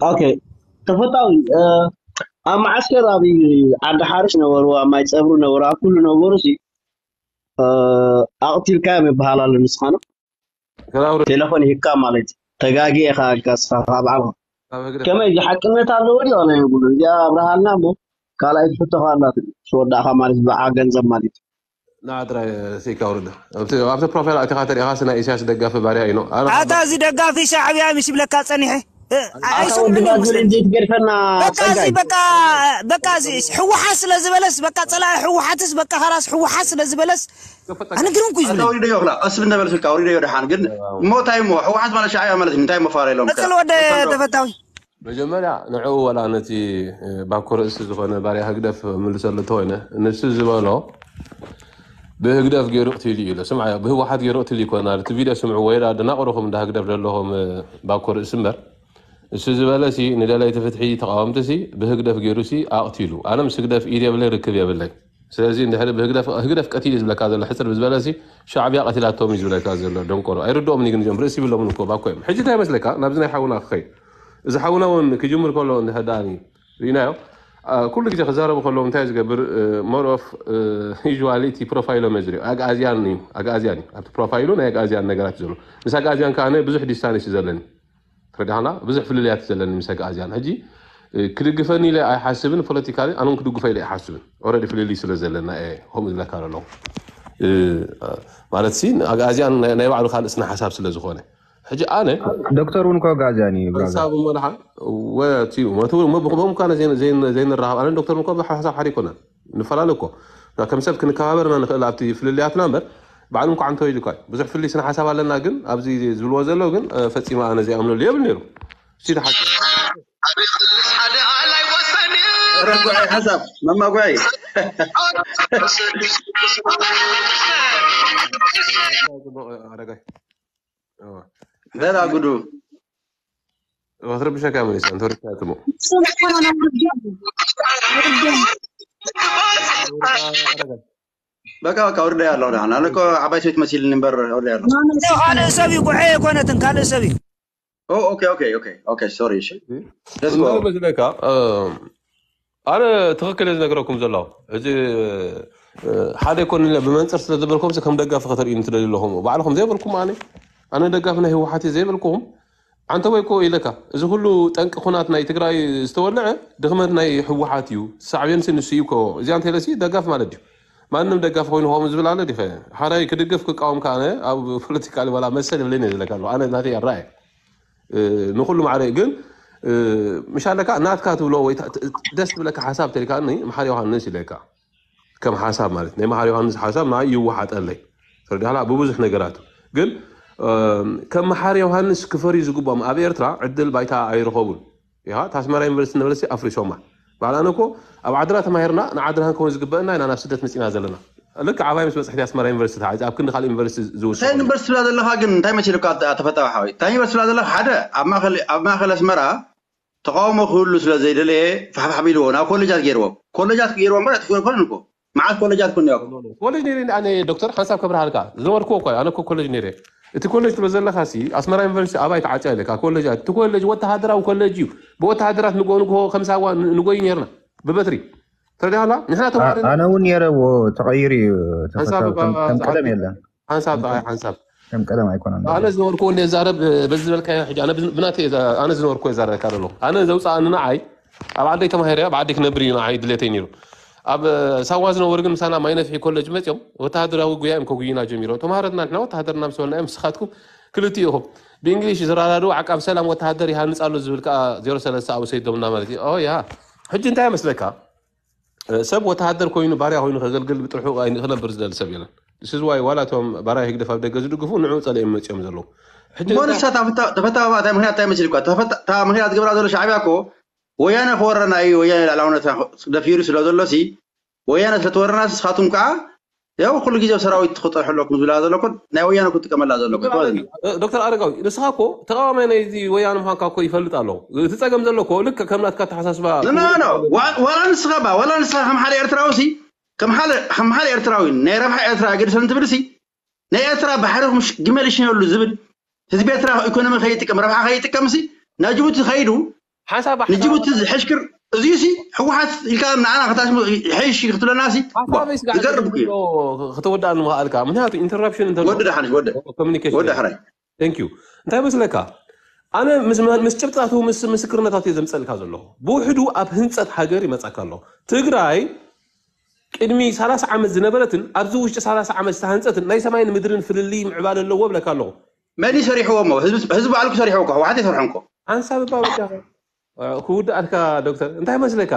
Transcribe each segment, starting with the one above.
ኦኬ፣ ተፈታዊ ኣብ መዓስከር ኣብ ዓዲ ሓርሽ ነበሩ፣ ኣብ ማይ ፀብሩ ነበሩ፣ ኣብ ኩሉ ነበሩ ሲ ኣቕቲልካዮም ይበሃል ኣሎ። ንስኻና ቴሌፎን ይህካ ማለት ተጋጊ ኢኻ ኢልካ ስኻ ባዕልኻ ከመይ እዚ ሓቅነት ኣለዎ ድዩ ኣነ ይብሉ እዚኣ ኣብርሃልና እሞ ካልኣይ ትሕቶ ካላት ስወዳእኻ ማለት ብዓ ገንዘብ ማለት ንዓጥራይ ሲካ ውርደ ኣብቲ ፕሮፋይል ኣቲኻ ተሪኢኻስ ናይ ኢሳያስ ደጋፊ ባርያ እዩ። ኣታ እዚ ደጋፊ ሻዕብያ ምስ ይብለካ ጸኒሐ ኣይሰምዕን እዮም መስለኒ። ዘይትገድፈና በቃ እዚ ጸጋይ በቃ በቃ እዚ ህወሓት ስለ ዝበለስ በቃ ጸላኢ ህወሓትስ በቃ ኸላስ ህወሓት ስለ ዝበለስ ኣነ ግርም ኩ ኣታ ዝብለኒ። ኣውሪደዮ ክላ ቀስ እንዳበል ስልካ ኣውሪደዮ ደሓን ግን እሞ እንታይ እሞ ህወሓት ማለት ሻዕብያ ማለት እዩ እንታይ መፋረሎም ቀጽል ወደ ተፈታዊ መጀመርያ ንዕኡ ወላ ነቲ ባኮ ርእሲ ዝኾነ ባርያ ህግደፍ ምልሰሉ እንተኾይነ ንሱ ዝበሎ ብህግደፍ ገይሩ ቅቲሉ እዩ ኢሉ። ስምዓዮ፣ ብህወሓት ገይሩ ቅቲሉ ይኮና። እቲ ቪድዮ ስምዕዎ፣ ወይ ደኣ ደናቑርኹም እንዳ ህግደፍ ዘለኹም ባኮ ርእሲ እምበር። እሱ ዝበለ ሲ ንደለይቲ ፍትሒ ተቓወምቲ ሲ ብህግደፍ ገይሩ ሲ ኣቕቲሉ። ኣነ ምስ ህግደፍ ኢድ የብለይ ርክብ የብለይ። ስለዚ እንድሕሪ ብህግደፍ ህግደፍ ቀቲሉ እዩ ዝብለካ ዘሎ ሕፅር ብዝበለ ሲ ሻዕብያ ቀቲላቶም እዩ ዝብለካ ዘሎ ደንቆሮ። ኣይርድኦምን እዩ ግን እዚኦም ርእሲ ይብሎምን እኮ ባኮ እዮም። ሕጂ እንታይ ይመስለካ ናብዚ ናይ ሓውና ክኸይድ። እዚ ሓውና እውን ክጅምር ከሎ እንድሕር ደኣ ርኢናዮ ኩሉ ግዜ ክዛረቡ ከለዉ እንታይ ዝገብር more of usually እቲ ፕሮፋይሎም እየ ዝሪኦ ኣግኣዝያን እዩ ኣግኣዝያን እዩ ኣብቲ ፕሮፋይሉ ናይ ኣግኣዝያን ነገራት እዩ ዘሎ ምስ ኣግኣዝያን ከዓ ብዙሕ distance እዩ ዘለኒ ተረዳሕና ብዙሕ ፍልልያት እዩ ዘለኒ ምስ ኣግኣዝያን ሕጂ ክድግፈኒ ኢለ ኣይሓስብን ፖለቲካሊ ኣነውን ክድግፎ ኢለ ኣይሓስብን already ፍልልይ ስለ ዘለና እየ ከምኡ ዝብለካ ዘለኹ ማለት ሲ ኣግኣዝያን ናይ ባዕሉ ካልእ ስነ ሓሳብ ስለ ዝኾነ ሕጂ ኣነ ዶክተር እውን እኮ ኣግኣዝያን እዩ ብራዘር። ሓሳብ እሞ ደሓን ወቲኡ መቱ እሞ ብክምኡ እኳ ዘይን- ዘይን- ዘይንራኸብ ኣነ ዶክተር እኮ ብሓሳብ ሓደ ኣይኮናን ንፈላለ እኮ እና ከም ሰብ ክንከባበር ኢና ንኽእል ኣብቲ ፍልልያትና እምበር ባዕሉ እንኳ እንተወይሉ እኳ ብዙሕ ፍልይ ስነ ሓሳብ ኣለና ግን ኣብዚ ዝብልዎ ዘለዉ ግን እ፣ ፈፂመ ኣነ ዘይኣምነሉ የብል ነይሩ ሲቲ ሓቂ ረጉዐይ ሓሳብ መማጉዐይ ኣረጋይ ደራ ጉዱ ክትረብሸካ መሊሳ እንተወሪድካ ትሞ በቃ በቃ ወርደ ያለው ዳ ናለ እኮ ዓባይ ሰበይት መሲልኒ እምበር ወርደ ያለው ካልእ ሰብ እዩ ጉዐ የኮነትን ካልእ ሰብ እዩ ኦኬ ኦኬ ኦኬ ኦኬ ሶሪ እሺ ደስ መስለካ ኣነ ትኽክል እየ ዝነግረኩም ዘለኹ። እዚ ሓደ ይኮን ኢለ ብመንፅር ስለ ዝበልኩም ከም ደጋፊ ከተርእዩኒ ትደልዩ ኣለኹም። ባዕልኹም ዘይበልኩም ኣነ ኣነ ደጋፊ ናይ ህወሓት እየ ዘይበልኩም። ዓንተቦይ እኮ ኢለካ እዚ ኩሉ ጠንቂ ኩናት ናይ ትግራይ ዝተወልዐ ድኽመት ናይ ህወሓት እዩ። ሳዕቤንሲ ንሱ እዩ እኮ። እዚኣ እንተኢለሲ ደጋፊ ማለት ድዩ? ማንም ደጋፊ ኮይኑ ከምኡ ዝብል ኣሎ ዲኸ? ሓራይ ክድግፍ ክቃወም ከኣ ኣነ ኣብ ፖለቲካ ዋላ መሰል የብለይን እየ ዝብለካ ኣለኹ። ኣነ ናተይ ኣረኣእያ። ንኩሉ ማዕረ ግን ምሻለካ ናትካ ትብሎ ወይ ደስ ትብለካ ሓሳብ ተልካኒ መሓር ዮሃንስ ኢለካ ከም ሓሳብ ማለት ናይ መሓር ዮሃንስ ሓሳብ ንዓይ ይወሓጠለይ ተረዲኻ ብብዙሕ ነገራት ግን ከም መሓር ዮሃንስ ክፈርዩ ዝግብኦም ኣብ ኤርትራ ዕድል ባይታ ኣይረኸቡን ኢኻ ታስመራ ዩኒቨርሲቲ ነበረሲ ኣፍሪሶማ ባዕላነ እኮ ኣብ ዓድና ተማሂርና ንዓድና ክንከውን ዝግበአና ኢና ናብ ስደት መፂና ዘለና ልክዕ ኣባይ ምስ በፅሕቲ ኣስመራ ዩኒቨርሲቲ ተዓፂ ኣብ ክንዲ ካልእ ዩኒቨርሲቲ እንታይ ዝውስኹ ዩኒቨርሲቲ ትብላ ዘለኻ ግን እንታይ መሲሉካ ኣ- ተፈታዊ ሓወይ እንታይ ዩኒቨርሲቲ ትብላ ዘለኻ ሓደ ኣብ ማእኸል ኣብ ማእኸል ኣስመራ ተቃውሞ ክህሉ ስለ ዘይደለየ ፋሕፋሕ ቢልዎ ናብ ኮሌጃት ገይርዎ ኮሌጃት ገይርዎ እምበር ኣይትኾነ ኮነ እኮ መዓት ኮሌጃት ኮን ያው ኮሌጅ ነይረ ኣነ ዶክተር ሓንሳብ ከብርሃልካ ዝነበርኩዎ እኮ ኣነ እኮ ኮሌጅ ነይረ እቲ ኮሌጅ ትብሎ ዘለኻ ሲ ኣስመራ ዩኒቨርሲቲ ኣባይ ተዓፅያ ኣለካ ኮሌጅ እቲ ኮሌጅ ወተሃደራዊ ኮሌጅ እዩ ብወተሃደራት ንጎ ንጎ ከም ሳዋ ንጎይ ነርና ብበትሪ ተረዲኻ ንሕና ተማሃሪ ኣነ እውን ነይረዎ ተቐይሩ እዩ ሓንሳብ ተፈታዊ ከም- ከም ቀደም የለን ሓንሳብ ብኣይ ሓንሳብ ከም ቀደም ኣይኮነን ኣነ ዝነበርኩ እንደ ዛረብ በዚ ዝበልካዮ ሕጂ ኣነ ብዝ- ብናተይ እየ ዛ- ኣነ ዝነበርኩ እየ ዛረብካ ዘለኹ ኣነ ዘውፅኣኒ ንዓይ ኣብ ዓደይ ተማሂረ ኣብ ዓደይ ክነብር እዩ ንዓይ ድሌተይ ነይሩ ኣብ ሳዋ ዝነበሩ ግን ምሳና ማይ ነፍሒ ኮለጅ መፅኦም ወተሃደራዊ ጉያ እዮም ከጉይና ጀሚሮ ተማሃረትና ንሕና ወተሃደርና ምስ በልና እዮም ንስኻትኩም ክልቲኡ ኢኹም ብእንግሊሽ ዝረዳድኡ ዓቃብ ሰላም ወተሃደር ይሃንፅ ኣሎ ዝብል ከዓ ዜሮ ሰለስተ ኣብኡ ሰይዶምና ማለት እዩ ኦ ያ ሕጂ እንታይ ይመስለካ ሰብ ወተሃደር ኮይኑ ባርያ ኮይኑ ከገልግል ብጥርሑ ክነብር ዝደሊ ሰብ የለን። This is why ዋላ እቶም ባርያ ህግደፍ ኣብ ደገ ዝድግፉ ንዕኡ ጸሊኦም መጺኦም ዘለዉ። ሕጂ እሞ ንሳ እታ ፍታ- ተፈታዊ እታ ምክንያት እንታይ መሲልኳ? ተፈታ- እታ ምክንያት ዝገብራ ዘሎ ሻዕብያ እኮ ወያነ ክወረና እዩ፣ ወያነ ላዕላውነትና ደፊሩ ስለ ዘሎ ሲ ወያነ ስለ ትወረና ንስኻትኩም ከዓ ያው ኩሉ ግዜ ሰራዊት ክትጠርሑ ኣለኩም ዝብላ ዘሎ እኮ ናይ ወያነ ክትጥቀመላ ዘሎ እኮ ማለት ነው። እ፣ ዶክተር ኣረጋዊ ንስኻ እኮ ተቃዋማይ ናይዚ ወያነ ምዃንካ እኮ ይፈልጥ ኣለኹ። እቲ ጸገም ዘሎ እኮ ልክዕ ከም ናትካ ኣተሓሳስባ ኖ ኖ ኖ ዋ- ዋላ ንስኻ ባ ዋላ ንስኻ ከም ሓደ ኤርትራዊ ሲ ከም ሓደ ከም ሓደ ኤርትራዊ ናይ ረብሓ ኤርትራ ገድሰን ትብል ሲ ናይ ኤርትራ ባሕሪ ምሽ ግመል ይሽነሉ ዝብል ህዝቢ ኤርትራ ኢኮኖሚ ከይጥቀም ረብሓ ከይጥቀም ሲ ናብ ጅቡቲ ዝኸይዱ ሓንሳብ ንጅቡቲ ዝሕሽክር እዚዩ ሲ ህወሓት ኢልካ ንዓና ከታስሙ ይሐይሽ ክትብለና ሲ ሓሳበይ ስጋዕ ዝገርም እዩ። ክትወዳእ ንምኽኣልካ ምክንያቱ ኢንተራፕሽን ወዲ ደሓን ወደ ኮሚኒኬሽን ወደ ሕራይ Thank you እንታይ መስለካ ኣነ ምስ መ- ምስ ጭብጣቱ ምስ ምስክርነታቱ እየ ዘምፀልካ ዘለኹ ብውሕዱ ኣብ ህንፀት ሃገር ይመፀካ ኣሎ ትግራይ ቅድሚ ሰላሳ ዓመት ዝነበረትን ኣብዚ ውሽጢ ሰላሳ ዓመት ዝተሃንፀትን ናይ ሰማይን ምድርን ፍልልይ ምዕባለ ኣለዎ ብለካ ኣለኹ መን እዩ ሰሪሕዎ እሞ ህዝቢ ህዝቢ ባዕልኩ ሰሪሕዎ እኮ ህወሓት ይሰርሖም እኮ ሓንሳብ እባ በጃኻ ክውዳእልካ ዶክተር እንታይ መስለካ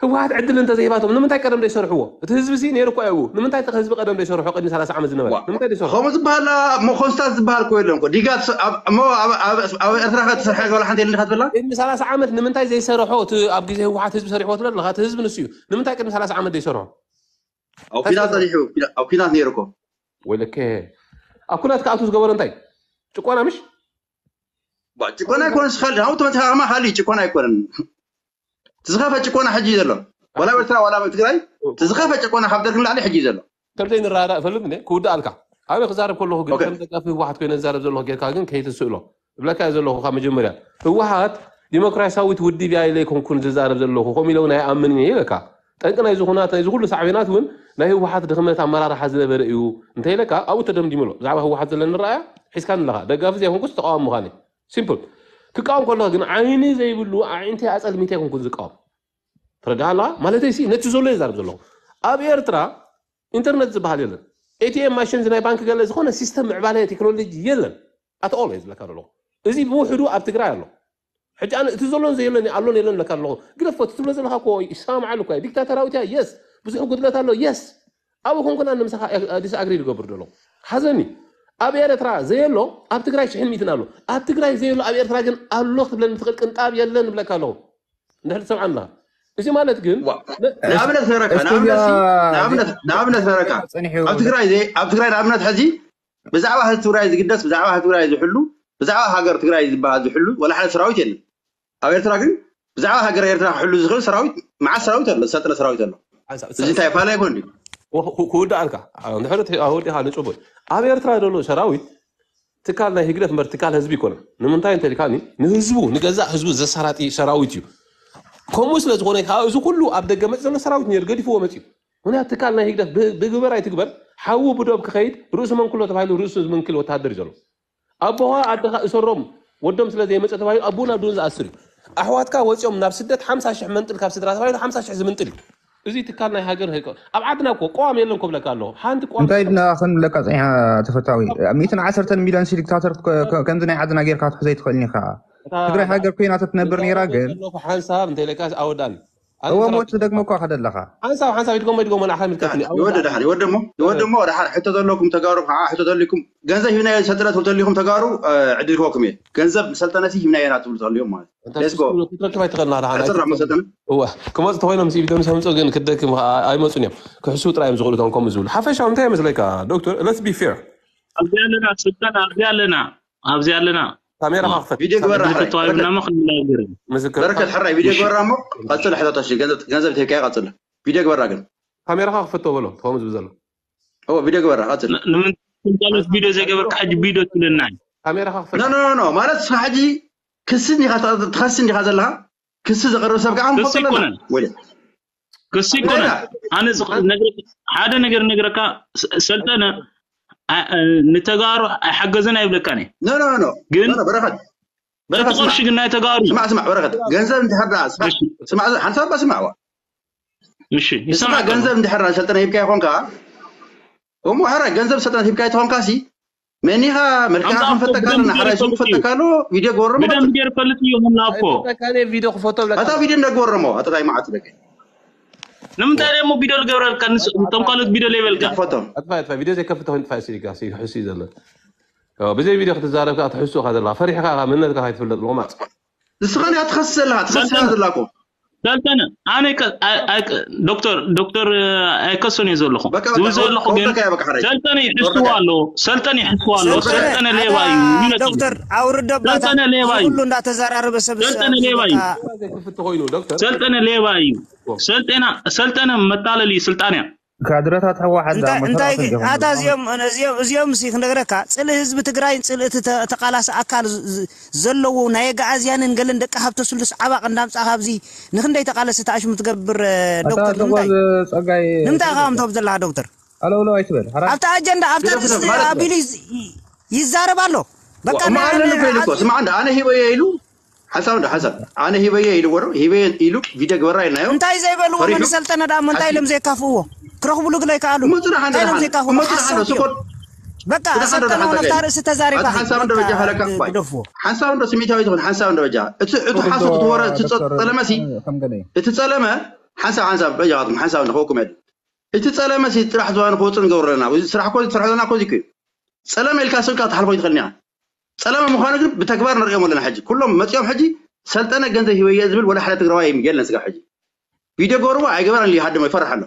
ህወሓት ዕድል እንተዘይባቶም ንምንታይ ቀደም ዘይሰርሕዎ እቲ ህዝቢ ሲ ነይሩ እኮ እዩ ንምንታይ እቲ ህዝቢ ቀደም ዘይሰርሖ ቅድሚ ሰላሳ ዓመት ዝነበረ ንምንታይ ዘይሰርሖ ከምኡ ዝበሃል እሞ ኮንስታት ዝበሃል እኮ የለን እኮ ዲጋ ትስ- ኣብ- እሞ ኣብ- ኣብ- ኣብ ኤርትራ ከ ትሰርሐ ገበላ ሓንቲ የለን ኢኻ ትብላ ቅድሚ ሰላሳ ዓመት ንምንታይ ዘይሰርሖ እቲ ኣብ ግዜ ህወሓት ህዝቢ ሰሪሕዎ ትብል ኣለካ እቲ ህዝቢ ንሱ እዩ ንምንታይ ቅድሚ ሰላሳ ዓመት ዘይሰርሖ ኣብ ኲናት ጸኒሑ ኣብ ኲናት ነይሩ እኮ ወይለከ ኣብ ኩናት ክኣቱ ዝገበሮ እንታይ ጭቆና ምሽ ባ- ጭቆና ኣይኮነን ስኻል ናብኡ ተመትካማ ካሊእ ጭቆና ኣይኮነን ትዝኸፈ ጭቆና ሕጂ እዩ ዘሎ ዋላ ኣብ ኤርትራ ዋላ ኣብ ትግራይ ትዝኸፈ ጭቆና ካብ ደርግ ንላዕሊ ሕጂ እዩ ዘሎ ከም ዘይንረዳእ ፈልጥ እ ክውዳእልካ ኣበይ ክዛረብ ከለኹ ግን ኦኬ። ከም ደጋፊ ህወሓት ኮይነ ዝዛረብ ዘለኹ ጌርካ ግን ከይትስእሎ እብለካ እየ ዘለኹ ካብ መጀመርያ ህወሓት ዲሞክራሲያዊት ውድብ እያ ኢለ ኣይኮንኩን ዝዛረብ ዘለኹ ከምኡ ኢለ እውን ኣይኣምንን እየ ኢለካ ጠንቂ ናይ ዝኹናት ናይ ዝኩሉ ሳዕቤናት እውን ናይ ህወሓት ድኽመት ኣመራርሓ ዝነበረ እዩ እንተ ኢለካ ኣብኡ ተደምዲሙ ኣሎ ብዛዕባ ህወሓት ዘለኒ ረኣያ ሒዝካኒ ኣለካ ደጋፊ ዘይኮንኩስ ተቃዋሚ ምዃን ሲምፕል ክቃወም ከለኹ ግን ዓይኒ ዘይብሉ ኣዒንቲ ኣፀልሚተ ኣይኮንኩን ዝቃወም ተረዳሃላ ማለተይ ሲ ነቲ ዘሎ ይዛረብ ዘለኹ ኣብ ኤርትራ ኢንተርነት ዝበሃል የለን ኤቲኤም ማሽን ናይ ባንክ ገለ ዝኾነ ሲስተም ምዕባለ ቴክኖሎጂ የለን ኣትኦል እየ ዝብለካ ዘለኹ እዚ ብውሕዱ ኣብ ትግራይ ኣሎ ሕጂ ኣነ እቲ ዘሎን ዘየለን ኣሎን የለን ለካ ኣለኹ ግደፎ እቲ ትብሎ ዘለካ እኮ ይሰማማዓሉ እኮ ዲክታተራዊት እያ የስ ብዙሕ ጉድለት ኣሎ የስ ኣብ ኮንኩን ኣነ ምሳኻ ዲስኣግሪ ዝገብር ዘለኹ ሓዘኒ ኣብ ኤርትራ ዘየሎ ኣብ ትግራይ ሽሕን ሚትን ኣሎ ኣብ ትግራይ ዘየሎ ኣብ ኤርትራ ግን ኣሎ ክትብለኒ ትኽእል ቅንጣብ የለን እብለካ ኣለኹ እንድሕር ትሰምዓና እዚ ማለት ግን ዋ፣ ንኣብነት ነረካ እስቲ ንኣብነት ሲ- እዛ- ንኣብነት ንኣብነት ነረካ ጸኒሑ ኣብ ትግራይ ዘይ- ኣብ ትግራይ ንኣብነት ሕዚ ብዛዕባ ህዝቢ ትግራይ ዝግደስ ብዛዕባ ህዝቢ ትግራይ ዝሕሉ ብዛዕባ ሃገር ትግራይ ዝበሃል ዝሕሉ ወላ ሓደ ሰራዊት የለን ኣብ ኤርትራ ግን ብዛዕባ ሃገር ኤርትራ ክሕሉ ዝኽእል ሰራዊት መዓት ሰራዊት ኣሎ ዝሰልጠነ ሰራዊት ኣሎ እዚ እንታይ ፋላ ይኮን ድዩ ክውዳእልካ ንሕረት ኣወዲኻ ንፅቡቅ ኣብ ኤርትራ ዘሎ ሰራዊት ትካል ናይ ህግደፍ እምበር ትካል ህዝቢ ይኮነ ንምንታይ እንተልካኒ ንህዝቡ ንገዛእ ህዝቡ ዘሳራጢ ሰራዊት እዩ ከምኡ ስለ ዝኾነ ከዓ እዚ ኩሉ ኣብ ደገ መፅ ዘሎ ሰራዊት ነይሩ ገዲፍዎ መፅዩ ምክንያት ትካል ናይ ህግደፍ ብ- ብግበር ኣይትግበር ሓዉ ብዶብ ክኸይድ ርእሱ መንክሎ ተባሂሉ ርእሱ ዝምንክል ወታደር እዩ ዘሎ ኣቦኻ ኣደኻ እሰሮም ወዶም ስለ ዘይመፀ ተባሂሉ ኣቡን ኣዱን ዝኣስር እዩ ኣሕዋትካ ወፂኦም ናብ ስደት ሓምሳ ሽሕ መንጥል ካብ ስድራ ተባሂሉ ሓምሳ ሽሕ ዝምንጥል እዩ እዚ ትካል ናይ ሃገር ህቀ ኣብ ዓድና እኮ ቀዋም የለን ኮብለካ ኣለኹ ሓንቲ ቀዋም እንታይ ድና ክንብለካ ፀኒሓ ተፈታዊ ሚእትን ዓሰርተን ሚልዮን ሲ ዲክታተር ከ- ከ- ከምዚ ናይ ዓድና ጌርካ ክትሕዘ ይትኽእልኒ ኢኻ ትግራይ ሃገር ኮይና ተትነብር ነይራ ግን ሓንሳብ እንተኢለካ ኣወዳኒ እወ ሞት ደግሞ እኳ ከደለኻ ሓንሳብ ሓንሳብ ይድገሞ ይድገሞ ንዓኻ ምልከትኒ ይወደ ደሓን ይወደሞ ይወደሞ ደሓን ሕቶ ዘለኩም ተጋሩ ከዓ ሕቶ ተልኩም ገንዘብ ሂብና ሰልጠነ ትብሉ ተልኩም ተጋሩ ዕድል ክወኩም እየ ገንዘብ ሰልጠነ ሲ ሂብና የና ትብሉ ተልዮም ማለት Let's go. ክትረክብ ኣይትኽእልና ደሓን ሕፅር ዳሞ ሰልጠነ እወ ክመፁ ተኮይኖም ኢዶም ሰምፁ ግን ክደክም ኣይመፁን እዮም ክሕሱ ጥራይ እዮም ዝኽእሉ እቶም ከምኡ ዝብሉ ሓፈሻ እንታይ ይመስለካ ዶክተር let's be fair ኣብዚ ኣለና ስልጠና ኣብዚ ኣለና ኣብዚ ኣለና ካሜራ ክፈት ቪድዮ ግበራ ሕራይ ተዋሂብና ሞ ክንናገር ምስክር በረከት ሕራይ ቪድዮ ግበራ እሞ ቀፅል ሕተታ ገንዘብ ቴካ ቀፅል ቪድዮ ግበራ ግን ካሜራ ክፈቶ በሎ ተኸም ዝብ ዘሎ እዎ ቪድዮ ግበራ ቀፅል ንምንታሎት ቪድዮ ዘይገበርካ ሕጂ ቪድዮ ትብለና ካሜራ ክፈት ኖ ኖ ኖ ማለት እስኻ ሕጂ ክሲ እንዲኻ ትኸሲ እንዲኻ ዘለኻ ክሲ ዘቕርብ ሰብ ከዓ ክሲ ይኮነን ክሲ ይኮነን ኣነ ሓደ ነገር ነግረካ ሰልጠነ ንተጋሩ ኣይሓገዘን ኣይብለካን እየ ኖ ኖ ኖ ግን ኖ፣ በረኸት እቲ በረኸት ስማዕ ቅርሺ ግን ናይ ተጋሩ እዩ። ስማዕ ስማዕ በረኸት ገንዘብ እንድሕር ደኣ ስማዕ እሺ፣ ስማዕ ሓንሳብ እባ ስማዕዋ እሺ ንስኻ ይሰማዕ ገንዘብ እንድሕር ደኣ ሰልጠነ ሂብካ ይኾንካ እሞ ሕራይ ገንዘብ ሰልጠነ ሂብካ ይትኾንካ ሲ መኒኻ መልክዓ ኣምጣ ክንፈተካ ብደንብ ኣለና ሕራይ ገይሩ ስም ፈተካ ኣሎ ቪድዮ ግበረሞ ብደንብ ገይሩ ፈልጥ እዩ ሆና እኮ ቪድዮ ክፈቶ ብለካ ኣታ ቪድዮ እንዳግበረሞ ኣታ ታይ መዓት ደቂ ንምንታይ ደሞ ቪድዮ ልገብረልካ ንስ- እቶም ካልኦት ቪድዮ ለይበልካ ክፈቶም ኣጥፋ ኣጥፋ ቪድዮ ዘይከፍት ተኮይኑ ጥፋ ሲሪካ ሕሱ እዩ ዘሎ ብዘይ ቪድዮ ክትዛረብ ከዓ ትሕሱ ኢኻ ዘለካ ፈሪሕካ ኢኻ መንነትካ ከይትፍለጥ ሎማፅ ንስኻ ዲኻ ትኸስስ ዘለኻ ትኸስስ ሰልጠነ- ዘለኹ ሰልጠነ ኣነ ከ- ኣይ- ኣይ- ዶክተር ዶክተር ኣይከሶን እየ ዘለኹ በቃ ዝብል በቃ ዘለኹ ወርዶ ጌርካ ከያ በቃ ሕራይ ሰልጠነ ይሕስዎ ኣሎ ሰልጠነ ይሕስዎ ኣሎ ሰልጠነ ሌባ እዩ ይነጥብ ዶክተር ኣውርዶ ኣባታ ሰልጠነ ሌባ እዩ ሁሉ እንዳተዘራረበ ሰብ ሰልጠነ ሌባ እዩ ዘይከፍት ተኮይኑ ዶክተር ሰልጠነ ሌባ እዩ ሰልጠና ሰልጠነ መታለል እዩ ስልጣን እያ ካድረታት ህወሓት እንታይ ዝኣመሰሉ እንታይ ኣፈንጀኹም ኣታ ዘለኹም። እዚኦም እዚኦም እዚኦም ሲ ክንነግረካ፣ ጽልኢ ህዝቢ ትግራይን ጽልኢ እቲ ተ- ተቃላሲ ኣካል ዝ- ዝ- ዘለዎ ናይ ኣግኣዝያንን ገለን ደቂ ሃብተ ስሉስ ዓባቕ እንዳምጻኻ ኣብዚ ንክንደይ ተቃለሲ ተኣሽሙ ትገብር? እ፣ ኣታ ዶክተር ንምንታይ ዶክተር ጸጋይ ንምንታይ ኢኻ ከምቶም ዘለኻ ዶክተር? ኣለውለው ኣይትበል። ሓራ ኣብቲ ኣጀንዳ ኣብቲ ግደፍ ኣርእስቲ ማለት ኣቢሉ ይዝ- ይዛረብ ኣሎ። በቃ እሞ ናይ- ኣለሉ ናይ- ኮይሉ እኮ ስማዕ እንዳ ኣነ ሂበየ ኢሉ ሓሳብ እንዳ ሓሳብ ኣነ ሂበየ ኢሉ ወሮ ሂበየ ኢሉ ቪድዮ ግበራ ኢልናዮ እንታይ ዘይበልዎ ፈሪሑ መን ሰልጠነ ደኣ እሞ እንታይ ኢሎም ዘይካፍእዎ? ክረኽብሉ ግለ ይከኣሉ። እሞ ጽናሕ እንደ እንታይ ኢሎም ደሓን ዘይካፍእዎ? እሞ ጽናሕ ሓሳብ እንደ እዮም። ስኮት በቃ ጽናሕ እንደ ሰልጠነ ደሓን እውን ኣብታ ጸጋይ ርእሲ ተዛሪባ ኣቲ ሓሳብ እንደ በጃ ሃለካ እኳ ግደፍዎ። ሓሳብ እንደ ስሜታዊ ትኹን ሓሳብ እንደ በጃ እቲ እቲ ሓሶት ትወረ እቲ ጸ- ጸለመሲ ከም ገለ እዩ። እቲ ጸለመ ሓንሳብ ሓንሳብ በጃኻትኩም ሓንሳብ ንኸውኩም እየ እቲ ጸለመ ሲ ጥራሕ ዝዋ ንክወፅእ ንገብሮ ኣለና እዚ ስራሕ ኮ ዝሰርሖ ዘለና ኮዚ እዩ ጸለመ ኢልካ ስብካ ትሓልፎ ይትኽእል እኒኣ ጸለመ ምዃኑ ግን ብተግባር ንሪኦም ኣለና ሕጂ ኩሎም መፂኦም ሕጂ ሰልጠነ ገንዘብ ሂበየ ዝብል ወላ ሓደ ትግራዋይ የለን ስጋ ሕጂ ቪድዮ ገበርዎ ኣይገበረን ልዩ ሃደሞ ይፈርሕ ኣሎ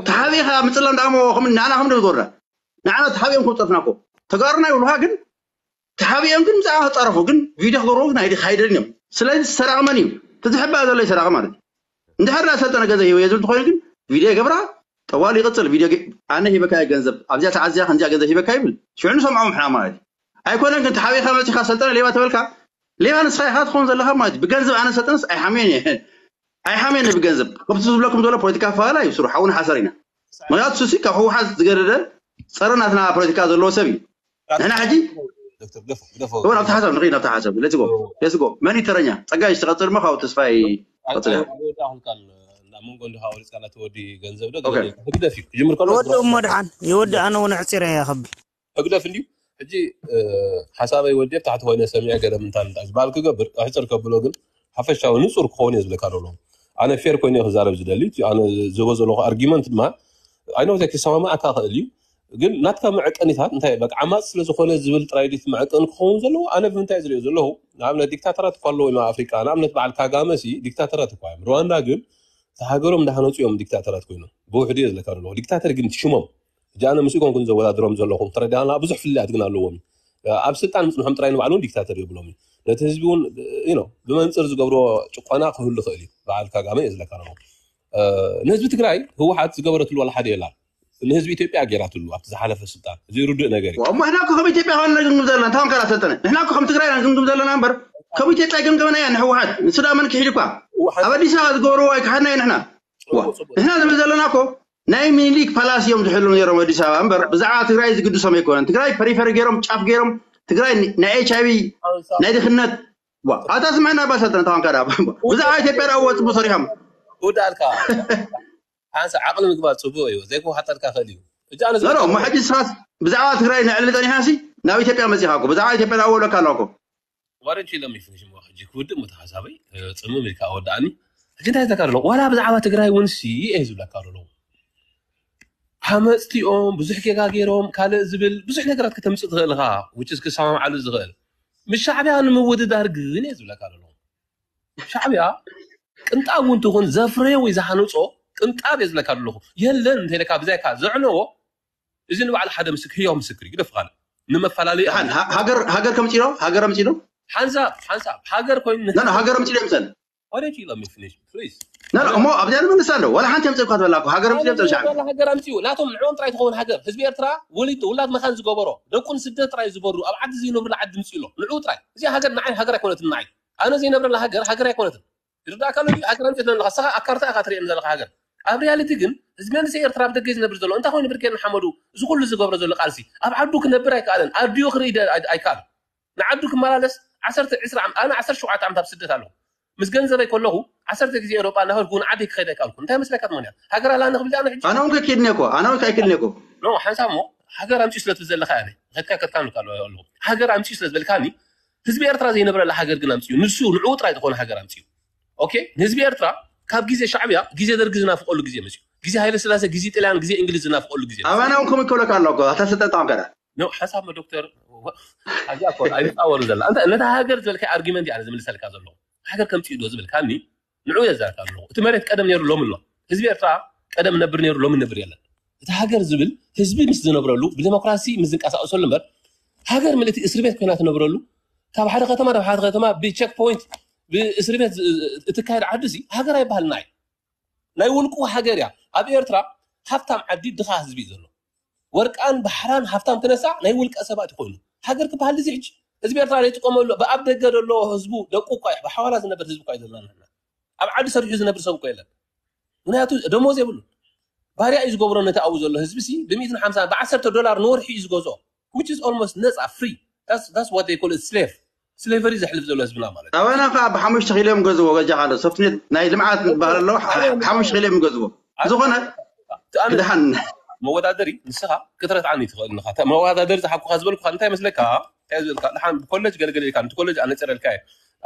ተሓቢእኻ ምፅላም ዳሞ ከም ንዓና ከም ዝገብርና ንዓና ተሓቢኦም ክውፀፍና ኮ ተጋሩና ይብሉካ ግን ተሓቢኦም ግን ብዛዕባ ክፀረፉ ግን ቪድዮ ክገብርዎ ግን ኣይደ- ኣይደልን እዮም ስለዚ ሰራቂ መን እዩ እቲ ዝሕባእ ዘሎ እዩ ሰራቂ ማለት እዩ እንድሕር ዳ ሰልጠነ ገንዘብ ሂበ ዝብል ተኮይኑ ግን ቪድዮ ይገብራ ጠዋሉ ይቅፅል ቪድዮ ግ- ኣነ ሂበካ እየ ገንዘብ ኣብዚኣ ተዓዝያ ከምዚኣ ገንዘብ ሂበካ ይብል ሽዑ ንሰምዖም ሕና ማለት እዩ ኣይኮነን ግን ተሓቢእካ መፂካ ሰልጠነ ሌባ ተበልካ ሌባ ንስኻ ኢኻ ትኸውን ዘለኻ ማለት እዩ ብገንዘብ ኣነ ሰልጠነስ ኣይሓምየን እየ ኣይሓምየን ብገንዘብ ከምቲ ዝብለኩም ዘሎ ፖለቲካ ኣፈላላይ እዩ ስሩ ሓውን ሓሰር ኢና ምክንያቱ ሱሲ ካብ ህወሓት ዝገደደ ፀረ ናትና ፖለቲካ ዘለዎ ሰብ እዩ ንሕና ሕጂ ዶክተር ግደፎ ግደፎ እውን ኣብቲ ሓሳብ ንኸይድ ኣብቲ ሓሳብ let's go let's go መን እዩ ተረኛ ፀጋይ ዝተቐፅል ሞ ካብኡ ተስፋይ ቀፅል ወዳኹልካን እንዳ መንጎ እንዲኻ ወሪፅካ እናተወዲ ገንዘብ ዶ ኦኬ። ህግደፍ እዩ ክጅምር ከሎ ይወድእ እሞ ድሓን ይወድእ ኣነ እውን ዕፂረ እየ ከብል ህግደፍ እንዲዩ ሕጂ እ፣ ሓሳበይ ወዲየ ብታሕቲ ኮይነ ሰሚዐ ገለ ምንታ ምንታ ዝበሃል ክገብር ኣሕፅር ከብሎ ግን ሓፈሻዊ ንፁር ክኸውን እየ ዝብለካ ደሎ ኣነ ፌር ኮይነ ክዛረብ ዝደሊ እቲ ኣነ ዝህቦ ዘለኹ ኣርጊመንት ድማ ኣይኖ ክሰማማዕካ ክእል እዩ ግን ናትካ መዐቀኒታት እንታይ በቃ ዓማፅ ስለ ዝኾነ ዝብል ጥራይ ድዩ መዐቀኒ ክኸውን ዘለዎ ኣነ ብምንታይ ዝሪኦ ዘለኹ ንኣብነት ዲክታተራት እኳ ኣለዎ ኣብ ኣፍሪቃ ንኣብነት በዓል ካጋመ ሲ ዲክታተራት እኳ እዮም ሩዋንዳ ግን እቲ ሃገሮም እንዳሃነፁ እዮም ዲክታተራት ኮይኖም ብውሕዱ እየ ዝለካ ዘለኹ ዲክታተር ግን ሽሞም ሕጂ ኣነ ምስ ኮንኩን ዘወዳድሮም ዘለኹ ተረዳና ብዙሕ ፍልያት ግን ኣለዎም ኣብ ስልጣን ምፅንሖም ጥራይ ንባዕሉ እውን ዲክታተር የብሎም እዩ ነቲ ህዝቢ እውን you know ብመንፅር ዝገብርዎ ጭቆና ክህሉ ይኽእል እዩ በዓል ካጋመ እየ ዝለካ ኣለኹ ንህዝቢ ትግራይ ህወሓት ዝገበረትሉ ዋላ ሓደ የላን ንህዝቢ ኢትዮጵያ ገይራትሉ ኣብቲ ዝሓለፈ ስልጣን እዚ ርዱእ ነገር እዩ እሞ ንሕና እኮ ከም ኢትዮጵያ ሆን ንግምግም ዘለና እንታይ ከራ ሰልጠነ ንሕና እኮ ከም ትግራይ ኢና ንግምግም ዘለና እምበር ከም ኢትዮጵያ ገምገመና እያ ንህወሓት ንሱ ዳ መን ክሒድ እኳ ኣብ ኣዲስ ኣበባ ዝገብርዎ ኣይክሓድና እዩ ንሕና ዋ፣ ንሕና ዝብል ዘለና እኮ ናይ ሚኒሊክ ፓላስ እዮም ዝሕሉ ነይሮም ኣዲስ ኣበባ እምበር ብዛዕባ ትግራይ ዝግድሶም ኣይኮነን ትግራይ ፐሪፈሪ ገይሮም ጫፍ ገይሮም ትግራይ ናይ ኤች ኣይቪ ናይ ድኽነት ዋ፣ ኣታ ስምዐና ባሰልጠነ ተዋንካ ዳ ብዛዕባ ኢትዮጵያ ዳ እዎ ፅቡቅ ሰሪሖም ወዳልካ ሓንሳ ዓቕሊ ምግባር ፅቡቅ እዩ ዘይክውሓጠልካ ክእል እዩ እጃ ኣነ ኖ ኖ እሞ ሕጂ ስኻስ ብዛዕባ ትግራይ ነዕሊ ፀኒሕና ሲ ናብ ኢትዮጵያ መፂኻ እኮ ብዛዕባ ኢትዮጵያ ዳ እዎ ለካ ኣለዋ እኮ ዋረንቲ ኢሎም ይፍንሽ እሞ ሕጂ ክውድእ ምተ ሓሳበይ ፅምም ኢልካ ኣወዳእኒ ሕጂ እንታይ ዝለካ ኣለኹ ዋላ ብዛዕባ ትግራይ እውን ሲ እየ ዝብለካ ኣለኹ ሓመፅቲ እዮም ብዙሕ ጌጋ ገይሮም ካልእ ዝብል ብዙሕ ነገራት ከተምፅእ ትኽእል ኢኻ which is ክሰማምዓሉ ዝኽእል ምስ ሻዕብያ ንምውድዳር ግን እየ ዝብለካ ኣለኹ ሻዕብያ ቅንጣብ እውን ትኹን ዘፍረዮ ወይ ዝሃነፆ ቅንጣብ እየ ዝብለካ ኣለኹ የለን እንተኢለካ ብዛይካ ዘዕነዎ እዚ ንባዕሉ ሓደ ምስክ ህያው ምስክር እዩ ግደፍ ካልእ ንመፈላለዩ ደሓን ሃ- ሃገር ሃገር ከምፂ ዶ ሃገር ኣምፂ ዶ ሓንሳብ ሓንሳብ ሃገር ኮይኑ ኖ ኖ፣ ሃገር ኣምፂ ዶ ይምፀን Why don't you let me finish, please? ኖ ኖ፣ እሞ ኣብዚኣ ንመልሳ ኣሎ ዋላ ሓንቲ ኣምፅእ እኳ ትበላ እኮ ሃገር ኣምፂ ዶ ይምፀን ሻዕብያ ሃገር ኣምፅኡ ናቶም ንዕኦም ጥራይ ትኸውን ሃገር ህዝቢ ኤርትራ ወሊዱ ውላድ መኻን ዝገበሮ ደቁ ንስደት ጥራይ ዝበሩ ኣብ ዓዲ ዘይነብሩላ ዓዲ ምፅኡ ኣሎ ንዕኡ ጥራይ እዚኣ ሃገር ንዓይ ሃገር ኣይኮነትን ንዓይ ኣነ ዘይነብረላ ሃገር ሃገር ኣይኮነትን ይርዳእካ ኣሎ ሃገር ኣምፅእ ኣለካ ሰኻ ኣብ ካርታ ኢኻ ትርእየን ዘለካ ሃገር ኣብ ሪያሊቲ ግን ህዝቢ መንእሰይ ኤርትራ ኣብ ደገ ዝነብር ዘሎ እንታይ ኮይኑ ብርጌድ ንሓመዱ እዚ ኩሉ ዝገብሮ ዘሎ ቃልሲ ኣብ ዓዱ ክነብር ኣይከኣለን ኣዲኡ ክርኢ ኣይከኣል ንዓዱ ክመላለስ ዓሰርተ ዕስራ ዓመት ኣነ ዓሰርተ ሸውዓተ ዓመት ኣብ ስደት ኣለኹ ምስ ገንዘበይ ከለኹ ዓሰርተ ግዜ ኤሮጳ እናኸድኩ ንዓደይ ክኸይድ ኣይከኣልኩ እንታይ መስለካ ትመንያ ሃገር ኣላኒ ክብል ኣነ ሕጂ ኣነ እውን ከይክድኒ እኮ ኣነ እውን ከይክድኒ እኮ ኖ ሓንሳብ ሞ ሃገር ኣምፅኡ ስለ ትብል ዘለካ እያ ከድካ ከድካ ንካ ኣለኹ ሃገር ኣምፅኡ ስለ ዝበልካኒ ህዝቢ ኤርትራ ዘይነብረላ ሃገር ግን ኣምፅኡ ንሱ ንዕኡ ጥራይ ዝኾነ ሃገር ኣምፅኡ ኦኬ ንህዝቢ ኤርትራ ካብ ግዜ ሻዕብያ ግዜ ደርጊ ዝናፍቀሉ ግዜ መፅኡ ግዜ ሃይለ ስላሴ ግዜ ጥልያን ግዜ እንግሊዝ ዝናፍቀሉ ግዜ ኣባና እውን ከምኡ ይከብለካ ኣሎ እኮ ኣታ ሰጠጣም ከዳ ነው ሓሳብ ዶክተር ኣዚኣ እኮ ኣይፃወሩ ዘላ እንተ ነታ ሃገር ዝበልካ ኣርጊመንት እያ ዝምልሰልካ ዘሎ ሃገር ከምፅኡ ዶ ዝብልካኒ ንዑ የዛርካ ኣለኹ እቲ መሬት ቀደም ነይሩ ሎሚ ኣሎ ህዝቢ ኤርትራ ቀደም ነብር ነይሩ ሎሚ ነብር የለን እቲ ሃገር ዝብል ህዝቢ ምስ ዝነብረሉ ብዴሞክራሲ ምስ ዝንቀሳቀሰሉ እምበር ሃገር ምልእቲ እስሪ ቤት ኮይና ትነብረሉ ካብ ሓደ ከተማ ናብ ሓደ ከተማ ብቸክ ፖይንት ብእስሪ ቤት እትካየድ ዓዲ ሲ ሃገር ኣይበሃልና እዩ ናይ ውልቁ ሃገር እያ ኣብ ኤርትራ ሃብታም ዓዲ ድኻ ህዝቢ እዩ ዘሎ። ወርቃን ባሕራን ሃብታም ክነሳ ናይ ውልቀ ሰባት ኮይኑ ሃገር ክበሃል እዚ ሕጂ ህዝቢ ኤርትራ ዘይጥቀመሉ ብኣብ ደገ ዘሎ ህዝቡ ደቁ እኳ እዩ ብሓዋላ ዝነበር ህዝቢ እኳ እዩ ዘለና ንሕና። ኣብ ዓዲ ሰሪሑ ዝነብር ሰብ እኮ የለን። ምክንያቱ ደሞዝ የብሉን። ባርያ እዩ ዝገብሮ ነቲ ኣብኡ ዘሎ ህዝቢ ሲ ብሚእትን ሓምሳ ብዓሰርተ ዶላር ንወርሒ እዩ ዝገዝኦ። Which is almost ነፃ free. That's what they call it slave. Slavery ዘሕልፍ ዘሎ ህዝብና ማለት እዩ። ኣበና ከዓ ብሓሙሽተ ኪሎ እዮም ገዝዎ። በጃ ካለ ሶፍትኔት ናይ ልምዓት ዝበሃል ኣለዎ። ሓሙሽተ ኪሎ እዮም ገዝዎ። ዝኾነ ድሓን መወዳደሪ ንስኻ ክትረትዓኒ ትኽእል ኢኻ። መወዳደሪ ዝሓኩኻ ዝበልኩኻ እንታይ መስለካ? እንታይ ዝበልካ? ድሓን ብኮሌጅ ገለገለ ኢልካ፣ ነቲ ኮሌጅ ኣነፅረልካ እየ።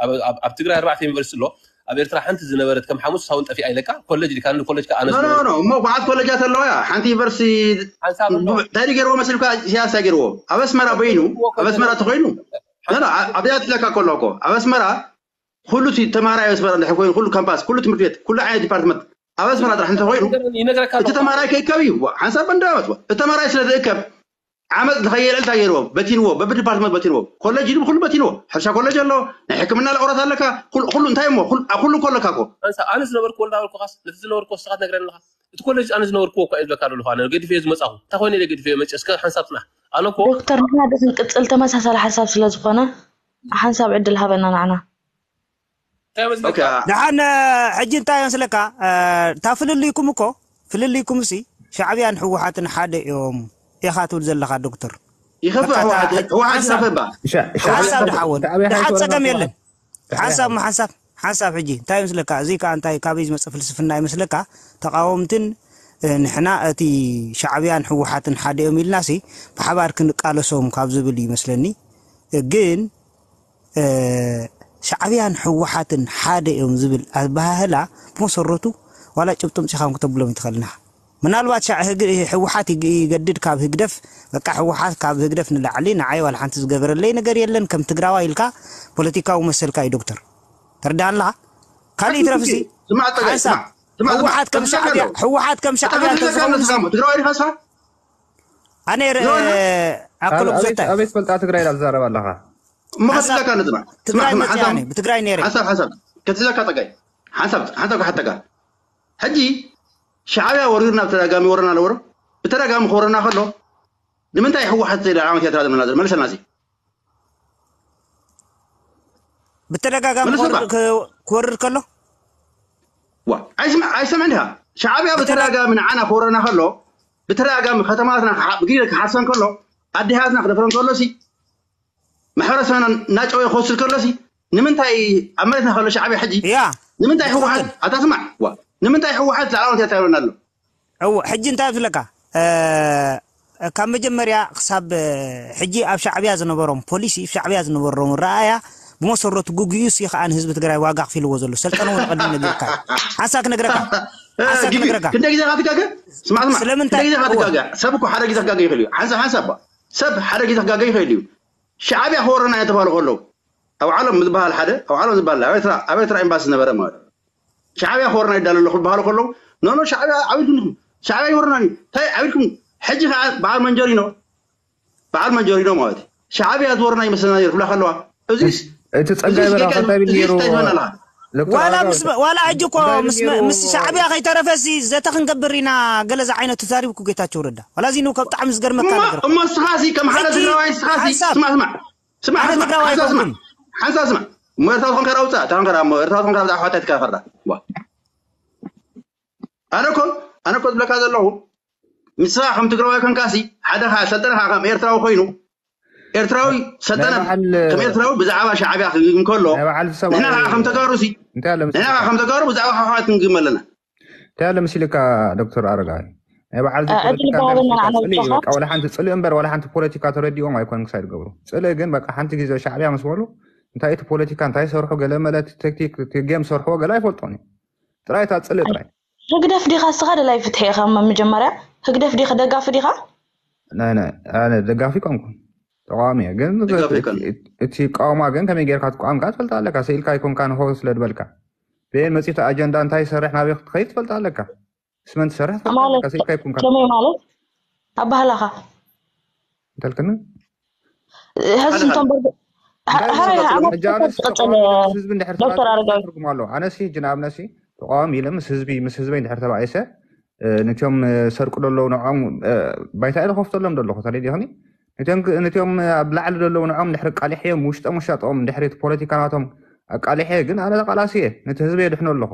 ኣብ ትግራይ ኣርባዕተ ዩኒቨርሲቲ ኣሎ። ኣብ ኤርትራ ሓንቲ ዝነበረት ከም ሓሙስ ሳውን ጠፊኣ ኢለካ ኮሌጅ ኢልካ ንኮሌጅ ከኣ ኣነስ ኖ ኖ ኖ እሞ ብዓት ኮሌጃት ኣለዋ እያ ሓንቲ ዩኒቨርሲቲ ሓንሳብ ኣሎ እንታይ ገይርዎ መሲልካ ኢሳያስ እንታይ ገይርዎ ኣብ ኣስመራ በይኑ ኣብ ኣስመራ ተኮይኑ ኣብያ ትለካ ከሎ እኮ ኣብ ኣስመራ ኩሉ እቲ ተማራይ ኣብ ኣስመራ እንድሕር ኮይኑ ኩሉ ካምፓስ ኩሉ ትምህርቲ ቤት ኩሉ ዓይነት ዲፓርትመንት ኣብ ኣስመራ ጥራሕ እንተኮይኑ ይነግረካ እቲ ተማራይ ከይከብ እዩ ሓንሳብ በንዳ መፅዋ እቲ ተማራይ ስለ ዝእከብ ዓመፅ ንኸየልዕል እንታይ ገይርዎም? በቲንዎ፣ በብዲፓርትመንት በቲንዎ። ኮለጅ ኢሉ ብኩሉ በቲንዎ። ሕርሻ ኮለጅ ኣሎ፣ ናይ ሕክምና ላቦራት ኣለካ፣ ኩሉ እንታይ እሞ ኩሉ እኮ ኣለካ እኮ። ኣንሳ ኣነ ዝነበርኩዎ እንዳበልኩኻስ ነቲ ዝነበርኩዎ ንስኻ ትነግረኒ ኣለኻ። እቲ ኮለጅ ኣነ ዝነበርኩዎ እኳ እየ ዝብለካ ዘለኹ ኣነ ገዲፈዮ ዝመፃኹ። እንታይ ኮይነ ኢለ ገዲፈዮ መፅየ እስከ ሓንሳብ ፅናሕ። ኣነ እኮ ዶክተር ንሕና ዶ ክንቅፅል ተመሳሳሊ ሓሳብ ስለዝኾነ ሓንሳብ ዕድል ሃበና ንዓና። ደሓን ሕጂ እንታይ መስለካ እታ ፍልልይኩም እኮ ፍልልይኩም ሲ ሻዕብያን ህወሓትን ሓደ እዮም ኢኻ ትብል ዘለኻ ዶክተር። ይኸፍእ ህወሓት ህወሓት ይኸፍእ እባ። ሓንሳብ ድሓወን ድሓን ፀገም የለን። ሓንሳብ ሓንሳብ ሓንሳብ ሕጂ እንታይ መስለካ እዚ ከዓ እንታይ ካበይ ዝመፀ ፍልስፍና ይመስለካ ተቃወምትን ንሕና እቲ ሻዕብያን ህወሓትን ሓደ እዮም ኢልና ሲ ብሓባር ክንቃለሶም ካብ ዝብል ይመስለኒ ግን ሻዕብያን ህወሓትን ሓደ እዮም ዝብል ኣበሃህላ ብመሰረቱ ዋላ ጭብጢ ኣምፂኻም ክተብሎም ይትኽእል ንኻ ምናልባት ህወሓት ይገድድ ካብ ህግደፍ በቃ ህወሓት ካብ ህግደፍ ንላዕሊ ንዓይ ዋላ ሓንቲ ዝገበረለይ ነገር የለን ከም ትግራዋይ ኢልካ ፖለቲካዊ መሰልካ እዩ ዶክተር ተርዳኣን ኣለኻ ካሊእ ይትረፍሲ ሓንሳብ ህወሓት ከም ሻዕብያ ህወሓት ከም ሻዕብያ ተዝኸውን ትግራዋይ ዲኻ ንስኻ ኣነ ኣክሉ ብዘታይ ኣበይ ትፈልጣ ትግራይ ኢላ ትዛረብ ኣለኻ እሞ ከትሕዘካ ንፅና ትግራይ መፅያ ብትግራይ ነይረ ሓሳብ ሓሳብ ከትሕዘካ ፀጋይ ሓሳብ ሓሳብ ክሓተካ ሕጂ ሻዕብያ ወሪሩ ናብ ተደጋጋሚ ወረና ኣለዎ ብተደጋጋሚ ክወረና ከሎ ንምንታይ ህወሓት ዘይዳ ዓመት እያ ትራዘምና ዘሎ መልሰልና እዚ ብተደጋጋሚ ክወርድ ከሎ ኣይሰምዕን ዲኻ ሻዕብያ ብተደጋጋሚ ንዓና ክወረና ከሎ ብተደጋጋሚ ከተማትና ብግዜ ክሓርሰን ከሎ ኣዲሃትና ክደፍረን ከሎ ሲ ማሕበረሰብና እናጨወየ ክወስድ ከሎ ሲ ንምንታይ ኣብ መሬትና ከሎ ሻዕብያ ሕጂ ንምንታይ ህወሓት ኣታ ስማዕ ንምንታይ ህወሓት ላዕላወት እያ ተብለና ኣሎ እዎ ሕጂ እንታይ ዝብለካ ካብ መጀመርያ ክሳብ ሕጂ ኣብ ሻዕብያ ዝነበሮም ፖሊሲ ሻዕብያ ዝነበሮም ረኣያ ብመሰረቱ ጉጉዩ ሲ ከዓ ንህዝቢ ትግራይ ዋጋ ክፊልዎ ዘሎ ሰልጠነ እውን ቀድም ነጊርካ ሓንሳ ክነግረካ ሓንሳ ክነግረካ ክንደ ግዜ ካትጋገ ስማዕ ስማዕ ስለምንታይ ግዜ ካትጋገ ሰብ እኮ ሓደ ግዜ ክጋገ ይኽእል እዩ ሓንሳ ሓንሳ እባ ሰብ ሓደ ግዜ ክጋገ ይኽእል እዩ ሻዕብያ ክወረና እየ ተባሉ ከለዉ ኣብ ዓለም ዝበሃል ሓደ ኣብ ዓለም ዝበሃል ኣብ ኤርትራ ኣብ ኤርትራ ኤምባሲ ዝነበረ ማለት ሻዕብያ ክወረና ይዳለ ኣለኹ ዝበሃሉ ከለዉ ኖኖ ሻዕብያ ዓብድኩም ሻዕብያ ይወረና እዩ እንታይ ዓብድኩም ሕጂ ከዓ በዓል መንጀሪኖ በዓል መንጀሪኖ ማለት ሻዕብያ ዝወረና ይመስለና ነሩ ክብላ ከለዋ እዚስ እቲ ጸጋይ በራኸ እንታይ ቢል ነሩ ዋላ ሕጂ እኮ ምስ ሻዕብያ ከይተረፈ ሲ ዘተ ክንገብር ኢና ገለ ዝዓይነቱ ተዛሪቡ እኮ ጌታቸው ረዳ ዋላ እዚ ካብ ብጣዕሚ ዝገርመካ ነገር እሞ እስኻ ሲ ከም ሓደ ትግራዋይ እስኻ ሲ ስማዕ ስማዕ ስማዕ ሓንሳብ ስማዕ ሓንሳብ ስማዕ እሞ ኤርትራ ዝኾንካ ራውፃ እታ ኾንካ ራሞ ኤርትራ ዝኾንካ ራውፃ ሓዋታይ ትካ ኸራ ኣነ ኮ ኣነ ኮ ዝብለካ ዘለኹ ንስኻ ከም ትግራዋይ ኮንካ ሲ ሓደ ኻ ሰልጠነ ኻ ከም ኤርትራዊ ኮይኑ ኤርትራዊ ሰልጠነ ከም ኤርትራዊ ብዛዕባ ሻዕብያ ክግም ከሎ ንሕና ኸዓ ከም ተጋሩ ሲ ንሕና ኸዓ ከም ተጋሩ ብዛዕባ ሓሓት ክንግም ኣለና እንታይ ኣሎ መሲልካ ዶክተር ኣረጋዊ ናይ በዓል ፖለቲካ ወላ ሓንቲ ፅልእ እምበር ወላ ሓንቲ ፖለቲካ ተረዲኦም ኣይኮን ክሳይ ዝገብሩ ፅልእ ግን በቃ ሓንቲ ግዜ ሻዕብያ ምስ በሉ እንታይ እቲ ፖለቲካ እንታይ ሰርሑ ገለ መለ ቴክቲክ ጌም ሰርሕዎ ገለ ኣይፈልጦን እዩ ጥራይ እታ ፅልእ ጥራይ ህግደፍ ዲኻ እስኻ ደላይ ፍትሒ ኢኻ መጀመርያ ህግደፍ ዲኻ ደጋፊ ዲኻ ኣነ ደጋፊ ኮንኩ ተቃዋሚ እየ ግን እቲ ቃውማ ግን ከመይ ጌርካ ትቃወምካ ትፈልጥ ኣለካ ስኢልካ ይኮንካ ንሆ ስለ ድበልካ ብኤን መፂቱ ኣጀንዳ እንታይ ይሰርሕ ናበይ ክትኸይድ ትፈልጥ ኣለካ ስመን ትሰርሕ ትፈልጥ ኣለካ ስኢልካ ይኮንካ ከመይ ማለት ኣባህላኻ እንተልክኒ ሕዚ እንቶም በርገ ህዝቢ እንድሕር ትርጉም ኣለዎ ኣነሲ ሕጂ ንኣብነሲ ተቃዋሚ ኢለ ምስ ህዝቢ ምስ ህዝበይ እንድሕር ተባኢሰ ነቲኦም ሰርቁ ዘለዉ ንዕኦም ባይታ እየ ዝኸፍተሎም ዘለኹ። ተረዲእኽኒ? ነቲኦም ኣብ ላዕሊ ዘለዉ ንዕኦም ድሕሪ ኣቃሊሐዮም፣ ውሽጦም ውሻጦም ድሕሪ እቲ ፖለቲካ ናቶም ኣቃሊሐ፣ ግን ኣነ ተቃላሲ እየ፣ ነቲ ህዝቢ የድሕኖ ኣለኹ።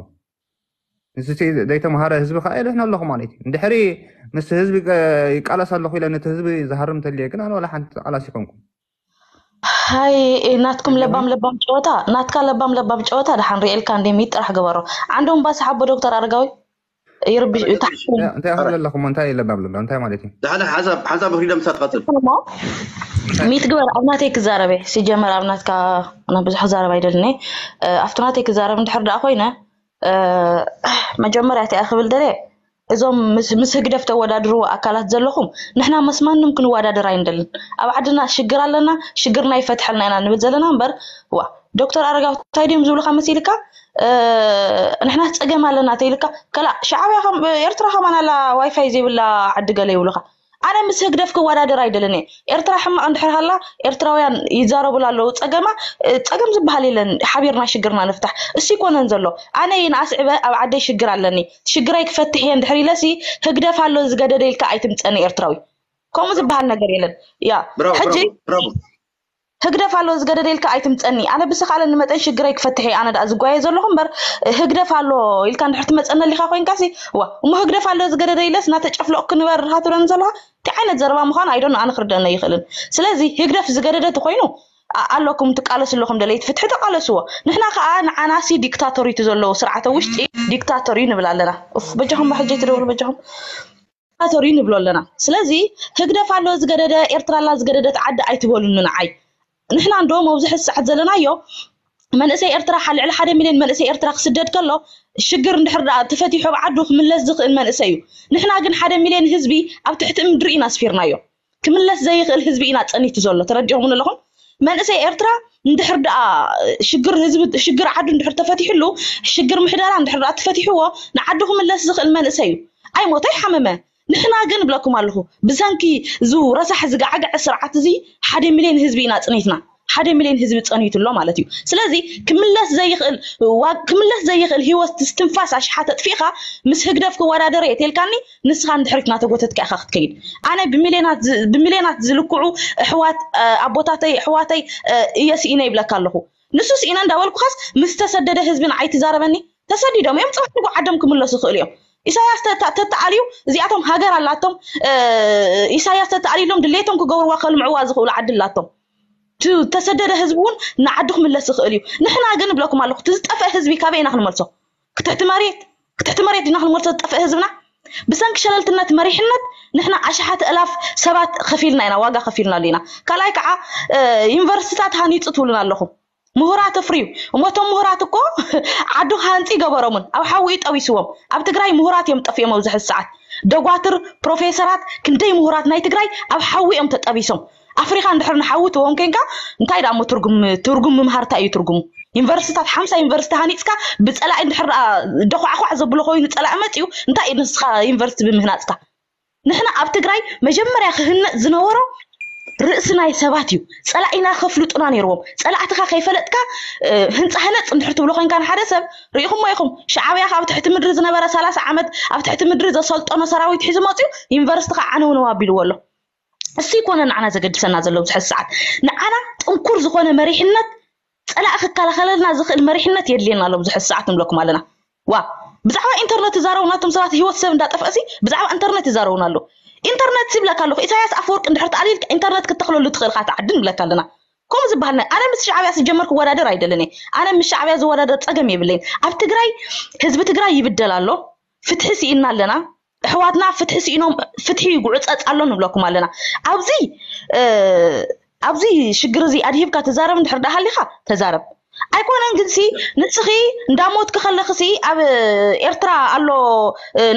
ምስቲ ዘይተምሃረ ህዝቢ ከዓ የድሕኖ ኣለኹ ማለት እዩ። እንድሕሪ ምስቲ ህዝቢ ይቃለስ ኣለኹ ኢለ ነቲ ህዝቢ ዝሃርም ተልየ ግን ኣነ ዋላ ሓንቲ ተቃላሲ ይኮንኩ። ሃይ ናትኩም ለባም ለባም ጨወታ ናትካ ለባም ለባም ጨወታ ደሓን ሪኤልካ እንደ ሚጥ ጥራሕ ግበሮ። ዓንዶም ባስ ሓቦ ዶክተር ኣረጋዊ ይርብሽ። እንታይ ክብል ኣለኹም? እንታይ ለባም ለባም እንታይ ማለት እዩ? ደሓን ሓሳብ ሓሳብ ፍሪደም ሳት ቀጽል። ሚት ግበር ኣብ ናተይ ክዛረበ ሲጀመር ኣብ ናትካ ብዙሕ ክዛረብ ኣይደልኒ። ኣብቲ ናተይ ክዛረብ እንድሕር ደኣ ኮይነ መጀመርያ እቲኣ ክብል ደለ እዞም ምስ ህግደፍ ተወዳድርዎ ኣካላት ዘለኹም ንሕና ምስ ማንም ክንወዳደር ኣይንደልን። ኣብ ዓድና ሽግር ኣለና፣ ሽግርና ይፈትሐልና ኢና ንብል ዘለና እምበር ዋ ዶክተር ኣረጋዊ እንታይ ድዮም ዝብሉካ መሲልካ ንሕና ፀገም ኣለና ተይልካ ከላ ሻዕብያ ኤርትራ ከማን ኣላ ዋይፋይ ዘይብላ ዓዲ ገለ ይብሉካ። ኣነ ምስ ህግደፍ ክወዳደር ኣይደልን እየ። ኤርትራ ሕማቕ እንድሕር ሃላ ኤርትራውያን ይዛረቡላ ኣለዉ። ፀገማ ፀገም ዝበሃል የለን። ሓቢርና ሽግርና ንፍታሕ። እሱ ይኮነን ዘሎ። ኣነ ይንኣስዕበ ኣብ ዓደይ ሽግር ኣለኒ። ሽግረይ ክፈትሕ እየ እንድሕር ኢለሲ ህግደፍ ኣሎ ዝገደደ ኢልካ ኣይትምፀኒ ኤርትራዊ። ከምኡ ዝበሃል ነገር የለን። ያ ሕጂ ህግደፍ ኣሎ ዝገደደ ኢልካ ኣይትምፀኒ። ኣነ ብስኻለኒ መጠን ሽግረይ ክፈትሕ እየ ኣነ ደኣ ዝጓየ ዘለኹ እምበር ህግደፍ ኣሎ ኢልካ እንድሕር ትመፀኒ ኣሊኻ ኮይንካሲ ዋ እሞ ህግደፍ ኣሎ ዝገደደ ኢለስ እናተጨፍለቕኩ ንበር ኢኻ ትብለኒ ዘለኻ። እንታይ ዓይነት ዘረባ ምዃኑ ኣይዶን ኣነ ክርደአና ይኽእልን። ስለዚ ህግደፍ ዝገደደ ተኮይኑ ኣለኩም ትቃለሱ ኣለኹም ደለይቲ ፍትሒ ተቃለስዎ። ንሕና ከዓ ንዓናሲ ዲክታቶር እዩ ዘለዎ ስርዓተ ውሽጢ ዲክታቶር እዩ ንብል ኣለና። ኡፍ በጃኹም ሕጂ ትደውሉ በጃኹም ዲክታቶር እዩ ንብሎ ኣለና። ስለዚ ህግደፍ ኣሎ ዝገደደ ኤርትራ ኣላ ዝገደደት ዓዲ ኣይትበሉኒ ንዓይ። ንሕና እንደውም ኣብዚ ሕዚ ሰዓት ዘለናዮ መንእሰይ ኤርትራ ልዕሊ ሓደ ሚልዮን መንእሰይ ኤርትራ ክስደድ ከሎ ሽግር እንድሕር ደኣ ተፈቲሑ ኣብ ዓዱ ክምለስ ዝኽእል መንእሰይ እዩ። ንሕና ግን ሓደ ሚልዮን ህዝቢ ኣብ ትሕቲ ምድሪ ኢና ኣስፊርናዮ። ክምለስ ዘይኽእል ህዝቢ ኢና ጸኒቱ ዘሎ። ተረዲኦምን ኣለኹም? መንእሰይ ኤርትራ እንድሕር ደኣ ሽግር ህዝቢ ሽግር ዓዱ እንድሕር ተፈቲሕሉ ሽግር ምሕደራ እንድሕር ደኣ ተፈቲሕዎ ንዓዱ ክምለስ ዝኽእል መንእሰይ እዩ። ኣይሞተ ኣይሓመመ። ንሕና ግን እብለኩም ኣለኹ ብሰንኪ እዚ ረሳሕ ዝጋዕግዐ ስርዓት እዚ ሓደ ሚልዮን ህዝቢ ኢና ጽኒትና። ሓደ ሚልዮን ህዝቢ ጸኒቱ ኣሎ ማለት እዩ። ስለዚ ክምለስ ዘይኽእል ክምለስ ዘይኽእል ህይወት ትንፋስ ኣሽሓት ኣጥፊእኻ ምስ ህግደፍ ክወዳደር እየ ተልካኒ ንስኻ ንድሕሪት እናተጎተትካ ኢኻ ክትከይድ። ኣነ ብሚልዮናት ብሚልዮናት ዝልክዑ ኣሕዋት ኣቦታተይ ኣሕዋተይ እየ ስኢነ ይብለካ ኣለኹ። ንሱ ስኢነ እንዳበልኩኻስ ምስ ተሰደደ ህዝቢ ንዓይ ትዛረበኒ? ተሰዲዶም እዮም ጽባሕ ንግሆ ዓዶም ክምለሱ ይኽእሉ እዮም። ኢሳያስ ተተኣልዩ እዚኣቶም ሃገር ኣላቶም። ኢሳያስ ተተኣልዩሎም ድሌቶም ክገብርዋ ከልምዕዋ ዝኽእሉ ዓዲ ኣላቶም። ተሰደደ ህዝቢ እውን ንዓዱ ክምለስ ይኽእል እዩ። ንሕና ግን እብለኩም ኣለኹ እቲ ዝጠፍአ ህዝቢ ካበይ ኢና ክንመልሶ? ክትሕቲ መሬት ክትሕቲ መሬት ዲና ክንመልሶ ዝጠፍአ ህዝብና? ብሰንኪ ሸለልትነት መሪሕነት ንሕና ኣሽሓት እላፍ ሰባት ከፊልና ኢና ዋጋ ከፊልና ኣለና። ካልኣይ ከዓ ዩኒቨርሲቲታት ሃኒፁ ትብሉና ኣለኹም። ምሁራት ኣፍርዩ እሞ እቶም ምሁራት እኮ ዓዱ ክሃንፂ ይገበሮምን ኣብ ሓዊ እዩ ጠቢስዎም። ኣብ ትግራይ ምሁራት እዮም ጠፊኦም ኣብዚ ሕዚ ሰዓት። ደጓትር ፕሮፌሰራት ክንደይ ምሁራት ናይ ትግራይ ኣብ ሓዊ እዮም ተጠቢሶም። ኣፍሪኻ እንድሕር ንሓዊ ትዎም ኮንካ እንታይ ደኣ እሞ ትርጉም ትርጉም ምምሃር እንታይ እዩ ትርጉሙ? ዩኒቨርሲታት ሓምሳ ዩኒቨርሲቲ ሃኒፅካ ብፀላኢ እንድሕር ደኣ ደኳዕኳዕ ዘብሎ ኮይኑ ፀላኢ መፅዩ እንታይ እዩ ንስኻ ዩኒቨርሲቲ ብምህናፅካ? ንሕና ኣብ ትግራይ መጀመርያ ክህነፅ ዝነበሮ ርእሲ ናይ ሰባት እዩ። ፀላኢና ከፍልጡና ነይርዎም። ፀላእትኻ ከይፈለጥካ ህንፃ ህነፅ እንድሕር ትብሎ ኮይንካ ንሓደ ሰብ ርኢኹሞ ኢኹም። ሻዕብያ ካብ ትሕቲ ምድሪ ዝነበረ ሰላሳ ዓመት ኣብ ትሕቲ ምድሪ ዘሰልጠኖ ሰራዊት ሒዙ መፅዩ ዩኒቨርሲቲ ከዓ ዓነውነው ኣቢልዎ ኣሎ። እሱ ይኮነ ንዓና ዘገድሰና ዘሎ ኣብዚ ሕዚ ሰዓት። ንዓና ጥንኩር ዝኾነ መሪሕነት ፀላኢ ክከላኸለልና ዝኽእል መሪሕነት የድልየና ኣሎ ኣብዚ ሕዚ ሰዓት ንብለኩም ኣለና። ዋ ብዛዕባ ኢንተርነት ትዛረቡ ናቶም ሰባት ህይወት ሰብ እንዳጠፍአሲ ብዛዕባ ኢንተርነት ይዛረቡና ኣለዉ። ኢንተርነት ይብለካ ኣለኹ ኢሳያስ ኣፈወርቂ እንድሕር ተኣልዩልካ ኢንተርነት ክተኽለሉ ትኽእል ኢኻ እቲ ዓዲ ንብለካ ኣለና። ከምኡ ዝበሃል ኣነ ምስ ሻዕብያ ስጀመር ክወዳደር ኣይደልን እየ። ኣነ ምስ ሻዕብያ ዝወዳደር ፀገም የብለይን። ኣብ ትግራይ ህዝቢ ትግራይ ይብደል ኣሎ። ፍትሒ ስኢንና ኣለና። ኣሕዋትና ፍትሒ ስኢኖም ፍትሒ ይጉዕፀፅ ኣሎ ንብለኩም ኣለና። ኣብዚ ኣብዚ ሽግር እዚ ኣድሂብካ ትዛረብ እንድሕር ደኣ ሃሊኻ ተዛረብ። ኣይኮነን ግንሲ ንስኺ እንዳሞትኪ ከለኽሲ ኣብ ኤርትራ ኣሎ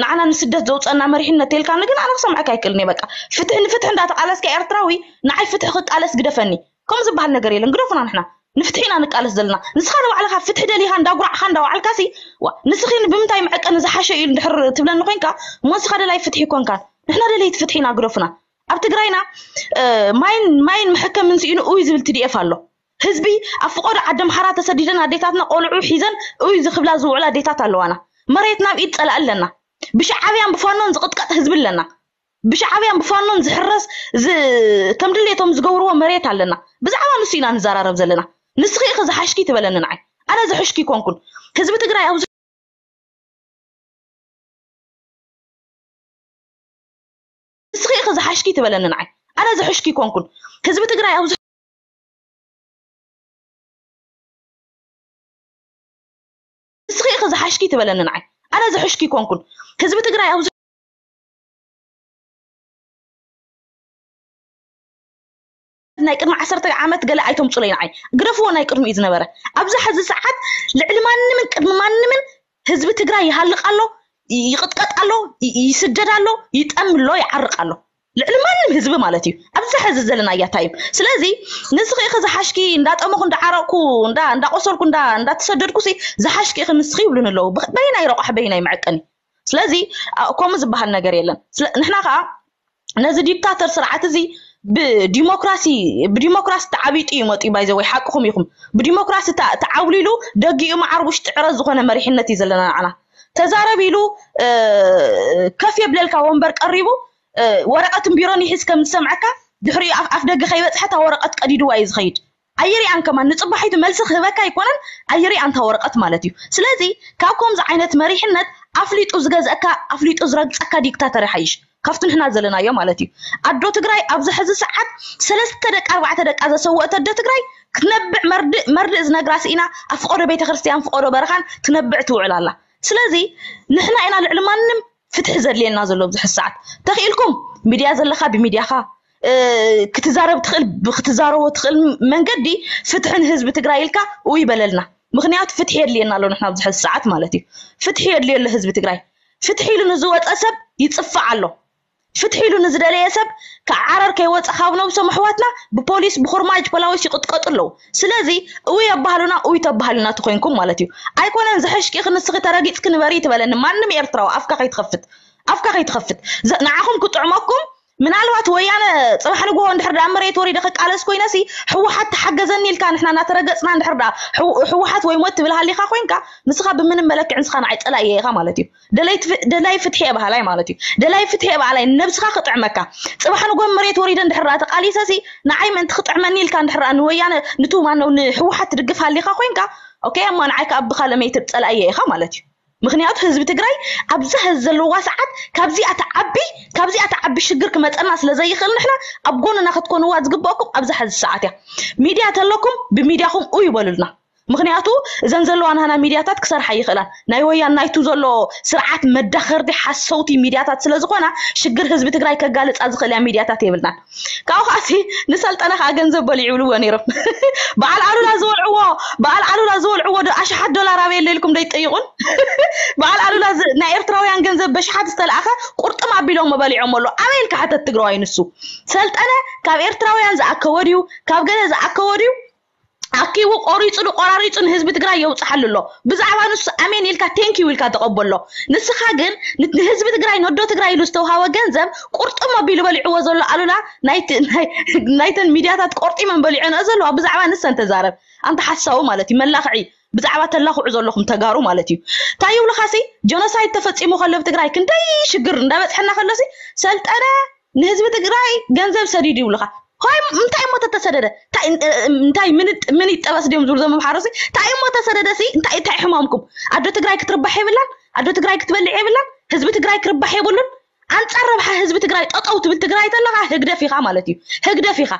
ንዓና ንስደት ዘውፀና መሪሕነት ተልካኒ ግን ኣነ ክሰምዐካ ኣይክእልን እየ። በቃ ፍትሒ ንፍትሒ እንዳተቃለስካ ኤርትራዊ ንዓይ ፍትሒ ክቃለስ ግደፈኒ። ከምኡ ዝበሃል ነገር የለን። ግደፉና ንሕና ንፍትሒ ኢና ንቃለስ ዘለና። ንስኻ ንባዕልኻ ፍትሒ ደሊኻ እንዳጉራዕኻ እንዳዋዓልካሲ ዋ ንስኺ ብምንታይ መዐቀኒ ዝሓሸ እዩ እንድሕር ትብለኒ ኮይንካ እሞ ንስኻ ደላይ ፍትሒ ይኮንካ። ንሕና ደለይቲ ፍትሒ ኢና ግደፉና። ኣብ ትግራይና ማይን ማይን መሐከምን ስኢኑ እውይ ዝብል ትዲኤፍ ኣሎ። ህዝቢ ኣብ ፍቆዶ ዓዲ ኣምሓራ ተሰዲደን ኣዴታትና ቆልዑ ሒዘን እውይ ዝክብላ ዝውዕላ ኣዴታት ኣለዋና። መሬትና ኣብ ኢድ ፀላኢ ኣለና። ብሻዕብያን ብፋኖን ዝቕጥቀጥ ህዝቢ ኣለና። ብሻዕብያን ብፋኖን ዝሕረስ ዝ- ከም ድሌቶም ዝገብርዎ መሬት ኣለና። ብዛዕባ ንሱ ኢና ንዘራረብ ዘለና። ንስኺ ኢኺ ዝሓሽኪ ትበለኒ ንዓይ። ኣነ ዝሕሽኪ ኮንኩን። ህዝቢ ትግራይ ኣብዚ ንስኺ ኢኺ ዝሓሽኪ ትበለኒ ንዓይ። ኣነ ዝሕሽኪ ኮንኩን። ህዝቢ ትግራይ ኣብዚ ንስኺ ኢኺ ዝሓሽኪ ትበለኒ ንዓይ። ኣነ ዝሕሽኪ ኮንኩን። ህዝቢ ትግራይ ኣብዚ ናይ ቅድሚ ዓሰርተ ዓመት ገለ ኣይተምፁለይ ንዓይ። ግደፍዎ ናይ ቅድሚኡ ዝነበረ። ኣብዚ ሕዚ ሰዓት ልዕሊ ማንምን ቅድሚ ማንምን ህዝቢ ትግራይ ይሃልቕ ኣሎ፣ ይ- ይቕጥቀጥ ኣሎ፣ ይ- ይስደድ ኣሎ፣ ይጠም ኣሎ፣ ይዓርቕ ኣሎ። ልዕሊ ማንም ህዝቢ ማለት እዩ። ኣብዚ ሕዚ ዘለናያ ታይም። ስለዚ ንስኺ ኢኺ ዝሓሽኪ እንዳጠመኹ እንዳዓረቕኩ እንዳ እንዳቆሰልኩ እንዳ እንዳተሰደድኩ ሲ ዝሓሽኪ ኢኺ ንስኺ ይብሉን ኣለዉ። ብ- በይናይ ረቋሕ በይናይ መዐቀኒ። ስለዚ ኣ- ከምኡ ዝበሃል ነገር የለን። ስለ- ንሕና ከዓ ነዚ ዲክታተር ስርዓት እዚ ብዲሞክራሲ ብዲሞክራሲ ተዓቢጡ እዩ መፅኡ። ባይዘ ወይ ሓቅኹም ኢኹም። ብዲሞክራሲ ተዓብሊሉ ደጊኡ መዓር ውሽጢ ዕረ ዝኾነ መሪሕነት እዩ ዘለና ንዓና። ተዛረብ ኢሉ ከፍ የብለልካ ወንበር ቀሪቡ ወረቐትን ቢሮን ይሕዝ ከም ዝሰምዐካ ድሕሪኡ ኣፍ ደገ ከይበፅሐ እታ ወረቐት ቀዲድዋ እዩ ዝኸይድ። ኣይሪኣን ከማን ንፅባሒቱ መልሲ ክህበካ ኣይኮነን። ኣይሪኣን እታ ወረቐት ማለት እዩ። ስለዚ ካብ ከምዚ ዓይነት መሪሕነት ኣፍሊጡ ዝገዝእካ ኣፍሊጡ ዝረግፀካ ዲክታተር ይሓይሽ ካብቲ ንሕና ዘለናዮ ማለት እዩ። ኣዶ ትግራይ ኣብዚ ሕዚ ሰዓት ሰለስተ ደቂ ኣርባዕተ ደቃ ዘሰወእት ኣዶ ትግራይ ክትነብዕ መርድእ መርድእ ዝነግራ ስኢና ኣብ ፍቆዶ ቤተክርስትያን ፍቆዶ በረኻን ትነብዕ ትውዕል ኣላ። ስለዚ ንሕና ኢና ልዕሊ ማንም ፍትሒ ዘድልየና ዘሎ ኣብዚ ሕዚ ሰዓት። ተኽኢልኩም ሚድያ ዘለካ ብሚድያኻ ክትዛረብ ትኽእል ብክትዛረቦ ትኽእል መንገዲ ፍትሒ ንህዝቢ ትግራይ ኢልካ ውይ በለልና። ምክንያቱ ፍትሒ የድልየና ኣሎ ንሕና ኣብዚ ሕዚ ሰዓት ማለት እዩ። ፍትሒ የድልዮ ኣሎ ህዝቢ ትግራይ። ፍትሒ ኢሉ ንዝወፀ ሰብ ይፅፋዕ ኣሎ። ፍትሒ ኢሉ ንዝደለየ ሰብ ከዓረር ከይወፀ ካብ ነብሶም ኣሕዋትና ብፖሊስ ብኩርማጅ ፖላዊስ ይቕጥቀጡ ኣለዉ። ስለዚ እውይ ኣባህሉና እውይ ተባህሉና ተኮይንኩም ማለት እዩ። ኣይኮነን ዝሕሽቂ ክንስኺ ተረጊፅኪ ንበሪ ትበለኒ ማንም ኤርትራዊ ኣፍካ ከይትኸፍት ኣፍካ ከይትኸፍት ንዓኹም ክጥዕመኩም ምናልባት ወያነ ፅባሕ ንግሆ እንድሕር ዳ መሬት ወሪደ ክቃለስ ኮይነሲ ህወሓት ተሓገዘኒ ኢልካ ንሕና እናተረገፅና እንድሕር ዳ ህወሓት ወይ ሞት ትብል ሃሊካ ኮይንካ ንስኻ ብምንም መለክዕ ንስኻ ንዓይ ፀላእየ ኢኻ ማለት እዩ። ደላይ ፍትሒ እየ በሃላይ ማለት እዩ። ደላይ ፍትሒ እየ በሃላይ ነብስኻ ክጥዕመካ ፅባሕ ንጎ መሬት ወሪደ እንድሕር ዳ ተቃሊሰሲ ንዓይ ምእንቲ ክጥዕመኒ ኢልካ እንድሕር ዳ ንወያነ ንቱ ማነው ንህወሓት ትድግፍ ሃሊካ ኮይንካ ኦኬ እሞ ንዓይ ከዓ ብካለመይ ትብፀላ እየ ኢኻ ማለት እዩ። ምክንያቱ ህዝቢ ትግራይ ኣብዛ ህዚ ዘለዋ ሰዓት ካብዚኣ ተዓቢ ካብዚኣ ተዓቢ ሽግር ክመፀና ስለ ዘይኽእል ንሕና ኣብ ጎንና ክትኮንዋ ዝግበእኩም ኣብዛ ሕዚ ሰዓት እያ። ሚድያ ተለኩም ብሚድያኹም ኡ ይበሉልና። ምክንያቱ እዘን ዘለዋ ናህና ሚድያታት ክሰርሓ ይኽእላን ናይ ወያን ናይቱ ዘሎ ስርዓት መዳኸርቲ ሓሰውቲ ሚድያታት ስለ ዝኾና ሽግር ህዝቢ ትግራይ ከጋልፃ ዝኽእል እያ ሚድያታት የብልናን። ካብኡ ከዓሲ ንሰልጠነ ከዓ ገንዘብ በሊዑ ይብልዎ ነይሮም። በዓል ኣሉላ ዝወልዕዎ በዓል ኣሉላ ዝወልዕዎ ኣሽሓት ዶላር ኣበይ ኣሎ ኢልኩም ዶ ይጠይቁን? በዓል ኣሉላ ናይ ኤርትራውያን ገንዘብ በሽሓት ዝተለኣኸ ቁርጥም ኣቢሎም በሊዖም ኣሎ ኣበይ ኢልካ ሓተት ትግራዋይ ንሱ ሰልጠነ ካብ ኤርትራውያን ዝኣከወ ድዩ ካብ ገለ ዝኣከወ ድዩ ኣኪቡ ቆሪፁ ዶ ቆራሪፁ ንህዝቢ ትግራይ የውፅሓሉ ኣሎ። ብዛዕባ ንሱ ኣሜን ኢልካ ቴንኪው ኢልካ ተቐበሎ። ንስኻ ግን ንህዝቢ ትግራይ ነዶ ትግራይ ኢሉ ዝተውሃወ ገንዘብ ቁርጥም ኣቢሉ በሊዕዎ ዘሎ ኣሉላ ናይተን ሚድያታት ቆርጢመን በሊዐንኦ ዘለዋ ብዛዕባ ንሰን ተዛረብ። ኣንታ ሓሳዊ ማለት እዩ መላኽዒ ብዛዕባ ተላኽዑ ዘለኹም ተጋሩ ማለት እዩ። እንታይ ይብሉኻሲ ጀኖሳይድ ተፈፂሙ ከሎ ብትግራይ ክንደይ ሽግር እንዳበፅሐና ከሎሲ ሰልጠነ ንህዝቢ ትግራይ ገንዘብ ሰዲዱ ይብሉኻ። ሆይ እንታይ እሞ ተተሰደደ እንታይ ምን ይጠበስ ድዮም ዝብሉ ዘመምሓሩ ሲ እንታይ እሞ ተሰደደ ሲ እንታይ እንታይ ሕማምኩም ኣዶ ትግራይ ክትርባሕ የብላን ኣዶ ትግራይ ክትበልዕ የብላን ህዝቢ ትግራይ ክርባሕ የብሉን ኣንፃር ረብሓ ህዝቢ ትግራይ ጠጠው ትብል ትግራይ ተለካ ህግደፍ ኢኻ ማለት እዩ ህግደፍ ኢኻ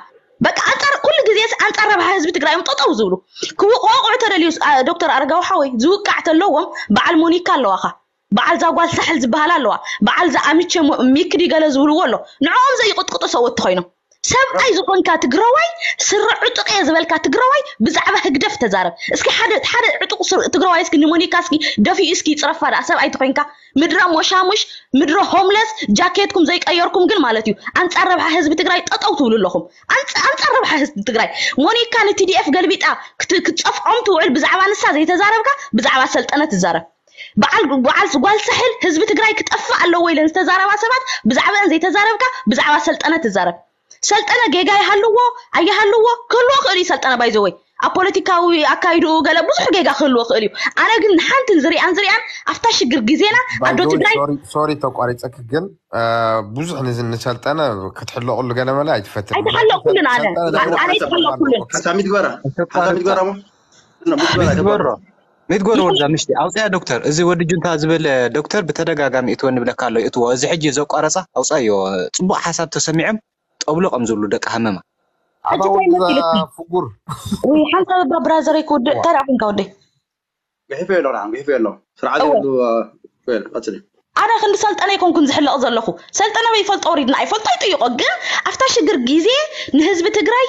በቃ ኣንፃር ኩሉ ግዜ ኣንፃር ረብሓ ህዝቢ ትግራይ እዮም ጠጠው ዝብሉ ክወቅዑ ተደልዩ ዶክተር ኣረጋዊ ሓወይ ዝውቃዕ ተለዎም በዓል ሞኒካ ኣለዋኻ በዓል ዛጓል ሳሕል ዝበሃል ኣለዋ በዓል ዝኣምቸ ሚክዲ ገለ ዝብልዎ ኣሎ ንዕኦም ዘይቅጥቅጡ ሰው እትኮይኖም ሰብኣይ ዝኾንካ ትግራዋይ ስረ ዕጡቅ እየ ዝበልካ ትግራዋይ ብዛዕባ ህግደፍ ተዛረብ እስኪ ሓደ ሓደ ዕጡቅ ትግራዋይ እስኪ ንሞኒካ እስኪ ደፊኡ እስኪ ይፅረፋ ደኣ ሰብኣይ ተኮይንካ ምድረ ሞሻሙሽ ምድረ ሆምለስ ጃኬትኩም ዘይቀየርኩም ግን ማለት እዩ ኣንፃር ረብሓ ህዝቢ ትግራይ ጠጠው ትብሉ ኣለኹም ኣንፃር ረብሓ ህዝቢ ትግራይ ሞኒካ ንቲዲኤፍ ገልቢጣ ክትፀፍዖም ትውዕል ብዛዕባ ንሳ ዘይተዛረብካ ብዛዕባ ሰልጠነ ትዛረብ በዓል በዓል ጓል ሳሕል ህዝቢ ትግራይ ክጠፍእ ኣለዎ ኢለን ዝተዛረባ ሰባት ብዛዕባአን ዘይተዛረብካ ብዛዕባ ሰልጠነ ትዛረብ ሰልጠነ ጌጋ ይሃልዎ ኣይሃልዎ ክህልዎ ክእል እዩ ሰልጠነ ባይዘወይ ኣብ ፖለቲካዊ ኣካይድኡ ገለ ብዙሕ ጌጋ ክህልዎ ክእል እዩ። ኣነ ግን ንሓንትን ዝሪኣን ዝሪኣን ኣብታ ሽግር ግዜና ኣዶ ትግራይ ሶሪ ተቋሪፀክ ግን ብዙሕ ንሰልጠነ ክትሕለቁሉ ገለ መለ ኣይትፈትን ኣይተሓለቅኩልን ኣነ ኣነ ኣይተሓለቅኩልን ሓሳብ ሚትግበራ ሓሳብ ሚትግበራ ሞ ሚትጎር ወልዳ ምሽቲ ኣውፅያ ዶክተር እዚ ወዲ ጁንታ ዝበለ ዶክተር ብተደጋጋሚ እትወ ንብለካ ኣሎ እትዎ እዚ ሕጂ ዘቋረፃ ኣውፃዮ ፅቡቅ ሓሳብ ተሰሚዖም ጠብሎ ከም ዝብሉ ደቂ ሃመማ ኣታ ወልዳ ፍጉር ሓንሳብ እባ ብራዘረይ ክውድእ እንታይ ደኣ ኮንካ ወደይ ግሒፈዮ ኣሎ ንዓም ግሒፈዮ ኣሎ ስርዓት የብሉ ቀፅሊ ኣነ ክንዲ ሰልጠነ ኣይኮንኩን ዝሕለቕ ዘለኹ ሰልጠነ ወይ ፈልጦ ወሪድና ኣይፈልጦ ይጥይቆ ግን ኣብታ ሽግር ግዜ ንህዝቢ ትግራይ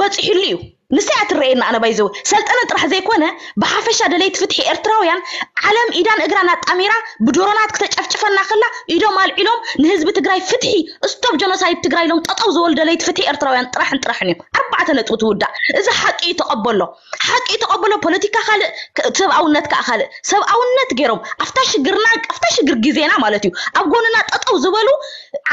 በፂሕሉ እዩ ንሳ እያ ትረኤና ኣነ ባይዘው ሰልጠነ ጥራሕ ዘይኮነ ብሓፈሻ ደለይቲ ፍትሒ ኤርትራውያን ዓለም ኢዳን እግራን ኣጣሚራ ብድሮናት ክተጨፍጭፈና ከላ ኢዶም ኣልዒሎም ንህዝቢ ትግራይ ፍትሒ ስቶብ ጀኖሳይድ ትግራይ ኢሎም ጠጠው ዝበሉ ደለይቲ ፍትሒ ኤርትራውያን ጥራሕን ጥራሕን እዮም ኣርባዕተ ነጥቢ ትውዳእ እዚ ሓቂ እዩ ተቐበሎ ሓቂ ተቐብሎ ፖለቲካ ካልእ ሰብኣውነት ከዓ ካልእ ሰብኣውነት ገይሮም ኣብታ ሽግርና ኣብታ ሽግር ግዜና ማለት እዩ ኣብ ጎንና ጠጠው ዝበሉ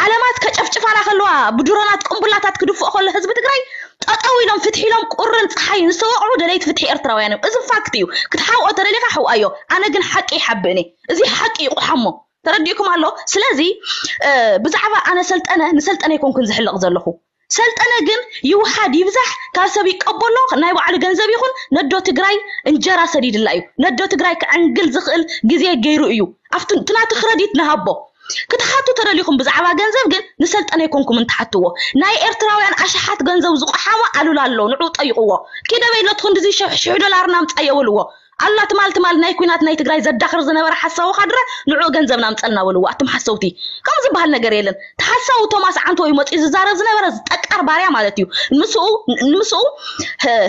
ዓለማት ከጨፍጭፋና ከለዋ ብድሮናት ቅንቡላታት ክድፍኦ ከሎ ህዝቢ ትግራይ ጠጠው ኢሎም ፍትሒ ኢሎም ቁርን ፀሓይን ዝተወቕዑ ደለይቲ ፍትሒ ኤርትራውያን እዮም እዚ ፋክት እዩ ክትሓውኦ ተደሊኻ ሕውኣዮ ኣነ ግን ሓቂ ይሓብእኒ እዚ ሓቂ ይቁሓሞ ተረዲእኩም ኣሎ ስለዚ ብዛዕባ ኣነ ሰልጠነ ንሰልጠነ ይኮንኩን ዝሕለቕ ዘለኹ ሰልጠነ ግን ይውሓድ ይብዛሕ ካብ ሰብ ይቀበሎ ናይ ባዕሉ ገንዘብ ይኹን ነዶ ትግራይ እንጀራ ሰዲድላ እዩ ነዶ ትግራይ ክዕንግል ዝኽእል ግዜ ገይሩ እዩ ኣብቲ ናቲ ክረዲት ንሃቦ ክትሓቱ ተደሊኹም ብዛዕባ ገንዘብ ግን ንሰልጠነ ይኮንኩም እንትሓትዎ ናይ ኤርትራውያን ኣሽሓት ገንዘብ ዝቆሓሞ ኣሉላ ኣሎ ንዑ ጠይቅዎ ኪደበይ ለትኹ እንድዚ ሽሕ ዶላር ናምፃ የበልዎ ኣላ ትማል ትማል ናይ ኩናት ናይ ትግራይ ዘዳኽር ዝነበረ ሓሳዊ ካድረ ንዑ ገንዘብ ናምፀልና በልዎ ኣቱም ሓሰውቲ ከም ዝበሃል ነገር የለን ተሓሳዊ ቶማስ ዓንቶ እዩ መፅኡ ዝዛረብ ዝነበረ ጠቃር ባርያ ማለት እዩ ምስኡ ምስኡ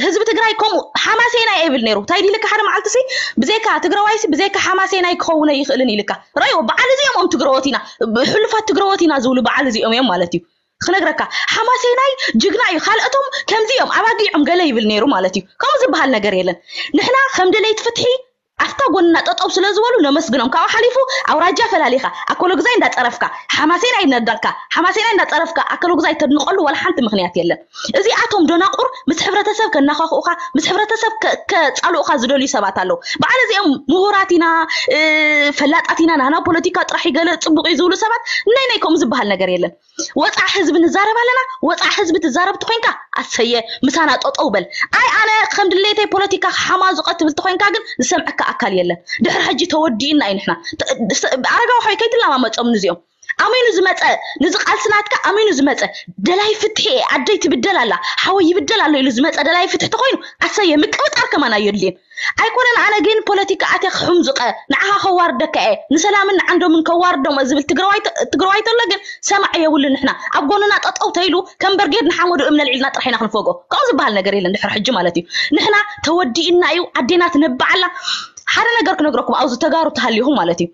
ህዝቢ ትግራይ ከምኡ ሓማሴናይ ኣይብል ነይሩ እንታይ ዲልካ ሓደ መዓልቲ ሲ ብዘይካ ትግራዋይ ሲ ብዘይካ ሓማሴናይ ክኸውን ኣይኽእልን ኢልካ ረዮ በዓል እዚኦም ኦም ትግረዎት ኢና ሕሉፋት ትግረዎት ኢና ዝብሉ በዓል እዚኦም እዮም ማለት እዩ ክነግረካ ሓማሴናይ ጅግና እዩ ካልኦቶም ከምዚ እዮም ኣባጊዖም ገለ ይብል ነይሩ ማለት እዩ ከምኡ ዝበሃል ነገር የለን ንሕና ከም ደለይቲ ፍትሒ ኣብታ ጎንና ጠጠው ስለ ዝበሉ ነመስግኖም ካብኡ ሓሊፉ ኣውራጃ ፈላሊኻ ኣኮሎግዛይ እንዳፀረፍካ ሓማሴናይ ነዳካ ሓማሴናይ እንዳፀረፍካ ኣኮሎግዛይ ተድንቀሉ ወላ ሓንቲ ምክንያት የለን እዚኣቶም ደናቁር ምስ ሕብረተሰብ ከናኻኽኡኻ ምስ ሕብረተሰብ ከፃልኡኻ ዝደልዩ ሰባት ኣለዉ በዓል እዚኦም ምሁራት ኢና ፈላጣት ኢና ናና ፖለቲካ ጥራሕ ይገለ ፅቡቅ እዩ ዝብሉ ሰባት ናይ ናይ ከምኡ ዝበሃል ነገር የለን ወፃዕ ህዝቢ ንዛረብ ኣለና ወፃዕ ህዝቢ ትዛረብ ትኮይንካ ኣሰየ ምሳና ጠጠው በል ኣይ ኣነ ከም ድሌተይ ፖለቲካ ሓማዙ ቀትብል ትኮይንካ ግን ዝሰምዐካ ኣካል የለን ድሕሪ ሕጂ ተወዲእና እዩ ንሕና ኣረጋዊ ሖይ ከይትለማመፆም ንዚኦም ኣሚኑ ዝመፀ ንዚ ቃልሲ ናትካ ኣሚኑ ዝመፀ ደላይ ፍትሒ ኣደይ ትብደል ኣላ ሓወይ ይብደል ኣሎ ኢሉ ዝመፀ ደላይ ፍትሒ ተኮይኑ ኣሰየ ምቅብጣር ከማን ኣየድልየን ኣይኮነን ኣነ ግን ፖለቲካ ኣትየ ክሕምዝቀ ንዓኻ ከዋርደካ እየ ንሰላምን ንዓንዶምን ከዋርዶም እየ ዝብል ትግራዋይ ተሎ ግን ሰማዕ የብሉ ንሕና ኣብ ጎንና ጠጠው ተይሉ ከም በርጌድ ንሓመዱ እምነ ልዒልና ጥራሕ ኢና ክንፈግኦ ከምኡ ዝበሃል ነገር የለን ድሕሪ ሕጂ ማለት እዩ ንሕና ተወዲእና እዩ ኣዴና ትነብዓላ ሓደ ነገር ክነግረኩም ኣብዚ ተጋሩ ተሃሊኹም ማለት እዩ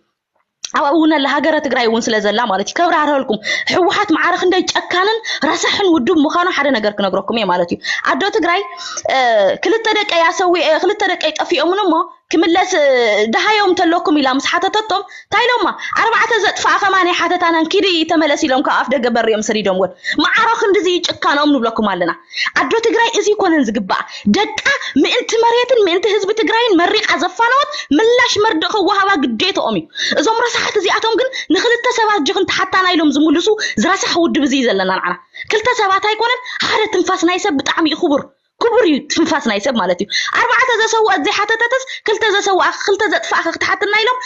ኣብ እውን ኣለ ሃገረ ትግራይ እውን ስለ ዘላ ማለት እዩ ከብራርሀልኩም ህወሓት ማዕረ ክንደይ ጨካንን ረሳሕን ውድብ ምዃኑ ሓደ ነገር ክነግረኩም እየ ማለት እዩ ኣዶ ትግራይ ክልተ ደቀይ ኣሰዊአ ክልተ ደቀይ ጠፊኦምን እሞ ክምለስ ደሃዮም ተለኩም ኢላ ምስ ሓተተቶም እንታይ ኢሎማ ኣርባዕተ ዘጥፋኣ ከማን ሓተታናን ኪዲ ተመለስ ኢሎም ካብ ኣፍ ደገ በሪኦም ሰዲዶምወን ማዕረ ክንድዚ ጭካኖም ንብለኩም ኣለና ኣዶ ትግራይ እዚ ይኮነን ዝግባኣ ደቃ ምእንቲ መሬትን ምእንቲ ህዝቢ ትግራይን መሪቃ ዘፋነወት ምላሽ መርድእ ክወሃባ ግዴትኦም እዩ እዞም ረሳሓት እዚኣቶም ግን ንክልተ ሰባት ጅኽን ተሓታና ኢሎም ዝምልሱ ዝረሳሕ ውድብ እዚ እዩ ዘለና ንዓና ክልተ ሰባት ኣይኮነን ሓደ ትንፋስ ናይ ሰብ ብጣዕሚ እዩ ክቡር ክቡር እዩ ትንፋስ ናይ ሰብ ማለት እዩ ኣርባዕተ ዘሰውአት ዘይሓተተትስ ክልተ ዘሰውኣ ክልተ ዘጥፋእኸ ክትሓትና ኢሎም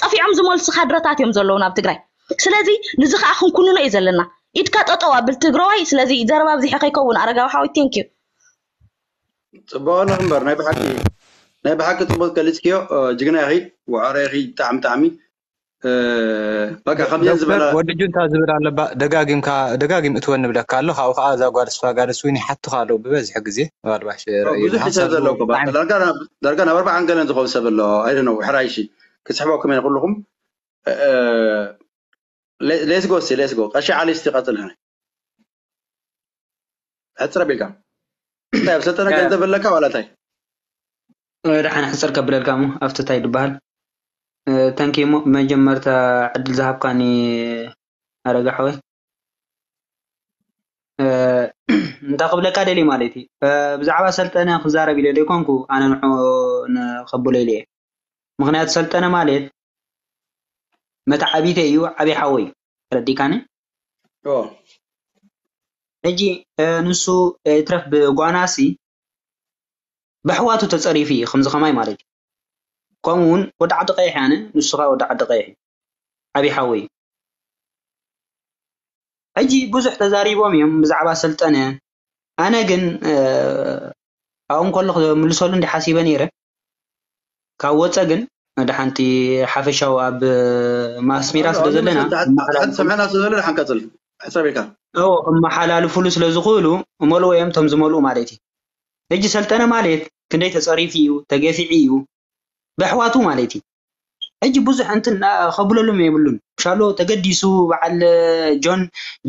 ፀፊዖም ዝመልሱ ካድረታት እዮም ዘለዉ ናብ ትግራይ ስለዚ ንዚ ከዓ ክንኩንኖ እዩ ዘለና ኢድካ ጠጠው ኣብል ትግራዋይ ስለዚ ዘረባ ብዚሐ ከይከውን ኣረጋዊ ሓወይ thank you ፅቡቅ ኣለክ እምበር ናይ ብሓቂ ናይ ብሓቂ ፅቡቅ ገሊፅክዮ ጅግና ኢኺ ወዕረ ኢኺ ብጣዕሚ ብጣዕሚ በቃ ከምዚን ዝበለ ወዲ ጁንታ ዝብል ኣለባ ደጋጊምካ ደጋጊም እትወ ንብለካ ኣሎ ካብኡ ከዓ እዛ ጓል ስፋጋደስ እውን ይሓቱካ ኣለዉ ብበዝሒ ግዜ ምናልባሽ ብዙሕ ሰብ ዘለዎ ዳርጋ ናብ ኣርባዓን ገለን ዝኸውን ሰብ ኣሎ ኣይደ ነው ሕራይሺ ክስሕበኩም እየ ኩልኩም ሌስጎ ሲ ሌስጎ ቀሺ ዓሊ ስቲ ቀፅል ሕፅር ኣቢልካ እንታይ ኣብ ሰልጠነ ገንዘብ ኣለካ ዋላ እንታይ ደሓን ሕፅር ከብለልካ ሞ ኣብቲ እንታይ ዝበሃል ተንኪ ሞ መጀመርታ ዕድል ዝሃብካኒ ኣረጋ ሓወይ እንታይ ክብለካ ደልየ ማለት እዩ፣ ብዛዕባ ሰልጠነ ክዛረብ ኢለ ዘይኮንኩ፣ ኣነ ንዑ ንኸብሎ ኢለ እየ። ምኽንያቱ ሰልጠነ ማለት መተዓቢተይ እዩ፣ ዓብዪ ሓወይ እዩ። ተረዲካኒ? ሕጂ ንሱ ይትረፍ ብጓናሲ ብኣሕዋቱ ተጸሪፉ እዩ፣ ከምዚ ከማይ ማለት እዩ። ከምኡ እውን ወዲ ዓዲ ቀይሕ ኣነ፣ ንሱ ኸኣ ወዲ ዓዲ ቀይሕ እዩ። ዓብዪ ሓወይ እዩ። ሕጂ ብዙሕ ተዛሪቦም እዮም ብዛዕባ ሰልጠነ። ኣነ ግን ኣብኡ እንከሎ ክምልሰሉ እንዲ ሓሲበ ነይረ። ካብ ወጸ ግን ወደ ሓንቲ ሓፈሻዊ ኣብ ማስሚራ ስለ ዘለና ሰምዕና ስለ ዘለና ሓንቀጽል ሕሳብ ኢልካ እዎ ክመሓላልፉሉ ስለ ዝኽእሉ እመልዎ እዮም፣ እቶም ዝመልኡ ማለት እዩ። ሕጂ ሰልጠነ ማለት ክንደይ ተጸሪፉ እዩ፣ ተገፊዑ እዩ፣ ብኣሕዋቱ ማለት እዩ። ሕጂ ብዙሕ እንትን ከብለሉም የብሉን። ሻሎ ተገዲሱ በዓል ጆን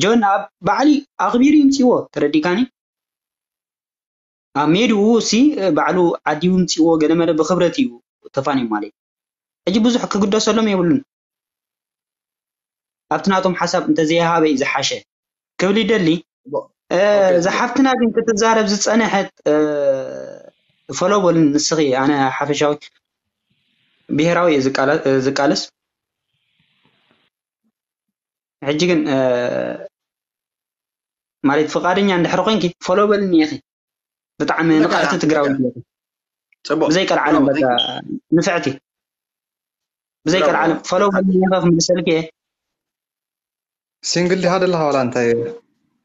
ጆን ኣብ ባዕሊ ኣኽቢሩ ይምፅዎ። ተረዲካኒ? ኣብ ሜድኡ ሲ ባዕሉ ዓዲቡ ምፅዎ ገለመለ ብክብረት እዩ ተፋንዮም ማለት እዩ። ሕጂ ብዙሕ ክግደሰሎም የብሉን። ኣብቲ ናቶም ሓሳብ እንተዘይሃበ እዩ ዝሓሸ ክብል ይደሊ። ዝሓፍትና ግን ክትዛረብ ዝፀነሐት ፈሎ በሉን ንስኺ። ኣነ ሓፈሻዊ ብሄራዊ እየ ዝቃለስ። ሕጂ ግን ማለት ፍቃደኛ እንድሕር ኮይንኪ ፈሎ በልኒ ኢኺ። ብጣዕሚ ንቕሕቲ ትግራዊት ኢኺ። ብዘይ ቀልዓለም በቃ ንፍዕቲ ብዘይ ቀልዓለም ፈሎ በልኒ ኢኺ ክምልሰልኪ እየ። ሲንግል ዲኻ ደለኻ ዋላ እንታይ?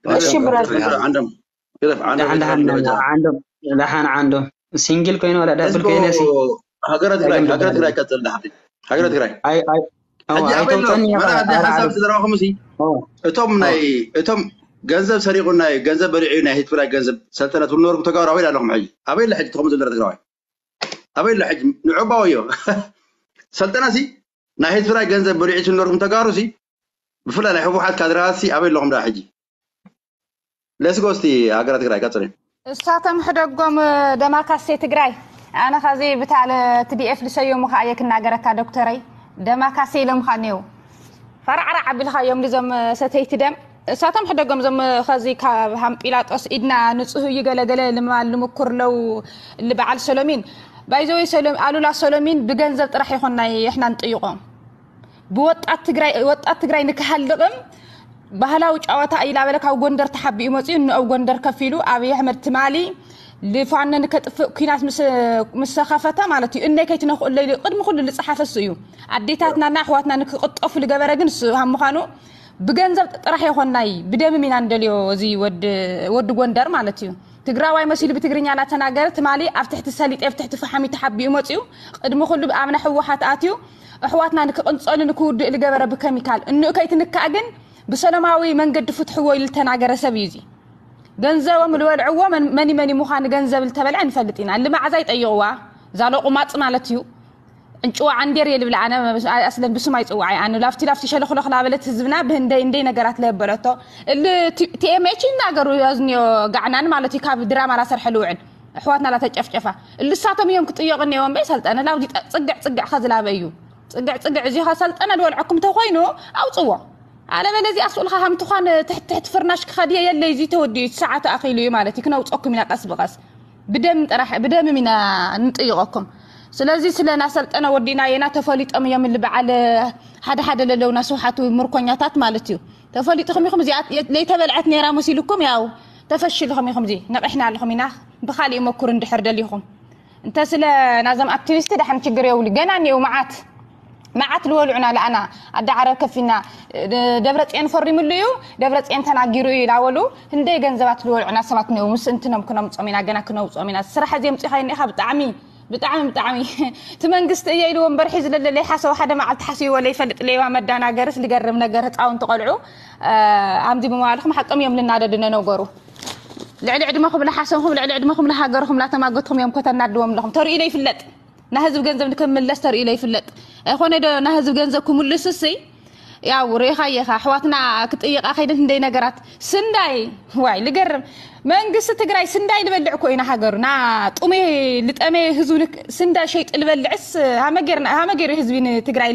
እሺ ብራዘር። ደሓን ደሓን ዓንዶም ደሓን ዓንዶም ሲንግል ኮይነ ዋላ ዳብል ኮይነ ሲ ሃገረ ትግራይ ሃገረ ትግራይ ቀፅል ደሓን ሃገረ ትግራይ ኣይተውፀኒ ሓሳብ ዝረባኹም ሲ እቶም ናይ እቶም ገንዘብ ሰሪቑ ናይ ገንዘብ በሊዑ ናይ ህዝቢ ትግራይ ገንዘብ ሰልጠነ ትብሉ ነበርኩም ተጋሩ ኣበይ ኣለኹም ሕጂ ኣበይ ኣሎ ሕጂ ትኸም ዘሎ ትግራዋይ ኣበይ ኣሎ ሕጂ ንዑባው እዮ ሰልጠነ ሲ ናይ ህዝቢ ትግራይ ገንዘብ በሊዑ ትብሉ ነበርኩም ተጋሩ ሲ ብፍላይ ናይ ህወሓት ካድራሲ ኣበይ ኣለኹም ዳ ሕጂ ለስጎ እስቲ ሃገረ ትግራይ ቀፅል እሳቶም ሕደጎም ደማካሴ ትግራይ ኣነ ኸዚ ብታለ ትዲኤፍ ልሰየሙ ከኣ እየ ክናገረካ ዶክተረይ ደማካሴ ኢሎምኻ እኒው ፈራዕራዕ ኣቢልኻዮም ልዞም ሰተይቲ ደም እሳቶም ሕደጎም ዞም ኸዚ ካብ ሃምጲላጦስ ኢድና ንፁህ እዩ ገለገለ ልማል ልምኩር ለው ልበዓል ሰሎሚን ባይዘወይ ኣሉላ ሰሎሚን ብገንዘብ ጥራሕ ይኾንና ይሕና ንጥይቖም ብወጣት ትግራይ ወጣት ትግራይ ንክሃልቕም ባህላዊ ጨዋታ ኢላ በለ ካብ ጎንደር ተሓቢኡ መፅኡ ንኣብ ጎንደር ከፊሉ ኣብይ ኣሕመድ ትማሊ ልፋነ ንከጥፍእ ኩናት ምስ ከፈተ ማለት እዩ እነ ከይትነኽእሎ ኢሉ ቅድሚ ኩሉ ዝፀሓፈ እሱ እዩ ኣዴታትናና ኣሕዋትና ንክቅጠፉ ዝገበረ ግን እሱ ካብ ምዃኑ ብገንዘብ ጥራሕ የኾናይ ብደምም ኢና ንደልዮ እዚ ወዲ ጎንደር ማለት እዩ ትግራዋይ መሲሉ ብትግርኛ እናተናገረ ትማሊ ኣብ ትሕቲ ሰሊጥ ኣብ ትሕቲ ፈሓሚ ተሓቢኡ መፅኡ ቅድሚ ኩሉ ብኣምና ህወሓት ኣትዩ ኣሕዋትና ንክቕንፀሉ ንክውድእ ዝገበረ ብከሚካል እንኡ ከይትንካእ ግን ብሰላማዊ መንገዲ ፍትሕዎ ኢሉ ዝተናገረ ሰብ እዩ እዚ ገንዘቦም ዝበልዕዎ መኒ መኒ ምዃኑ ገንዘብ ዝተበልዐ ንፈልጥ ኢና ልማዕዛ ይጠይቕዋ እዛ ሎቑማፅ ማለት እዩ ዕንጭዋ ዓንዴር እየ ልብል ኣነ ኣስለን ብስም ኣይፅዋዓይ ኣነ ላፍቲ ላፍቲ ሸለኽለኽ ላበለት ህዝብና ብህንደይ እንደይ ነገራት ለበለቶ እል ቲኤምኤች ይናገሩ ያዝኒዮ ጋዕናን ማለት እዩ ካብ ድራማ ላሰርሐ ልውዕል ኣሕዋትና ላተጨፍጨፋ እልሳቶም እዮም ክጥየቑ እኒዎም በይ ሰልጠነ ላብዚ ፅግዕ ፅግዕ ኸዝላበ እዩ ፅግዕ ፅግዕ እዚ ኸሰልጠነ ልወልዐኩም ተኮይኑ ኣውፅዎ ኣለበለዚኣ ስኡልካ ከም ትኳን ትሕቲ ትሕቲ ፍርናሽ ክኸድየ የለይ እዚ ተወዲኡ እቲ ሰዓቱ ኣኺሉ እዩ ማለት እዩ ክነውፀኩም ኢና ቀስ ብቐስ ብደም ጥራሕ ብደምም ኢና ንጥይቐኩም ስለዚ ስለ ናሰልጠነ ወዲና የና ተፈሊጦም እዮም እል በዓል ሓደ ሓደ ለለውና ስውሓቱ ምርኮኛታት ማለት እዩ ተፈሊጥኹም ኢኹም እዚኣ ለይተበልዐት ነይራ መሲልኩም ያው ተፈሽልኹም ኢኹም እዚ ነቒሕና ኣለኹም ኢና ብካሊእ መኩር እንድሕር ደሊኹም እንተ ስለ ናዞም ኣክቲቪስት ዳሕን ችግር የብሉ ገና እኒው መዓት መዓት ልወልዑና ለኣና ኣዳ ዓረብ ከፊና ደብረፅኤን ፈሪምሉ እዩ ደብረፅኤን ተናጊሩ እዩ ላበሉ ህንደይ ገንዘባት ልወልዑና ሰባት እኒው ምስ እንትኖም ክነምፆም ኢና ገና ክነውፅኦም ኢና ስራሕ እዚ የምፅኻዮ እኒኻ ብጣዕሚ ብጣዕሚ ብጣዕሚ እቲ መንግስቲ እየ ኢሉ ወንበር ሒዙ ለለ ለይሓሰቡ ሓደ መዓልቲ ሓሲብዎ ለይፈልጥ ሌባ መዳናገርስ ልገርም ነገር ህፃውንቲ ቆልዑ ኣምዚ ብምባልኩም ሓቅም እዮም ልናደዱ ነነገሩ ልዕሊ ዕድመኹም ልሓሰብኹም ልዕሊ ዕድመኹም ልሃገርኹም ላተማገትኩም እዮም ኮተናድዎም ኣለኹም ተርእዩ ለይፍለጥ ናይ ህዝብ ገንዘብ ንክምለስ ተርእዩ ለይፍለጥ ኣይኮነ ዶ ናይ ህዝብ ገንዘብ ክምልስ እሲ ያው ርኢኻ ኢኻ ኣሕዋትና ክጥይቃ ከይደት እንደይ ነገራት ስንዳይ ዋይ ልገርም መንግስቲ ትግራይ ስንዳይ ልበልዕ እኮ ኢና ሃገሩ ና ጡሜ ልጠሜ ህዝቡ ስንዳይ ሸይጥ ልበልዕስ ሃመጌርና ሃመጌር ህዝቢ ንትግራይ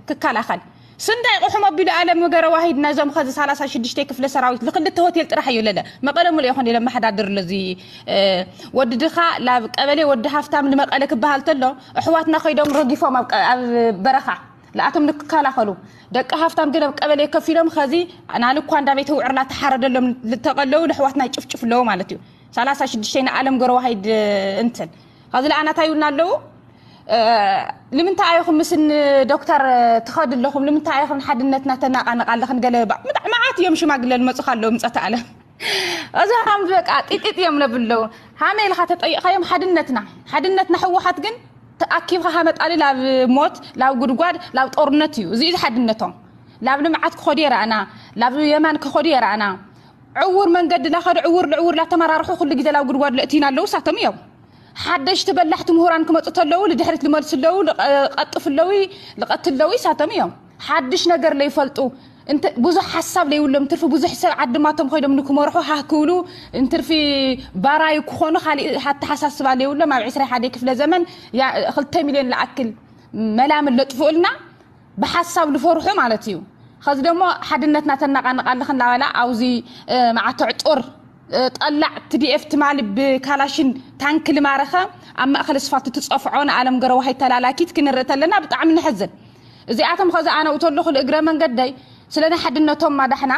ክከላኸል ስንዳይ ቁሑም ኣቢሉ ኣለም ገረ ዋሂድ ነዞም ኸዚ ሰላሳ ሽዱሽተ ክፍለ ሰራዊት ልክልተ ሆቴል ጥራሕ እዩ ለለ መቐለ ሙሉ ይኹን ኢለ መሓዳድር ለዚ ወዲ ድኻ ላብ ቀበሌ ወዲ ሃፍታም ንመቐለ ክበሃል ተሎ ኣሕዋትና ከይዶም ረጊፎም ኣብ በረኻ ለኣቶም ንክከላኸሉ ደቂ ሃፍታም ግን ኣብ ቀበሌ ከፊሎም ኸዚ ናልኳ እንዳቤተ ውዕርላ ተሓረደሎም ልተቐለው ልሕዋትና ይጭፍጭፍ ኣለዉ ማለት እዩ። ሰላሳ ሽዱሽተ ንኣለም ገረ ዋሂድ እንትን ኸዚ ለኣናታ ይውልና ኣለዉ ንምንታይ ኣይኹም ምስ ዶክተር ትኸዱ ኣለኹም ንምንታይ ኣይኹም ሓድነትና ተናቃንቃ ኣለኽን ገለ ባ- ምጣዕ መዓት እዮም ሽማግለ ልመፁኻ ኣለዉ ምፀተ ኣለ እዚ ሃም በቃ ጢጢጥ እዮም ነብለው ሃመ ኢልካ ተጠይቕካዮም ሓድነትና ሓድነትና ሕወሓት ግን ተኣኪብካ ሃመጣሊ ላብ ሞት ላብ ጉድጓድ ላብ ጦርነት እዩ እዚ እዚ ሓድነቶም ላብ ልምዓት ክኸዱ የረኣና ላብ የማን ክኸዱ የረኣና ዕውር መንገዲ ላኸዱ ዕውር ልዕውር ላተመራርሑ ኩሉ ግዜ ላብ ጉድጓድ ለእቲና ኣለዉ ሳቶም እዮም ሓደሽቲ በላሕቲ ምሁራን ክመፁ ተለዉ ልድሕሪት ልመልሱ ኣለዉ ልቐጥፍ ኣለዉ ልቐትል ኣለዉ ይሳቶም እዮም ሓድሽ ነገር ለይፈልጡ ብዙሕ ሓሳብ ለይብሎም ትርፊ ብዙሕ ሰብ ዓድማቶም ኮይዶም ንክመርሑ ሃህ ክብሉ እንትርፊ ባራዩ ክኾኑ ካሊእ ኣተሓሳስባ ለይብሎም ኣብ ዕስራ ሓደ ክፍለ ዘመን ክልተ ሚልዮን ለኣክል መላምን ለጥፍኡልና ብሓሳብ ልፈርሑ ማለት እዩ ከዚ ደሞ ሓድነትና ተናቃንቃ ኣለኽን ላበላ ኣብዚ መዓት ዕጡር ጠላዕ ትዲኤፍ ትማሊ ብካላሽን ታንክ ልማረኸ ኣብ ማእኸል ስፋልት ትፀፍዖ ንኣለም ገረዋሃይ ተላላኪት ክንርኢ ተለና ብጣዕሚ ንሕዝን እዚኣቶም ኸዚ ኣነ ውተለኹ ልእግረ መንገደይ ስለ ናይ ሓድነቶም ማዳሕና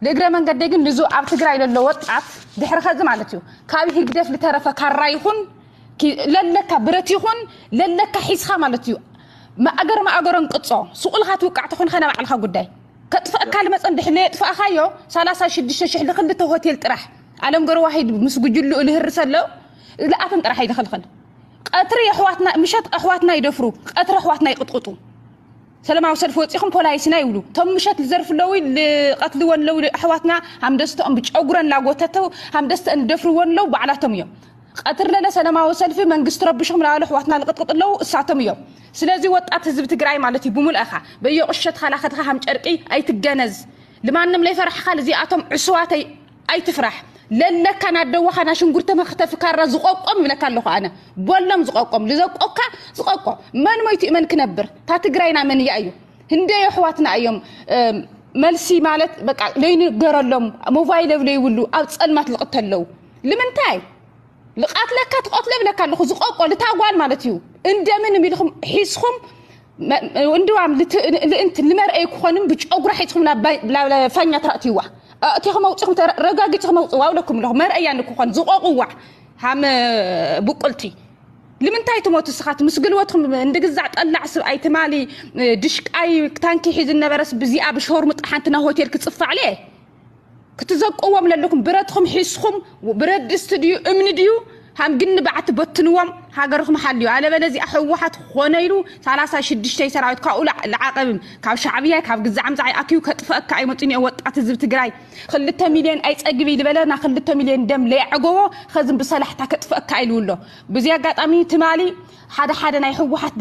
ልእግረ መንገደይ ግን ልዙ ኣብ ትግራይ ለሎ ወጣት ድሕሪ ኸዚ ማለት እዩ ካብ ህግደፍ ልተረፈ ካራ ይኹን ለለካ ብረት ይኹን ለለካ ሒዝኻ ማለት እዩ ማእገር ማእገሮን ቅጾ ስቑልኻ ትውቃዕ ተኾንኻ ናይ ባዕልኻ ጉዳይ ከጥፍእካ ልመፀን ድሕለ የጥፍእኻዮ ሰላሳ ሽዱሽተ ሽሕ ልክልተ ሆቴል ጥራሕ ኣለም ገረዋሂድ ምስ ጉጅልኡ ልህርሰ ኣሎ ልኣቶም ጥራሕ ይልኽልኽል ቀትሪ ኣሕዋትና ምሸት ኣሕዋትና ይደፍሩ ቀትሪ ኣሕዋትና ይቅጥቅጡ ሰለማዊ ሰልፊ ወፂኹም ፖላይስና ይብሉ ቶም ምሸት ልዘርፍ ኣለዉ ልቀትልወን ኣለዉ ኣሕዋትና ሃምደስተኦም ብጨጉረን ላጎተተው ሃምደስተን ልደፍርወን ኣለዉ ባዕላቶም እዮም ቀትር ለለ ሰለማዊ ሰልፊ መንግስቲ ረብሽኹም ላባሉ ኣሕዋትና ልቅጥቅጥ ኣለዉ እሳቶም እዮም ስለዚ ወጣት ህዝቢ ትግራይ ማለት እዩ ብምልእኻ በየቁሸትካ ላኸትካ ሃም ጨርቂ ኣይትገነዝ ልማንም ለይፈራሕኻ ልዚኣቶም ዕስዋተይ ኣይትፍራሕ ለለካ ናደወኻ ናሽንጉርተ መክተፊ ካራ ዝቆቆም ይብለካ ኣለኹ ኣነ ቦሎም ዝቆቆም ልዘቆካ ዝቆቆ መን ሞይቱ መን ክነብር እታ ትግራይና መንያ እዩ ህንደይ ኣሕዋትና እዮም መልሲ ማለት በቃ ለይንገረሎም ሞባይል ለይብሉ ኣብ ፀልማት ልቕተለው ልምንታይ ልቃትለካ ትቐትሎ ብለካ ኣለኹ ዝቆቆ ልታጓል ማለት እዩ እንደምንም ኢልኹም ሒዝኹም እንድዋም ልእንቲ ልመርአይ ክኾንም ብጨጉራ ሒዝኹም ፋኛ ትራእትይዋ እቲኹም ኣውፅኹም ረጋጊፅኹም ኣውፅዋ ውለኩም ኣለኹ መርአያ ንክኾን ዝቆቁዋ ሃም ብቁልቲ ልምንታይ ትሞቱ ስኻት ምስ ግልወትኩም እንድግዛዕ ጠላዕ ስብኣይ ትማሊ ድሽቃይ ታንኪ ሒዙ ነበረስ ብዚኣ ብሸርሙጣ ሓንቲ ናብ ሆቴል ክፅፋዕ ለ ክትዘቅዎም ለለኹም ብረትኹም ሒዝኹም ብረት ድስቲ ድዩ እምኒ ድዩ ሃም ግኒ በዓቲ በትንዎም ሃገርኹም ሓልዩ ኣለበለዚኣ ህወሓት ኾነ ኢሉ ሰላሳ ሽዱሽተ ሰራዊት ካብኡ ለዓቐብም ካብ ሻዕብያ ካብ ግዛዕ ምዛዕ ይኣክዩ ከጥፈአካ ኣይመፅን እዮ ወጣት ህዝቢ ትግራይ ክልተ ሚልዮን ኣይፀግብ እዩ ዝበለ ና ክልተ ሚልዮን ደም ለይዓገቦ ኸዝም ብሰላሕታ ከጥፈአካ ኢሉ ኣሎ ብዚ ኣጋጣሚ ትማሊ ሓደ ሓደ ናይ ህወሓት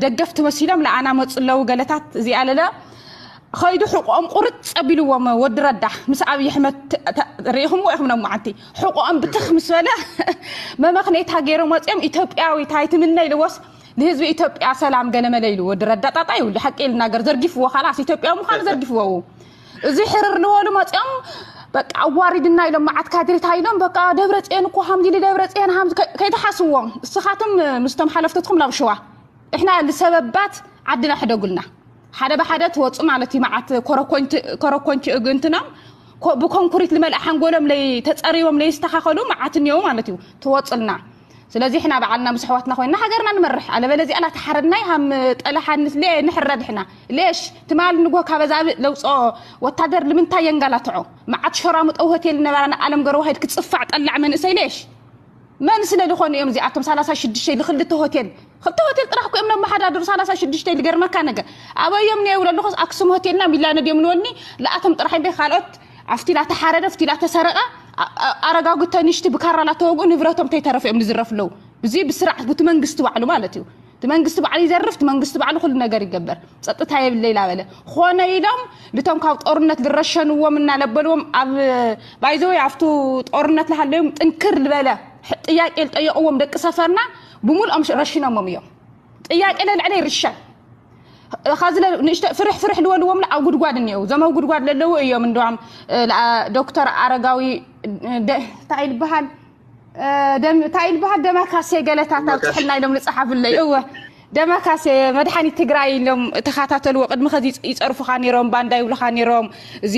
ደገፍቲ መሲሎም ለኣና መፁ ኣለዉ ገለታት እዚኣ ለለ ኸይዱ ሕቆኦም ቁርፅ ኣቢልዎም ወዲ ረዳ ምስ ኣብዪ ኣሕመድ ርኢኹምዎ ኢኹም ሎማዓንቲ ሕቆኦም ብትኽ ምስ በለ መመኽኔታ ገይሮም ወፂኦም ኢትዮጵያዊት ኣይትምነ ኢልዎስ ንህዝቢ ኢትዮጵያ ሰላም ገለመለ ኢሉ ወዲ ረዳ ጣጣ ይብሉ ሓቂ ልናገር ዘርጊፍዎ ካላስ ኢትዮጵያዊ ምዃኑ ዘርጊፍዎ እዩ እዚ ሕርር ልበሉ መፂኦም በቃ ኣዋሪድና ኢሎም መዓት ካድሬታ ኢሎም በቃ ደብረ ፅዮን እኮ ሃምዚ ኢሉ ደብረ ፅዮን ሃምዚ ከይትሓስዎም እስኻትም ምስቶም ሓለፍትትኩም ናብ ሽዋ እሕና ልሰበባት ዓድና ሕደጉልና ሓደ ብሓደ ትወፁ ማለት እዩ መዓት ኮረኮንቺ እግንትኖም ብኮንኩሪት ልመልእ ሓንጎሎም ለይተፀሪቦም ለይስተኻኸሉ መዓት እኒው ማለት እዩ ትወፁልና ስለዚ ሕና በዓልና ምስ ኣሕዋትና ኮይና ሃገርና ንመርሕ ኣለበለዚኣ ላተሓረድናይ ሃም ጠላሓንስ ሌ ንሕረድ ሕና ሌሽ ትማል ንጎ ካበዛብእ ለውፅኦ ወታደር ልምንታይ የንጋላትዖ መዓት ሸራሙጠው ሆቴል ነበራ ንኣለም ገረዋሂድ ክፅፋዕ ጠላዕ መንእሰይ ሌሽ መን ስለ ዝኾኑ እዮም እዚኣቶም ሰላሳ ሽዱሽተ ልክልተ ሆቴል ክልተ ሆቴል ጥራሕ እኮ እዮም ነመሓዳድሩ ሰላሳ ሽዱሽተ ልገርመካ ነገር ኣበዮም ነየው ለለኹስ ኣክሱም ሆቴልና ሚላነድ እዮም ንወኒ ለኣቶም ጥራሕ እንደ ካልኦት ኣብቲ ላተሓረደ ኣብቲ ላተሰረቐ ኣረጋጉ ተንሽቲ ብካራ ላተወግኡ ንብረቶም ተይተረፉ እዮም ንዝረፍለው እዚ ብስርዓት ቡቲ መንግስቲ ባዕሉ ማለት እዩ እቲ መንግስቲ ባዕሉ ይዘርፍ እቲ መንግስቲ ባዕሉ ኩሉ ነገር ይገበር ፀጥታ የብለይ ላበለ ኾነ ኢሎም ልቶም ካብ ጦርነት ዝረሸንዎም እናለበልዎም ኣብ ባይዘወይ ኣብቱ ጦርነት ልሃለዮም ጥንክር ዝበለ ጥያቄ ዝጠየቕዎም ደቂ ሰፈርና ብምልኦም ረሽኖሞም እዮም ጥያቄ ለልዕለ ይርሸን ኻዚ ንእሽተ ፍርሕ ፍርሕ ዝበልዎም ኣብ ጉድጓድ እኒው ዘመው ጉድጓድ ለለዉ እዮም። እንደም ዶክተር ኣረጋዊ እንታይ ይልበሃል? እንታይ ይልበሃል? ደመካሴ ገለታት ኣብ ጽሕልና ኢሎም ዝጸሓፍለይ እወ ደመካሴ መድሓኒት ትግራይ ኢሎም ተኸታተልዎ። ቅድሚ ኸዚ ይጸርፉኻ ነይሮም፣ ባንዳ ይብሉኻ ነይሮም። እዚ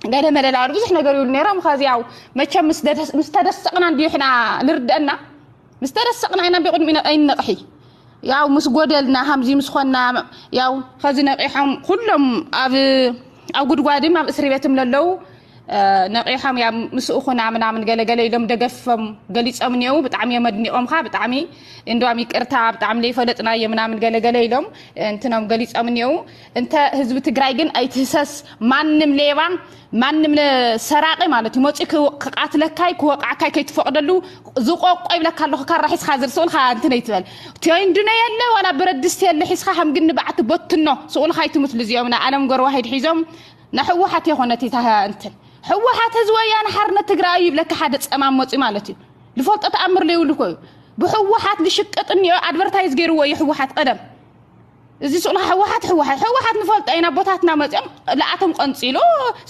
ገለ መለላ ብዙሕ ነገር ይብሉ ነይሮም። ኸዚ ያው መቸም ምስ ተደሰቕና እንዲዩ ሕና ንርድአና። ምስ ተደሰቕና ኢና ብቕድሚ ኣይንነቕሒ። ያው ምስ ጎደልና ሃምዚ ምስ ኾንና ያው ኸዚ ነቒሖም ኩሎም ኣብ ኣብ ጉድጓድም ኣብ እስሪ ቤትም ለለዉ ነቒሖም ያ ምስ እኹና ምናምን ገለገለ ኢሎም ደገፎም ገሊጾም እኒአው። ብጣዕሚ እዮም ኣድኒቖምኻ። ብጣዕሚ እንደም ይቅርታ ብጣዕሚ ለይፈለጥናዮ ምናምን ገለገለ ኢሎም እንትኖም ገሊጾም እኒአው። እንተ ህዝቢ ትግራይ ግን ኣይትህሰስ። ማንም ሌባ ማንም ሰራቂ ማለት እዩ መፂኡ ክቃትለካይ ክወቃዕካይ ከይትፈቅደሉ ዝቆቆ ይብለካ ኣለኹ። ካራ ሒዝካ ዝር ስኡልካ እንትን ኣይትበል። ቴንድኖ የለ ዋላ ብረት ድስቲ የለ ሒዝካ ከም ግኒ በዓቲ በትኖ። ስኡልካ ኣይትሙት ልዚኦም ና ኣለም ጎርዋ ሂድ ሒዞም ንሕወሓት የኾነት እታ እንትን ሕወሓት ህዝቢ ወያነ ሓርነት ትግራይ እዩ ይብለካ ሓደ ፀማም መፂኡ ማለት እዩ። ዝፈልጦ ተኣምር ለይብሉ እኮ እዩ። ብሕወሓት ዝሽቅጥ እኒኦ ኣድቨርታይዝ ገይርዎ እዩ ሕወሓት ቀደም እዚ ስኡልካ ሕወሓት ሕወሓት ሕወሓት ንፈልጦ ኢና ኣቦታትና መፂኦም ለኣቶም ቀንፂሉ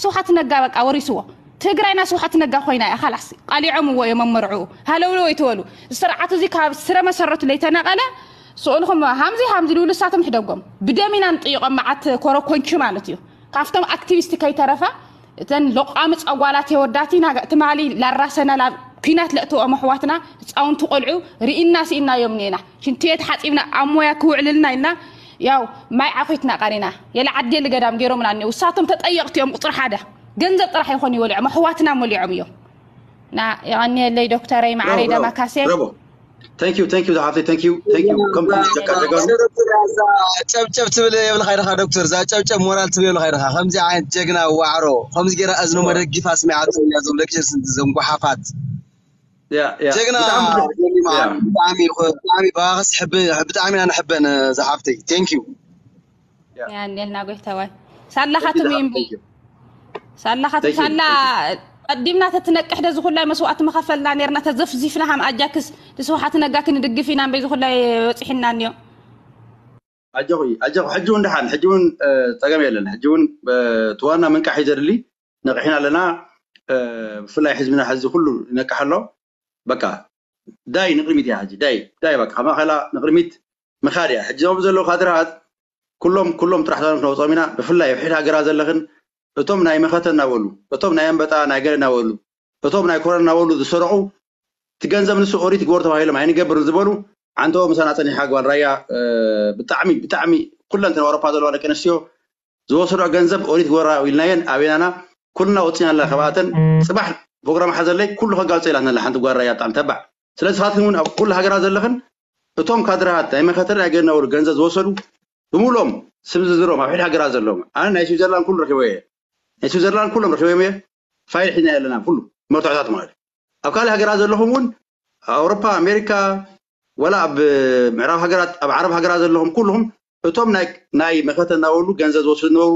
ስብሓት ነጋ በቃ ወሪስዎ። ትግራይና ስብሓት ነጋ ኮይና እያ ካላስ። ቃሊዖምዎ እዮም መመርዕኡ ሃለውለው ይትበሉ። ስርዓት እዚ ካብ ስረ መሰረቱ ለይተነቀለ ስኡልኩም ሃምዚ ሃምዚ ልብሉ እሳቶም ሕደጎም ብደም ኢና ንጥይቆም መዓት ኮረኮንቺ ማለት እዩ። ካብቶም ኣክቲቪስት ከይተረፈ እተን ለቋሚ ፀጓላት የወዳት ኢና ትማሊ ላራሰና ላብ ኲናት ለእትዎም ኣሕዋትና ህፃውንቲ ቆልዑ ርኢና ስኢናዮም ኔና ሽንቲ ቤት ሓፂብና ኣብ ሞያ ክውዕልልና ኢልና ያው ማይ ዓኺትና ቀሪና የለ ዓዲ የለ ገዳም ገይሮምና እኒው እሳቶም ተጠየቕቲ እዮም ቁፅሪ ሓደ ገንዘብ ጥራሕ ይኾኑ ይበልዖም ኣሕዋትና መሊዖም እዮም። ና የቐንየለይ ዶክተረይ መዓረይ ደማካሴ። Thank you, thank you, ዝሓፍተይ፣ thank you, thank you። ከም ትንሽ ደቃ ደጋሉ። ጨብጨብ ትብል የብልካ ኢኻ ዶክተር፣ እዛ ጨብጨብ ሞራል ትብል የብልካ ኢኻ። ከምዚ ዓይነት ጀግና ዋዕሮ፣ ከምዚ ገይራ እዝኑ መደጊፋ ስሚዓቶ እያ፣ እዞም ሌክቸር ስንቲ፣ እዞም ጓሓፋት። ያ፣ ያ። ጀግና ብጣዕሚ ብዙሕ፣ ዮኒማ፣ ያ። ብጣዕሚ፣ ብጣዕሚ ባክስ፣ ብጣዕሚ ኢና ንሕበን፣ ዝሓፍተይ። Thank you። ያኔልና ጎይታዋይ። ሳላኻ ትምይም Thank you። ሳላኻ Thank you, ሳላ thank you። ቀዲምና ተትነቅሕ ደ ዝኹላይ መስዋዕቲ መኸፈልና ኔርና ተዘፍዚፍና ሃም ኣጃክስ ንስውሓት ነጋ ክንድግፍ ኢና እምበይ ዝኹላይ በፂሕና እኒዮ። ኣጆኺ፣ ኣጆኺ፣ ሕጂ እውን ደሓን፣ ሕጂ እውን፣ እ፣ ጸገም የለን። ሕጂ እውን፣ እ፣ እቲ ዋና ምንቃሕ እዩ ዘድሊ። ነቂሕና ኣለና። እ፣ ብፍላይ ህዝብና ሕዚ ኩሉ ይነቅሕ ኣሎ። በቃ ዳይ ንቅድሚት እያ ሕጂ፣ ዳይ፣ ዳይ በቃ ካብ ማእኸላ ንቅድሚት ምኻድ እያ። ሕጂ እዞም ዘለዉ ካድራት ኩሎም፣ ኩሎም ጥራሕ ዛኖም ክነውፅኦም ኢና። ብፍላይ ኣብ ሕድ ሃገራ ዘለኽን እቶም ናይ መኸተ እናበሉ፣ እቶም ናይ ኣንበጣ ናይ ገለ እናበሉ፣ እቶም ናይ ኮረና እናበሉ ዝሰረቑ እቲ ገንዘብ ንሱ ኦዲት ግበር ተባሂሎም ኣይንገብርን ዝበሉ ዓንተቦ ምሳና ፀኒሓ ጓል ራያ፣ እ፣ ብጣዕሚ፣ ብጣዕሚ ኩለን እተን ኣውሮፓ ዘለዋ ደቂ ኣንስትዮ ዝወሰድኦ ገንዘብ ኦዲት ግበራ ኢልናየን ኣበይናና ኩልና ወፂና ኣለና። ካብኣተን ፅባሕ ፕሮግራም ሓዘለይ ኩሉ ከጋልፆ ኢላትና ኣላ ሓንቲ ጓል ራያ ብጣዕሚ ተባዕ። ስለዚ ንስኻትክን እውን ኣብ ኩሉ ሃገራት ዘለኽን እቶም ካድራት ናይ መኸተን ናይ ገለ እናበሉ ገንዘብ ዝወሰዱ ብምሉኦም ስም ዝርዝሮም ኣብ ሕድ ሃገራት ዘለዎም ኣነ ናይ ስዊዘርላንድ ኩሉ ረኪበ እየ። ናይ ስዊዘርላንድ ኩሎም ረኪበ እየ። ፋይል ሒዝና ኣለና ኩሉ መርትዖታት ማለት እዩ። ኣብ ካልእ ሃገራት ዘለኹም እውን ኣብ ኣውሮፓ ኣሜሪካ ወላ ኣብ ምዕራብ ሃገራት ኣብ ዓረብ ሃገራት ዘለኹም ኩልኹም እቶም ናይ ናይ መኸተ እናበሉ ገንዘብ ዝወስዱ ዝነበሩ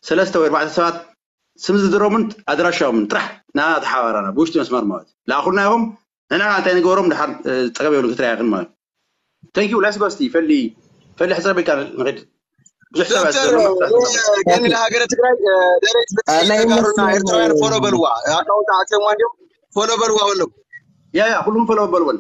ሰለስተ ወይ ኣርባዕተ ሰባት ስም ዝርዝሮምን ኣድራሻኦምን ጥራሕ ንዓና ተሓባራና ብውሽጢ መስመር ማለት እዩ። ለኣኹልና ኢኹም ንሕና እንታይ ንገበሮም ድሓር እ፣ ፀገም የብሉን ክትርኣየኽን ማለት እዩ። Thank you። Let's go እስቲ ፈሊ ፈሊ ሕፅር ቢልካ ንኺድ ብዙሕ ሰብ ዶክተር ኣዝዘሎ ገኒ ለሃገረ ትግራይ ደረጅ ብትጋሩና ኤርትራውያን ፎሎ በልዋ ኣካውንት ዓፅዮምዋ እንዲዮም ፎሎ በልዋ በሎም ያ ያ ኩልኩም ፈሎ በልወን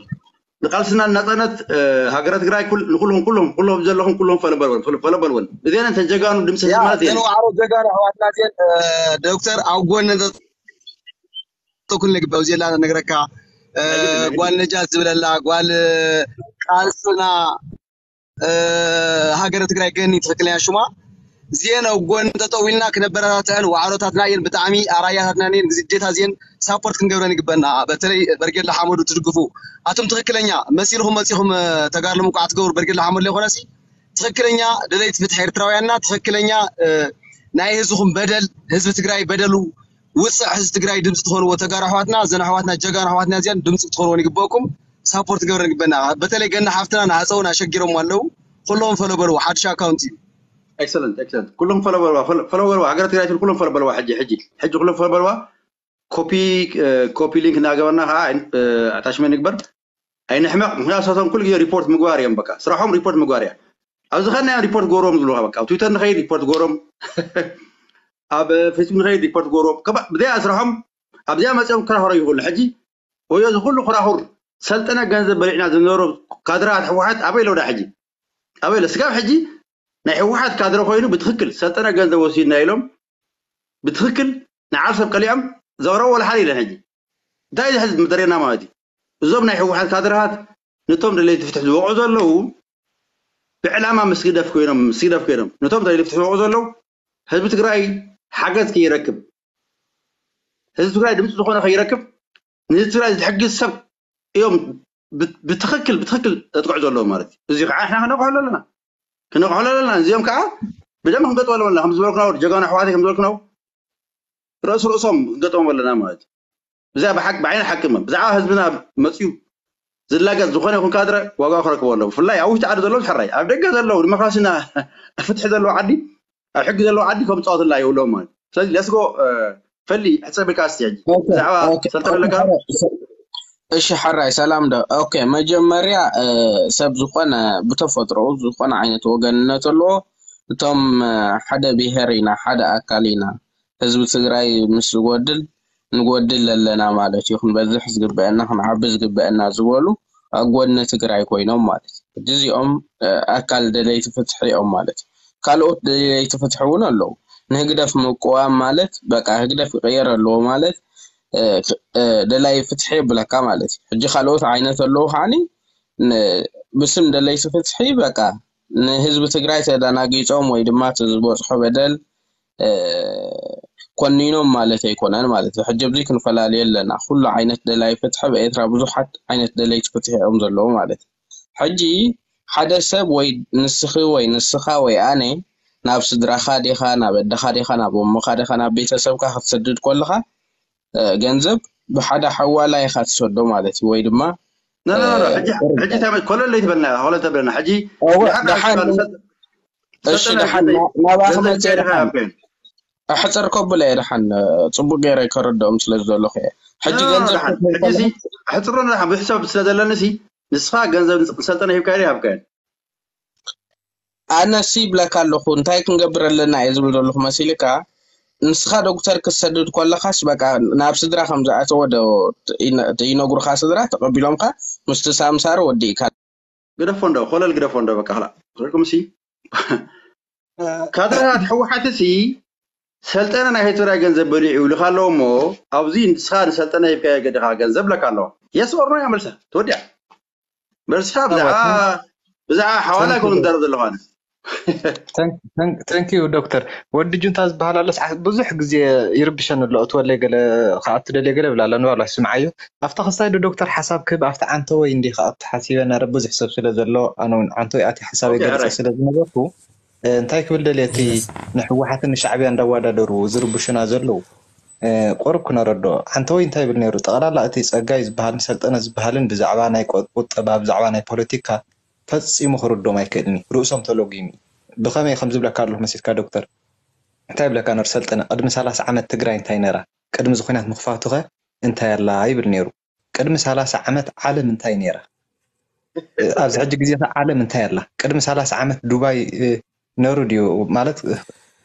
ንቃልስና ናፃነት እ፣ ሃገረ ትግራይ ኩል- ንኩልኩም ኩልኩም ኩልኩም ዘለኹም ኩልኩም ፈሎ በልወን ፈሎ- ፈሎ በልወን እዚአን እንተ ጀጋኑ ድምፂ ያ ማለት እየን ዘን ዋዕሮ ጀጋኑ ኣሕዋትና እዚአን እ፣ ዶክተር ኣብ ጎኒ ኩን ልግበው ዜላ ነግረካ እ፣ ጓል ነጃት ዝብለላ ጓል እ፣ ቃልስና እ፣ ሃገረ ትግራይ ገኒ ትኽክለኛ ሽማ እዚአን ኣብ ጎኒ ጠጠው ኢልና ክነበረታትዐን ዋዕሮታትና እየን ብጣዕሚ ኣራያታትና እየን ግዝጀታ እዚአን ሳፖርት ክንገብረን ይግበና በተለይ በርጌድ ለሓመዱ ትድግፉ ኣቶም ትኽክለኛ መሲልኩም መፂኹም እ፣ ተጋድሎም እኳ ትገብሩ በርጌድ ለሓመዱ ለይኮነሲ ትኽክለኛ ደለይቲ ፍትሒ ኤርትራውያንና ትኽክለኛ እ፣ ናይ ህዝብኹም በደል ህዝቢ ትግራይ በደሉ ውፅዕ ህዝቢ ትግራይ ድምፂ ትኾንዎ ተጋሩ ኣሕዋትና እዘን ኣሕዋትና ጀጋኑ ኣሕዋትና እዚኣን ድምፂ ክትኾንወን ይግበእኩም ሳፖርት ገብረን ይግበና በተለይ ገና ሓፍትና ንዓፀውን ኣሸጊሮም ኣለዉ ኩሎም ፈሎ በልዎ ሓድሽ ኣካውንት እዩ ኤክሰለንት ኤክሰለንት ኩሎም ፈሎ በልዋ ፈሎ- ፈሎ በልዋ ሃገረ ትግራይ ትብል ኩሎም ፈሎ በልዋ ሕጂ ሕጂ ሕጂ ኩሎም ፈሎ በልዋ ኮፒ እ፣ ኮፒ ሊንክ እናገበርና ከዓ ኣታችመንት ንግበር ኣይንሕመቕ ምክንያቱ ንሳቶም ኩሉ ግዜ ሪፖርት ምግባር እዮም በቃ ስራሖም ሪፖርት ምግባር እያ ኣብዚ ኸና ሪፖርት ገሮም ዝብሉካ በቃ ኣብ ትዊተር ንኸይድ ሪፖርት ገሮም ኣብ ፌስቡክ ንኸይድ ሪፖርት ገሮም ብዘያ ስራሖም ኣብዚኣ መፅኦም ክራኸሮ ይኽእሉ ሕጂ ወዮ እዚ ኩሉ ክራኹር ሰልጠነ ገንዘብ በሊዕና ዝነበሩ ካድራት ሕወሓት ኣበይ ኣለውዳ ሕጂ ኣበይ ኣሎ ስጋብ ሕጂ ናይ ሕወሓት ካድረ ኮይኑ ብትክክል ሰልጠነ ገንዘብ ወሲድና ኢሎም ብትክክል ንዓብ ሰብ ቀሊዖም ዘቕረቡ ወላ ሓደ የለን ሕጂ እንታይ እዚ ሕዚ መደሬና ማለት እዩ እዞም ናይ ሕወሓት ካድረሃት ነቶም ደለይቲ ፍትሒ ዝወቕዑ ዘለዉ ብዕላማ ምስ ግደፍ ኮይኖም ምስ ግደፍ ኮይኖም ነቶም ደለይቲ ፍትሒ ዝወቕዑ ዘለዉ ህዝቢ ትግራይ ሓገዝ ከይረክብ ህዝቢ ትግራይ ድምፂ ዝኾነ ከይረክብ ንህዝቢ ትግራይ ዝሕግዝ ሰብ እዮም ብትክክል ብትክክል ዘጥቅዑ ዘለዉ ማለት እዩ እዚ ከዓ ንሕና ክነቕሖ ኣለና ክነቕሖ ኣለና እዚኦም ከዓ ብደም ክንገጥበሎም ኣለና ከም ዝበልኩና ጀጋኑ ኣሕዋተይ ከም ዝበልኩና ርእሲ ርእሶም ክንገጥሞም ኣለና ማለት እዩ ብዛ ብሓቂ ብዓይኒ ሓቂ እሞ ብዛዕባ ህዝብና መፅዩ ዝላገፅ ዝኾነ ይኹን ካድረ ዋጋ ክረክቦ ኣለዎ ብፍላይ ኣብ ውሽጢ ዓዲ ዘለዉ ሕራይ ኣብ ደገ ዘለዉ ዲሞክራሲና ፍትሒ ዘለዎ ዓዲ ኣብ ሕጊ ዘለዎ ዓዲ ከም ፃወትላ የብሎም ማለት ስለዚ let's go ፈሊ ሕፀብልካ እስቲ ሕጂ ብዛዕባ ሰልጠነ ኣለካ እሺ ሕራይ ሰላም ዶ ኦኬ መጀመርያ ሰብ ዝኾነ ብተፈጥሮኡ ዝኾነ ዓይነት ወገንነት ኣለዎ እቶም ሓደ ብሄር ኢና ሓደ ኣካል ኢና ህዝቢ ትግራይ ምስ ዝጎድል ንጎድል ኣለና ማለት እዩ ክንበዝሕ ዝግበአና ክንዓቢ ዝግበአና ዝበሉ ኣብ ጎድኒ ትግራይ ኮይኖም ማለት እዩ ሕጂ እዚኦም ኣካል ደለይቲ ፍትሒ እዮም ማለት እዩ ካልኦት ደለይቲ ፍትሒ እውን ኣለዉ ንህግደፍ ምቅዋም ማለት በቃ ህግደፍ ክቅየር ኣለዎ ማለት ደላይ ፍትሒ የብለካ ማለት እዩ ሕጂ ካልኦት ዓይነት ኣለዉ ከዓኒ ብስም ደለይቲ ፍትሒ በቃ ንህዝቢ ትግራይ ተደናጊፆም ወይ ድማ ዝበፅሖ በደል ኮኒኖም ማለት ኣይኮነን ማለት እዩ ሕጂ ኣብዚ ክንፈላለየ ኣለና ኩሉ ዓይነት ደላይ ፍትሒ ኣብ ኤርትራ ብዙሓት ዓይነት ደለይቲ ፍትሒ እዮም ዘለዉ ማለት እዩ ሕጂ ሓደ ሰብ ወይ ንስኺ ወይ ንስኻ ወይ ኣነ ናብ ስድራኻ ዲኻ ናብ ኣደኻ ዲኻ ናብ እሞኻ ዲኻ ናብ ቤተሰብካ ክትሰድድ ከለኻ ገንዘብ ብሓደ ሓዋላ ኢኻ ትሰዶ ማለት እዩ ወይ ድማ ሕጂ ኮለል ለይትበልና ኮለል ተብለና ሕጂ እሺ ደሓን ናባኺ መፅእ ደሓን ኣሕፅር ከብለ እየ ደሓን ፅቡቅ ገይረ ከረድኦም ስለ ዝደለኹ እየ ሕጂ ገንዘብ ሕፅሮ ብሕሰብ ስለ ዘለኒ ንስኻ ገንዘብ ንሰልጠነ ሂብካ ይሃብካ ኣነሲ ይብለካ ኣለኹ እንታይ ክንገብር ኣለና እየ ዝብል ዘለኹ መሲልካ ንስኻ ዶክተር ክትሰድድ ከለኻስ በቃ ናብ ስድራ ከም ዝኣተወ ዶ ይነግሩኻ ስድራ ተቐቢሎምካ ምስቲ ሳምሳር ወዲእካ ግደፎ እንዶ ኮለል ግደፎ እንዶ በቃ ክላ ሪኩም ሲ ካድረታት ሕወሓት ሲ ሰልጠነ ናይ ትግራይ ገንዘብ በሊዑ ይብልካ ኣለዎ እሞ ኣብዚ ንስኻ ንሰልጠነ ሂብካዮ ገዲኻ ገንዘብ ብለካ ኣለዎ የስ ኦር ኖ እያ መልሳ ተወዲኣ በርስኻ ብዛዕባ ብዛዕባ ሓዋላ ኮን ንዛረብ ዘለኹ ኣነ ተንኪዩ ዶክተር ወዲ ጁንታ ዝበሃል ኣሎ ብዙሕ ግዜ ይርብሸኒ ኣሎ እትወለይ ገለ ከኣቱ ደልየ ገለ ብላ ኣሎ ንባሏ ስምዓዮ ኣብታ ክስታይ ዶ ዶክተር ሓሳብ ክህብ ኣብቲ ዓንተወይ እንዲ ከኣቱ ሓሲበ ነረ ብዙሕ ሰብ ስለ ዘሎ ኣነ እውን ዓንተወይ ኣትየ ሓሳበይ ገሊፀ ስለ ዝነበርኩ እንታይ ክብል ደልየ እቲ ንሕወሓትን ንሻዕብያ እንዳወዳደሩ ዝርብሹና ዘለዉ ቁሩብ ክነረድኦ ዓንተወይ እንታይ ይብል ነይሩ ጠቕላላ እቲ ፀጋይ ዝበሃልን ሰልጠነ ዝበሃልን ብዛዕባ ናይ ቁጠባ ብዛዕባ ናይ ፖለቲካ ፈፂሙ ክርዶም ኣይክእልን እዩ ርእሶም ተለጉሙ እዩ ብኸመይ ከም ዝብለካ ኣለኹ መሲልካ ዶክተር እንታይ ይብለካ ነሩ ሰልጠነ ቅድሚ ሰላሳ ዓመት ትግራይ እንታይ ነራ ቅድሚ ዝኩናት ምኽፋቱ ኸ እንታይ ኣላ ይብል ነይሩ ቅድሚ ሰላሳ ዓመት ዓለም እንታይ ነይራ ኣብዚ ሕጂ ግዜ ኸ ዓለም እንታይ ኣላ ቅድሚ ሰላሳ ዓመት ዱባይ ነሩ ድዩ ማለት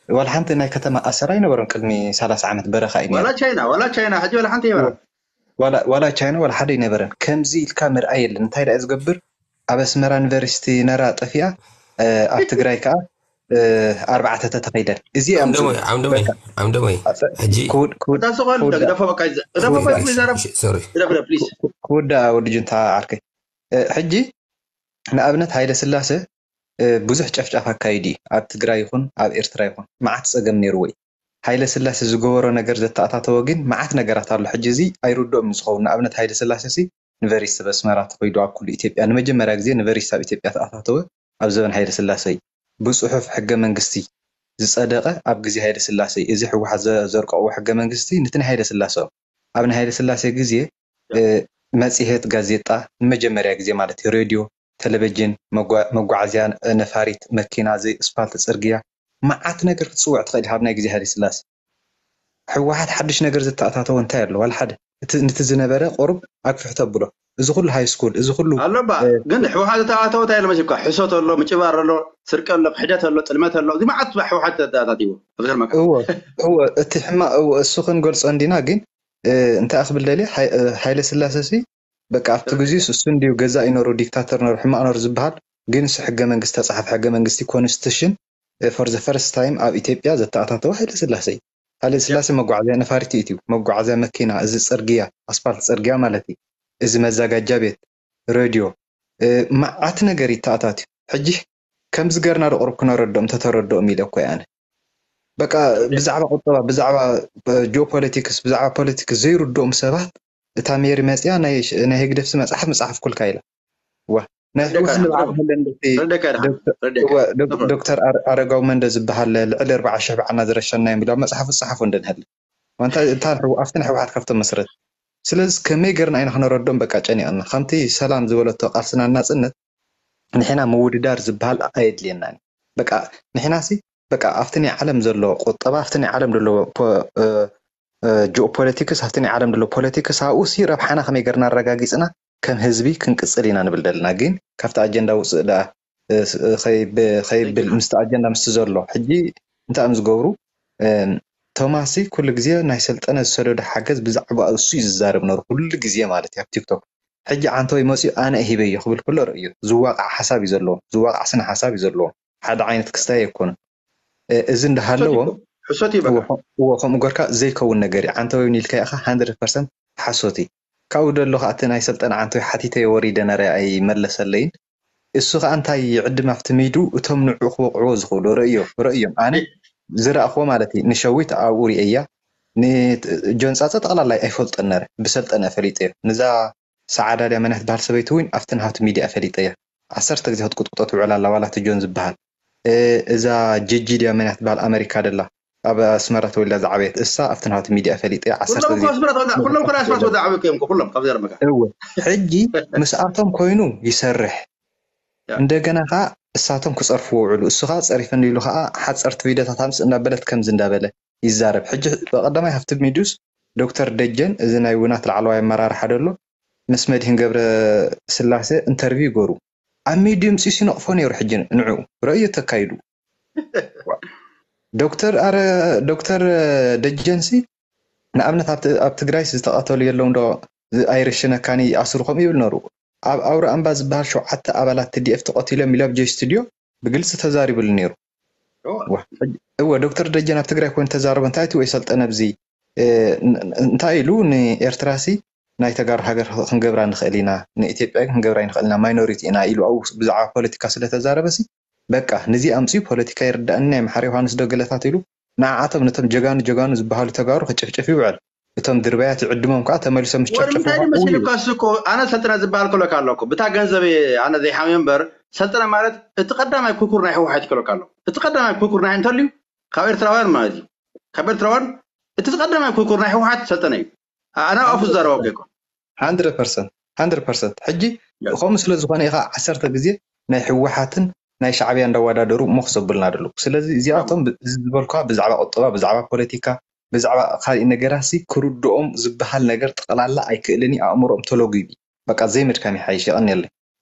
ዋላ ሓንቲ ናይ ከተማ ኣሰር ኣይነበሮም ቅድሚ ሰላሳ ዓመት በረኻ እዩ ዋላ ቻይና ዋላ ቻይና ሕጂ ዋላ ሓንቲ ይበራ ዋላ ቻይና ዋላ ሓደ ኣይነበረን ከምዚ ኢልካ ምርኣይ የለን እንታይ ደኣ ዝገብር ኣብ ኣስመራ ዩኒቨርሲቲ ነራ ጠፊኣ ኣብ ትግራይ ከዓ ኣርባዕተ ተተኸይደን እዚ ዓምደሞይ ዓምደሞይ ሕጂ ክውዳ ክውዳ ወዲ ጁንታ ዓርከይ ሕጂ ንኣብነት ሃይለ ስላሰ ብዙሕ ጨፍጫፍ ኣካይዱ እዩ ኣብ ትግራይ ይኹን ኣብ ኤርትራ ይኹን መዓት ፀገም ነይርዎ እዩ ሃይለ ስላሰ ዝገበሮ ነገር ዘተኣታተወ ግን መዓት ነገራት ኣሎ ሕጂ እዚ ኣይርድኦም ዝኸውን ንኣብነት ሃይለ ስላሰ ሲ ዩኒቨርሲቲ በስመራ ተኸይዱ ኣብ ኩሉ ኢትዮጵያ ንመጀመርያ ግዜ ዩኒቨርሲቲ ኣብ ኢትዮጵያ ተኣታተወ ኣብ ዘበን ሃይለ ስላሰ እዩ ብፅሑፍ ሕገ መንግስቲ ዝፀደቐ ኣብ ግዜ ሃይለ ስላሰ እዩ እዚ ህወሓት ዘርቀቕዎ ሕገ መንግስቲ ንቲ ናይ ሃይለ ስላሰ ኣብ ናይ ሃይለ ስላሰ ግዜ መፅሄት፣ ጋዜጣ፣ ንመጀመርያ ግዜ ማለት እዩ፣ ሬድዮ፣ ቴሌቪዥን፣ መጓዓዝያ፣ ነፋሪት፣ መኪና፣ ዘይ እስፓልት ፅርግያ፣ መዓት ነገር ክትፅውዕ ትኽእል ኢኻ ኣብ ናይ ግዜ ሃይለስላሴ። ህወሓት ሓድሽ ነገር ዘተኣታተዎ እንታይ ኣሎ? ዋላ ሓደ። እቲ ንቲ ዝነበረ ቁሩብ ኣግፍሕ ተብሎ። እዚ ኩሉ ሃይ ስኩል፣ እዚ ኩሉ ኣሎ ባ ግን ሕወሓት ዝተኣተወ እንታይ ኣሎ መሲልካ? ሕሶት ኣሎ፣ ምጭባር ኣሎ፣ ስርቂ ኣሎ፣ ክሕደት ኣሎ፣ ጥልመት ኣሎ። እዚ መዓት ህወሓት ተኣታቲዎ። ዝገርመካ እወ እወ እቲ ሕማቕ እወ እሱ ክንገልጾ እንዲና ግን እንታይ ክብል ደልየ፣ ሃይለ ስላሰ ሲ በቃ ኣብቲ ግዜስ እሱ እንዲዩ ገዛኢ ነሩ፣ ዲክታተር ነሩ፣ ሕማቕ ነሩ ዝበሃል ግን እሱ ሕገ መንግስቲ ተጻሓፈ፣ ሕገ መንግስቲ ኮንስቲቱሽን for the first time ኣብ ኢትዮጵያ ዘተኣታተወ ሃይለ ስላሰ እዩ። ሃይለ ስላሰ መጓዓዝያ ነፋሪት እዩ፣ መጓዓዝያ መኪና፣ እዚ ጽርግያ፣ ኣስፋልት ጽርግያ ማለት እዩ፣ እዚ መዘጋጃ ቤት፣ ሬድዮ፣ መዓት ነገር ይተኣታትዩ። ሕጂ ከምዚ ገርና ዶ ቅርብ ክነረድኦም ተተረድኦም ኢለ እኮ ኣነ በቃ ብዛዕባ ቁጠባ ብዛዕባ ጂኦፖለቲክስ ብዛዕባ ፖለቲክስ ዘይርድኦም ሰባት እታ ሜሪ መፅያ ናይ ህግደፍሲ መፅሓፍ መፅሓፍ ኩልካ ኢላ ዋ ናይ ሕወስ ንብዓት ሃለ ዶክተር ኣረጋው መንደ ዝበሃል ልዕሊ ኣርባዓ ሽሕ በዓልና ዝረሸናዮም ኢሉ ኣብ መፅሓፉ ዝፀሓፎ እንደንሃለ ኣብቲ ናይ ህወሓት ካብቶም መስረት ስለዚ ከመይ ገርና ኢና ክነረድኦም በቃ ጨኒቕና ከምቲ ሰላም ዝበለቶ ቃልስና ናፅነት ንሕና ምውድዳር ዝበሃል ኣየድልየናን በቃ ንሕናሲ በቃ ኣብቲ ናይ ዓለም ዘሎ ቁጠባ ኣብቲ ናይ ዓለም ዘሎ ጂኦፖለቲክስ ኣብቲ ናይ ዓለም ዘሎ ፖለቲክስ ኣብኡ ሲ ረብሓና ከመይ ገርና ኣረጋጊፅና ከም ህዝቢ ክንቅፅል ኢና ንብል ዘለና ግን ካብቲ ኣጀንዳ ውፅእ ደኣ ከይብል ምስቲ ኣጀንዳ ምስቲ ዘሎ ሕጂ እንታይ እዮም ዝገብሩ ቶማሲ ኩሉ ግዜ ናይ ሰልጠነ ዝሰደዶ ሓገዝ ብዛዕባ እሱ እዩ ዝዛረብ ነሩ ኩሉ ግዜ ማለት እዩ ኣብ ቲክቶክ ሕጂ ዓንተወይ መፅኡ ኣነ ሂበዮ ክብል ከሎ ርእዮ ዝዋቃዕ ሓሳብ እዩ ዘለዎ ዝዋቃዕ ስነ ሓሳብ እዩ ዘለዎ ሓደ ዓይነት ክስታይ ኣይኮኑን እዚ እንዳሃለዎም ሕሶት እዩ በቃ እዎ ከምኡ ጎርካ ዘይከውን ነገር እዩ ዓንተወይ ኢልካ ኢኻ 100 ሓሶት እዩ ካብኡ ደሎ ከዓ እቲ ናይ ሰልጠነ ዓንተወይ ሓቲተዮ ወሪደ ነረ ኣይመለሰለይን እሱ ከዓ እንታይ ይዕድም ኣብቲ ሚዱ እቶም ንዑ ክወቅዕዎ ዝኽእሉ ረእዮ ረእዮም ኣነ ዝረእኽዎ ማለት እዩ ንሸዊት ኣብኡ ሪእያ ንጆንፃፀ ጠቕላላይ ኣይፈልጦን ነረ ብሰልጠነ ፈሊጠዮ ንዛ ሰዓዳ ድያ መን እያ ትበሃል ሰበይቲ እውን ኣብቲ ናሃቱ ሚድያ ፈሊጠያ ዓሰርተ ግዜ ክትቁጥቁጦ ትውዕል ኣላ ዋላ እቲ ጆን ዝበሃል እዛ ጂጂ ድያ መን እያ ትበሃል ኣመሪካ ደላ ኣብ ኣስመራ ተወሊዳ ዝዓበየት እሳ ኣብቲ ናሃቱ ሚድያ ፈሊጠያ ዓሰርተ ግዜ ኩሎም ኣስመራ ተወሊዳ ዓበዩ እዮም ኩሎም ካብ ዘርመካ እወ ሕጂ ምስኣቶም ኮይኑ ይሰርሕ እንደገና ከዓ እሳቶም ክፀርፍዎ ውዕሉ እሱ ከዓ ፀሪፈኒ ኢሉ ከዓ ሓፀርቲ ቪድዮታት ኣምፅእ እንዳበለት ከምዚ እንዳበለ ይዛረብ ሕጂ ብቀዳማይ ሃፍቲ ሚዱስ ዶክተር ደጀን እዚ ናይ ውናት ላዕለዋይ ኣመራርሓ ደሎ ምስ መድህን ገብረ ስላሴ ኢንተርቪው ይገሩ ኣብ ሚድዩ ምፅኡ ሲነቕፎ ነይሩ ሕጂ ንዑ ረእዮ ተካይዱ ዶክተር ኣረ ዶክተር ደጀንሲ ንኣብነት ኣብ ትግራይ ዝተቐተሉ የለውም ዶ ኣይረሽነካን ይኣስሩ ከምኡ ይብል ነሩ ኣብ ኣውራ ኣምባ ዝበሃል ሸውዓተ ኣባላት ቲ ዲ ኤፍ ተቐቲሎም ኢሉ ኣብ ጆይ ስቱድዮ ብግልፂ ተዛሪብሉ ነይሩ እወ ዶክተር ደጀን ኣብ ትግራይ ኮይኑ ተዛረበ እንታይ እቲ ወይ ሰልጠነ ብዚ እንታይ ኢሉ ንኤርትራ ሲ ናይ ተጋሩ ሃገር ክንገብራ ንኽእል ኢና ንኢትዮጵያ ግን ክንገብራ ንኽእል ኢና ማይኖሪቲ ኢና ኢሉ ኣብኡ ብዛዕባ ፖለቲካ ስለተዛረበ ሲ በቃ ንዚ ኣምፅኡ ፖለቲካ ይርዳእኒ ናይ መሓሪ ዮሃንስ ዶ ገለታት ኢሉ ንዓኣቶም ነቶም ጀጋኑ ጀጋኑ ዝበሃሉ ተጋሩ ክጭፍጭፍ ይውዕል እቶም ድርባያት ይዕድሞም ከዓ ተመሊሶም ምስ ጨፍጨፍዎ እንታይ መሲልካ እሱ እኮ ኣነ ሰልጠነ ዝበሃል ከሎካ ኣለኩ ብታ ገንዘብ ኣነ ዘይሓምዮ እምበር ሰልጠነ ማለት እቲ ቀዳማይ ኩርኩር ናይ ህወሓት ይከሎካ ኣሎ እቲ ቀዳማይ ኩርኩር ናይ እንተልዩ ካብ ኤርትራውያን ማለት እዩ ካብ ኤርትራውያን እቲ ቀዳማይ ኩርኩር ናይ ህወሓት ሰልጠነ እዩ ኣነ ኣፉ ዝዛረበ እኮ ይኮን 100% 100% ሕጂ ከምኡ ስለ ዝኾነ ኢኻ ዓሰርተ ግዜ ናይ ህወሓትን ናይ ሻዕብያ እንዳወዳደሩ ሞኽ ዘብልና ደለዉ ስለዚ እዚኣቶም እዚ ዝበልኳ ብዛዕባ ቁጠባ ብዛዕባ ፖለቲካ ብዛዕባ ካልእ ነገራት ሲ ክርድኦም ዝበሃል ነገር ጠቕላላ ኣይክእልን እዩ ኣእምሮኦም ተለጉዩ እዩ በቃ ዘይምድካም ይሓይሽ የቐንየለይ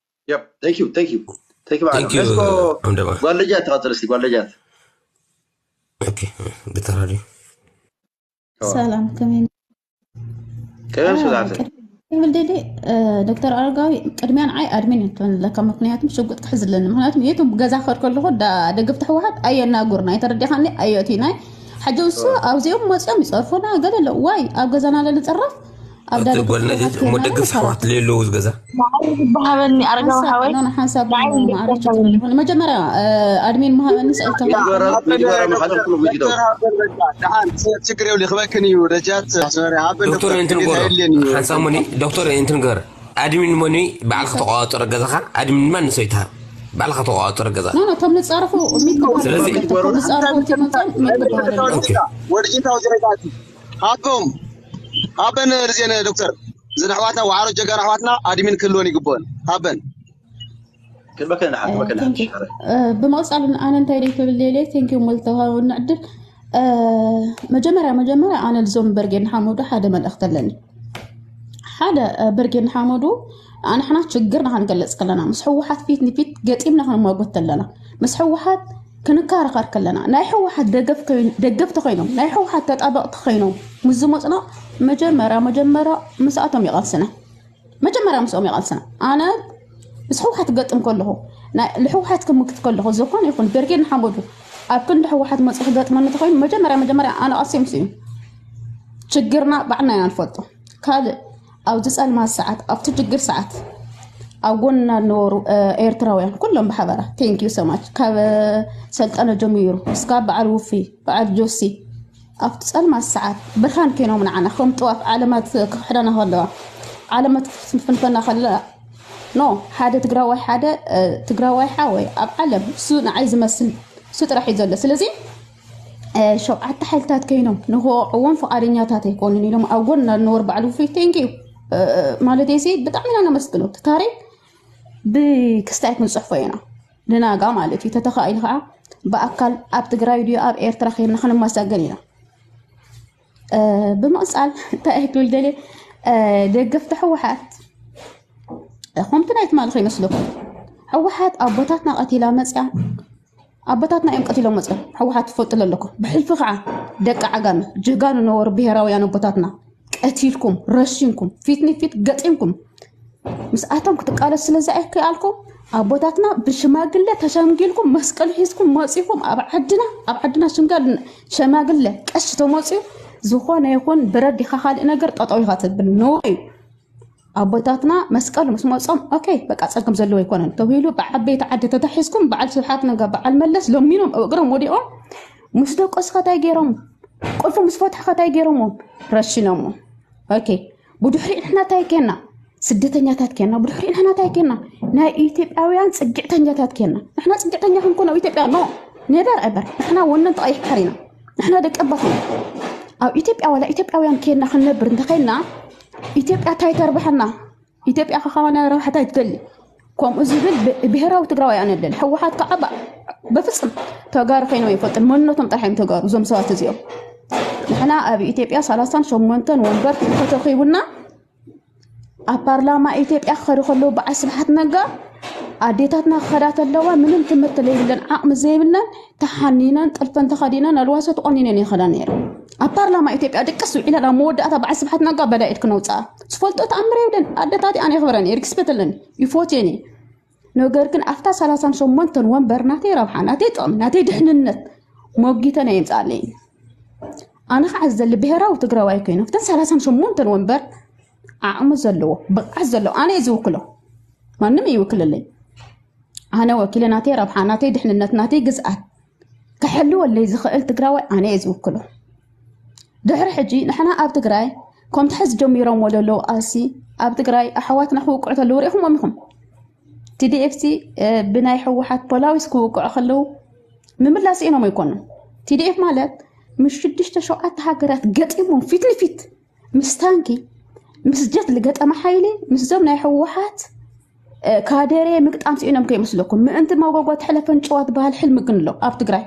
Yep, thank you, thank you. Thank you, Thank you, Let's go. ጓለጃት ተቐፅል እስቲ ጓለጃት ኦኬ ብተራድዩ ሰላም ከመይ ከመይ ምስ ዛዕተ ክብል ደሊ ዶክተር ኣረጋዊ ቅድሚያ ንዓይ ኣድሚን እትሆን ዘለካ ምክንያቱም ሽጉጥ ክሕዝ ኣለኒ ምክንያቱም የቱም ገዛ ክኸድ ከለኹ ደገፍቲ ህወሓት ኣየናጉርና የተረዲኻኒ ኣየእትዩናይ ሕጂ ውሱ ኣብዚኦም መፅኦም ይፀርፉና ገለ ኣለዉ ዋይ ኣብ ገዛና ለንፀረፍ ኣብ ዳር ጓልነጀት እሞ ደገፍቲ ኣሕዋት ለየለዉ ዝገዛ ንዓይ ዝበሃበኒ ኣረጋዊ ሓወይ ኖ ሓንሳብ ንዓይ ማዕረች ትብል ዝኾነ መጀመርያ ኣድሚን መሃበኒ ስእልካ ችግር የብሉ ክበክን እዩ ደጃት ኣስመሪ ሃበን ዶክተር እንትን ገር ሓንሳብ ሞኒ ዶክተር እንትን ገር ኣድሚን ሞኒ ባዕልካ ተቋዋፅረ ገዛኻ ኣድሚን ድማ ንሰይታ ባዕልካ ተቋዋፅረ ገዛ ኖ ኖ እቶም ንፃረፉ ሚት ስለዚ እቶም ንፃረፉ እቲ መፅኦም ሚት ክበሃለሉ ኦኬ ወድጊታው ዝረጋቲ ሃቦም ሃበን ርዜነ ዶክተር እዘን ኣሕዋትና ዋዕሮ ጀጋኑ ኣሕዋትና ኣድሚን ክህልወን ይግብኦን ሃበን ክበከን ሓ ክበከን Thank you. ብመቕፃል ኣነ እንታይ ደይ ክብል ሌለ ቴንኪዩ መልተዋውና ዕድል መጀመርያ መጀመርያ ኣነ ልዞም በርጌድ ንሓመዱ ሓደ መልእኽቲ ኣለኒ ሓደ በርጌድ ንሓመዱ ኣንሕና ችግርና ክንገልጽ ከለና፣ ምስ ህወሓት ፊት ንፊት ገጢምና ክንማጎት ከለና፣ ምስ ህወሓት ክንከራኸር ከለና፣ ናይ ህወሓት ደገፍ ኮይን- ደገፍቲ ኮይኖም፣ ናይ ህወሓት ተጣበቕቲ ኮይኖም ምስ ዝመፁና፣ መጀመርያ መጀመርያ ምስኣቶም ይቐልስና። መጀመርያ ምስኦም ይቐልስና። ኣነ ምስ ህወሓት ክገጥም ከለኹ፣ ናይ- ንህወሓት ክምክት ከለኹ፣ ዝኾነ ይኹን ብርጌድ ንሓመዱ ኣብ ክንዲ ህወሓት መፅኡ ክገጥመኒ ተኾይኑ፣ መጀመርያ መጀመርያ ኣነ ቀልሲ ምስ እዩ። ችግርና ባዕልና ኢና ንፈልጦ። ካልእ ኣብዚ ጸልማት ሰዓት፣ ኣብቲ ችግር ሰዓት ኣብ ጎንና ዝነበሩ ኤርትራውያን ኩሎም ብሓበራ፣ thank you so much። ካብ ሰልጠነ ጀሚሩ እስካብ በዓል ውፊ፣ በዓል ጆሲ፣ ኣብቲ ጸልማት ሰዓት ብርሃን ኮይኖም ንዓና ከም ጥዋፍ ዓለማት ክኽሕዳና ከለዋ፣ ዓለማት ክፍንፈና ከለዋ፣ ኖ ሓደ ትግራዋይ፣ ሓደ ትግራዋይ ሓወይ ኣብ ዓለም እሱ ንዓይ ዝመስል እሱ ጥራሕ እዩ ዘሎ። ስለዚ ሸውዓተ ሓይልታት ኮይኖም ንክወቕዕዎም ፍቓደኛታት ኣይኮኑን ኢሎም ኣብ ጎንና ዝነበሩ በዓል ውፉይ፣ thank you ማለት ሲ ብጣዕሚ ኢና ነመስግኖ። እቲ ታሪክ ብክስታይ ክንፅሕፎ ኢና፣ ንናጋ ማለት እዩ። ተተኻኢሉ ከዓ ብኣካል ኣብ ትግራይ ድዩ ኣብ ኤርትራ ከይድና ክንመሳገን ኢና። ብምቕፃል እንታይ ክብል ደልየ፣ ደገፍቲ ህወሓት ከምቲ ናይ ትማሊ ከይመስለኩም። ህወሓት ኣቦታትና ቀቲላ መፅያ፣ ኣቦታትና እዮም ቀቲሎም መፅዮም። ህወሓት ትፈልጡ ኣለኩም። ብሕልፊ ከዓ ደቂ ዓጋመ ጀጋኑ ነበሩ፣ ብሄራውያን ኣቦታትና ቀቲልኩም ረሽንኩም ፊት ንፊት ገጢምኩም ምስኣቶም ክትቃለሱ ስለ ዘይከኣልኩም ኣቦታትና ብሽማግለ ተሸምጊልኩም መስቀል ሒዝኩም መፂኹም ኣብ ዓድና ኣብ ዓድና ሽምጋል ሸማግለ ቀሺ ተመፅዩ ዝኾነ ይኹን ብረድ ኢኻ ካልእ ነገር ጠጠው ኢኻ ትብል ነውሪ እዩ። ኣቦታትና መስቀል ምስ መጾም ኦኬ በቃ ጸገም ዘለዎ ኣይኮነን ተባሂሉ ብዓበይቲ ዓዲ ተታሒዝኩም በዓል ስብሓት ነጋ በዓል መለስ ለሚኖም ኣብ እግሮም ወዲቖም ምስ ደቆስ ከታይ ገይሮም ቁልፉ ምስ ፈትሑ ከታይ ገይሮምዎም ረሽኖምዎ። ኦኬ ብድሕሪኡ ንሕና እንታይ ኬና ስደተኛታት ኬና ብድሕሪኡ ንሕና እንታይ ኬና ናይ ኢትዮጵያውያን ጽግዕተኛታት ኬና ንሕና ጽግዕተኛ ክንኮን ኣብ ኢትዮጵያ ኖ ኔቨር ኤቨር ንሕና ወነንቲ ቀይሕ ባሕሪ ኢና። ንሕና ደቂ ኣባት ኢና። ኣብ ኢትዮጵያ ዋላ ኢትዮጵያውያን ኬና ክንነብር እንተኸይና ኢትዮጵያ እንታይ ተርብሐና? ኢትዮጵያ ከኻባና ረብሓ እንታይ ትደሊ? ከምኡ ዝብል ብ- ብሄራዊ ትግራዋይ ኣነ ደሊ ህወሓት ከዓ ባ- በፍፅም ተጋሩ ኮይኖም ይፈልጥን መንነቶም ጥራሕ እዮም ተጋሩ እዞም ሰባት እዚኦም። ንሕና ኣብ ኢትዮጵያ ሰላሳን ሸሞንተን ወንበር ከተኺቡና ኣብ ፓርላማ ኢትዮጵያ ክኸዱ ከለዉ በዓል ስብሓት ነጋ ኣዴታትና ክኸዳ ተለዋ ምንም ትምህርቲ ዘይብለን ዓቕሚ ዘይብለን ተሓኒነን ጥልፈን ተኸዲነን ኣልዋሶ ተቆኒነን ይኸዳ ነይረ። ኣብ ፓርላማ ኢትዮጵያ ድቅስ ውዒለን ኣብ መወዳእታ በዓል ስብሓት ነጋ በዳኢድ ክነውፅኣ ዝፈልጦ ተኣምር የብለን። ኣደታቲ ኣነ የኽብረን እየ ሪክስፔት ኣለኒ ይፎትየን እየ። ነገር ግን ኣብታ ሰላሳን ሸሞንተን ወንበር ናተይ ረብሓ ናተይ ጥቕሚ ናተይ ድሕንነት ሞጊተን ኣየምፅኣለይን። ኣነ ከዓ ዝደሊ ብሄራዊ ትግራዋይ ኮይኑ ኣብተን ሰላሳን ሸሞንተን ወንበር ዓቕሚ ዘለዎ ብቕዓት ዘለዎ ኣነ እየ ዝውክሎ። ማንም ይውክለለይ። ኣነ ወኪለ ናተይ ረብሓ ናተይ ድሕንነት ናተይ ግዝኣት ክሕልወለይ ዝኽእል ትግራዋይ ኣነ እየ ዝውክሎ። ድሕሪ ሕጂ ንሕና ኣብ ትግራይ ከምቲ ሕዚ ጀሚሮምዎ ዘለዉ ቃልሲ ኣብ ትግራይ ኣሕዋትና ክውቅዑ ተለዉ ርኢኹሞም ኢኹም። ቲዲኤፍ ሲ ብናይ ህወሓት ፖላዊስ ክውቅዑ ከለዉ ምምላስ ኢኖም ኣይኮኑን። ቲዲኤፍ ማለት ምስ ሽዱሽተ ሸውዓተ ሃገራት ገጢሞም ፊት ንፊት ምስ ታንኪ ምስ ጀት ዝገጠመ ሓይሊ ምስዞም ናይ ህወሓት ካደሬ ምግጣም ስኢኖም ከይመስለኩም ምእንቲ መጎጎ ተሕለፈን ጭዋ ትበሃል ሕልሚ ግን ኣሎ ኣብ ትግራይ።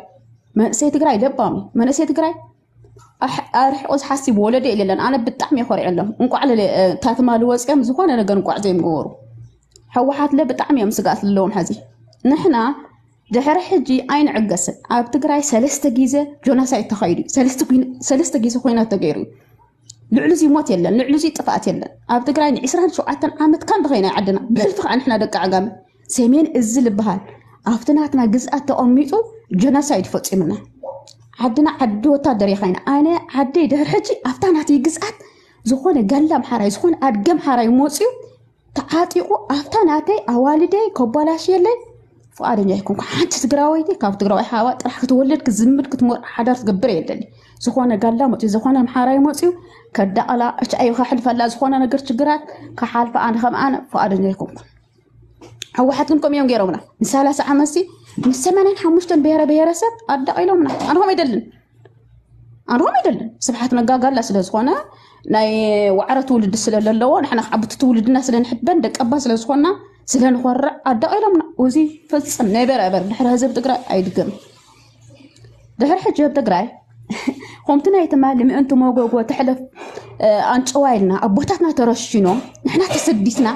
መንእሰይ ትግራይ ለባም እዩ። መንእሰይ ትግራይ ኣሕ- ኣርሒቑ ዝሓስብ ወለዶ የለለን። ኣነ ብጣዕሚ እየ ኮሪዐሎም። እንቋዕ ለለ- እ፣ ታትማሊ ወፂኦም ዝኾነ ነገር እንቋዕ ዘይምገበሩ። ህወሓት ለ ብጣዕሚ እዮም ስግኣት ዘለዎም። ሕዚ ንሕና ድሕሪ ሕጂ ኣይንዕገስን። ኣብ ትግራይ ሰለስተ ግዜ ጆኖሳይድ ተኻይዱ እዩ። ሰለስተ ኩይን- ሰለስተ ግዜ ኩናት ተገይሩ እዩ። ልዕሊ እዚ ሞት የለን፣ ልዕሊ እዚ ጥፍኣት የለን። ኣብ ትግራይ ን27 ዓመት ካምቢ ኸይና ዓድና ብሕልፊ ከዓ ንሕና ደቂ ዓጋመ ሰሜን እዚ ዝበሃል ኣብቲ ናትና ግዝኣት ተቐሚጡ ጀኖሳይድ ፈፂሙና። ዓድና ዓዲ ወታደር እያ ኸይና ኣነ ዓደይ ድሕሪ ሕጂ ኣብታ ናተይ ግዝኣት ዝኾነ ጋላ ኣምሓራይ ዝኾነ ኣድገ ኣምሓራይ መፅዩ ተዓጢቑ ኣብታ ናተይ ኣዋልደይ ከባላሽየለይ ፍቓደኛ ኣይኮንኩ። ሓንቲ ትግራወይቲ ካብ ትግራዋይ ሓዋ ጥራሕ ክትወልድ ክትዝምድ ክትመርዓ ሓዳር ትገብር እየ ደሊ። ዝኾነ ጋላ መፅዩ ዝኾነ ኣምሓራይ መፅዩ ከዳቕላ እች ኣይኻ ሕልፈላ ዝኾነ ነገር ችግራት ክሓልፈ ኣነ ከም ኣነ ፍቓደኛ ኣይኮንኩ። ህወሓት ግን ከምኡ እዮም ገይሮምና ንሰላሳ ዓመት ሲ ምስ ሰማንያን ሓሙሽተን ብሄረ ብሄረሰብ ኣዳቒሎምና። ኣነ ከም ኣይደልን ኣነ ከም ኣይደልን ስብሓት ነጋ ጋላ ስለ ዝኾነ ናይ ዋዕረ ትውልዲ ስለ ዘለዎ ንሕና ከዓ ብቲ ትውልድና ስለ ንሕበን ደቀባ ስለ ዝኾና ስለ ንኾርዕ ኣዳቒሎምና። እዚ ፍፅም ኔቨር ኤቨር ድሕሪ ህዝቢ ትግራይ ኣይድገም። ድሕሪ ሕጂ ኣብ ትግራይ ከምቲ ናይ ትማሊ ምእንቲ መጎጎ ተሕለፍ ኣንጭዋ ኢልና ኣቦታትና ተረሽኖም ንሕና ተሰዲትና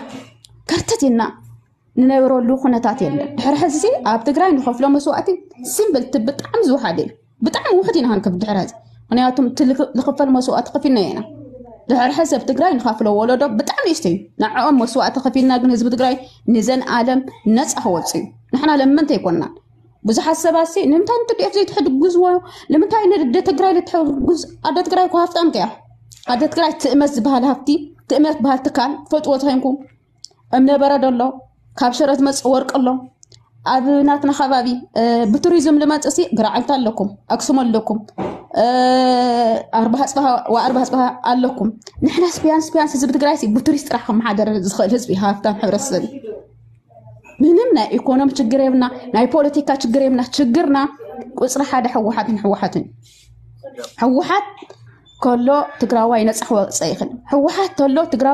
ከርተት ኢልና ንነብረሉ ኩነታት የለን። ድሕሪ ሕዚ ኣብ ትግራይ ንኸፍሎ መስዋእቲ ሲምብል ብጣዕሚ ዝወሓደ እዩ። ብጣዕሚ ውሕድ ኢና ክንከፍል ድሕሪ ሕዚ። ምክንያቱም እቲ ልክ- ልኽፈል መስዋእቲ ከፊልና ኢና። ድሕሪ ሕዚ ኣብ ትግራይ ንኸፍሎ ወለዶ ብጣዕሚ ይስተ እዩ። ንዕኦም መስዋእቲ ከፊልና ግን ህዝቢ ትግራይ ንዘን ኣለም ነፃ ክወፁ እዩ። ንሕና ለመንተ ኣይኮንናን። ብዙሓት ሰባት ሲ ንምንታይ ንትዲኤፍ ዘይትሕግዝዎ? ንምንታይ ንደ ትግራይ ልትሕግዝ? ኣደ ትግራይ እኮ ሃፍታም ከያ። ኣደ ትግራይ ትእመት ዝበሃል ሃፍቲ፣ ትእመት ዝበሃል ትካል ፈልጥዎ ተኮይንኩም፣ እምነበረድ ኣሎ፣ ካብ ሽረ ዝመፅእ ወርቂ ኣሎ። ኣብ ናትና ከባቢ ብቱሪዝም ልመፅእ ሲ ግራዓልታ ኣለኩም፣ ኣክሱም ኣለኩም፣ ኣርባሃ ፅባሃ ኣለኩም። ንሕናስ ቢያንስ ቢያንስ ህዝቢ ትግራይ ሲ ብቱሪስት ጥራሕ ከመሓደር ዝኽእል ህዝቢ ሃፍታም ሕብረተሰብ እዩ። ምንም ናይ ኢኮኖሚ ችግር የብና፣ ናይ ፖለቲካ ችግር የብና። ችግርና ቁፅሪ ሓደ ህወሓትን ህወሓትን ህወሓት ከሎ ትግራዋይ ነፃ ክወፀ ይኽእል። ህወሓት ተሎ ትግራዋይ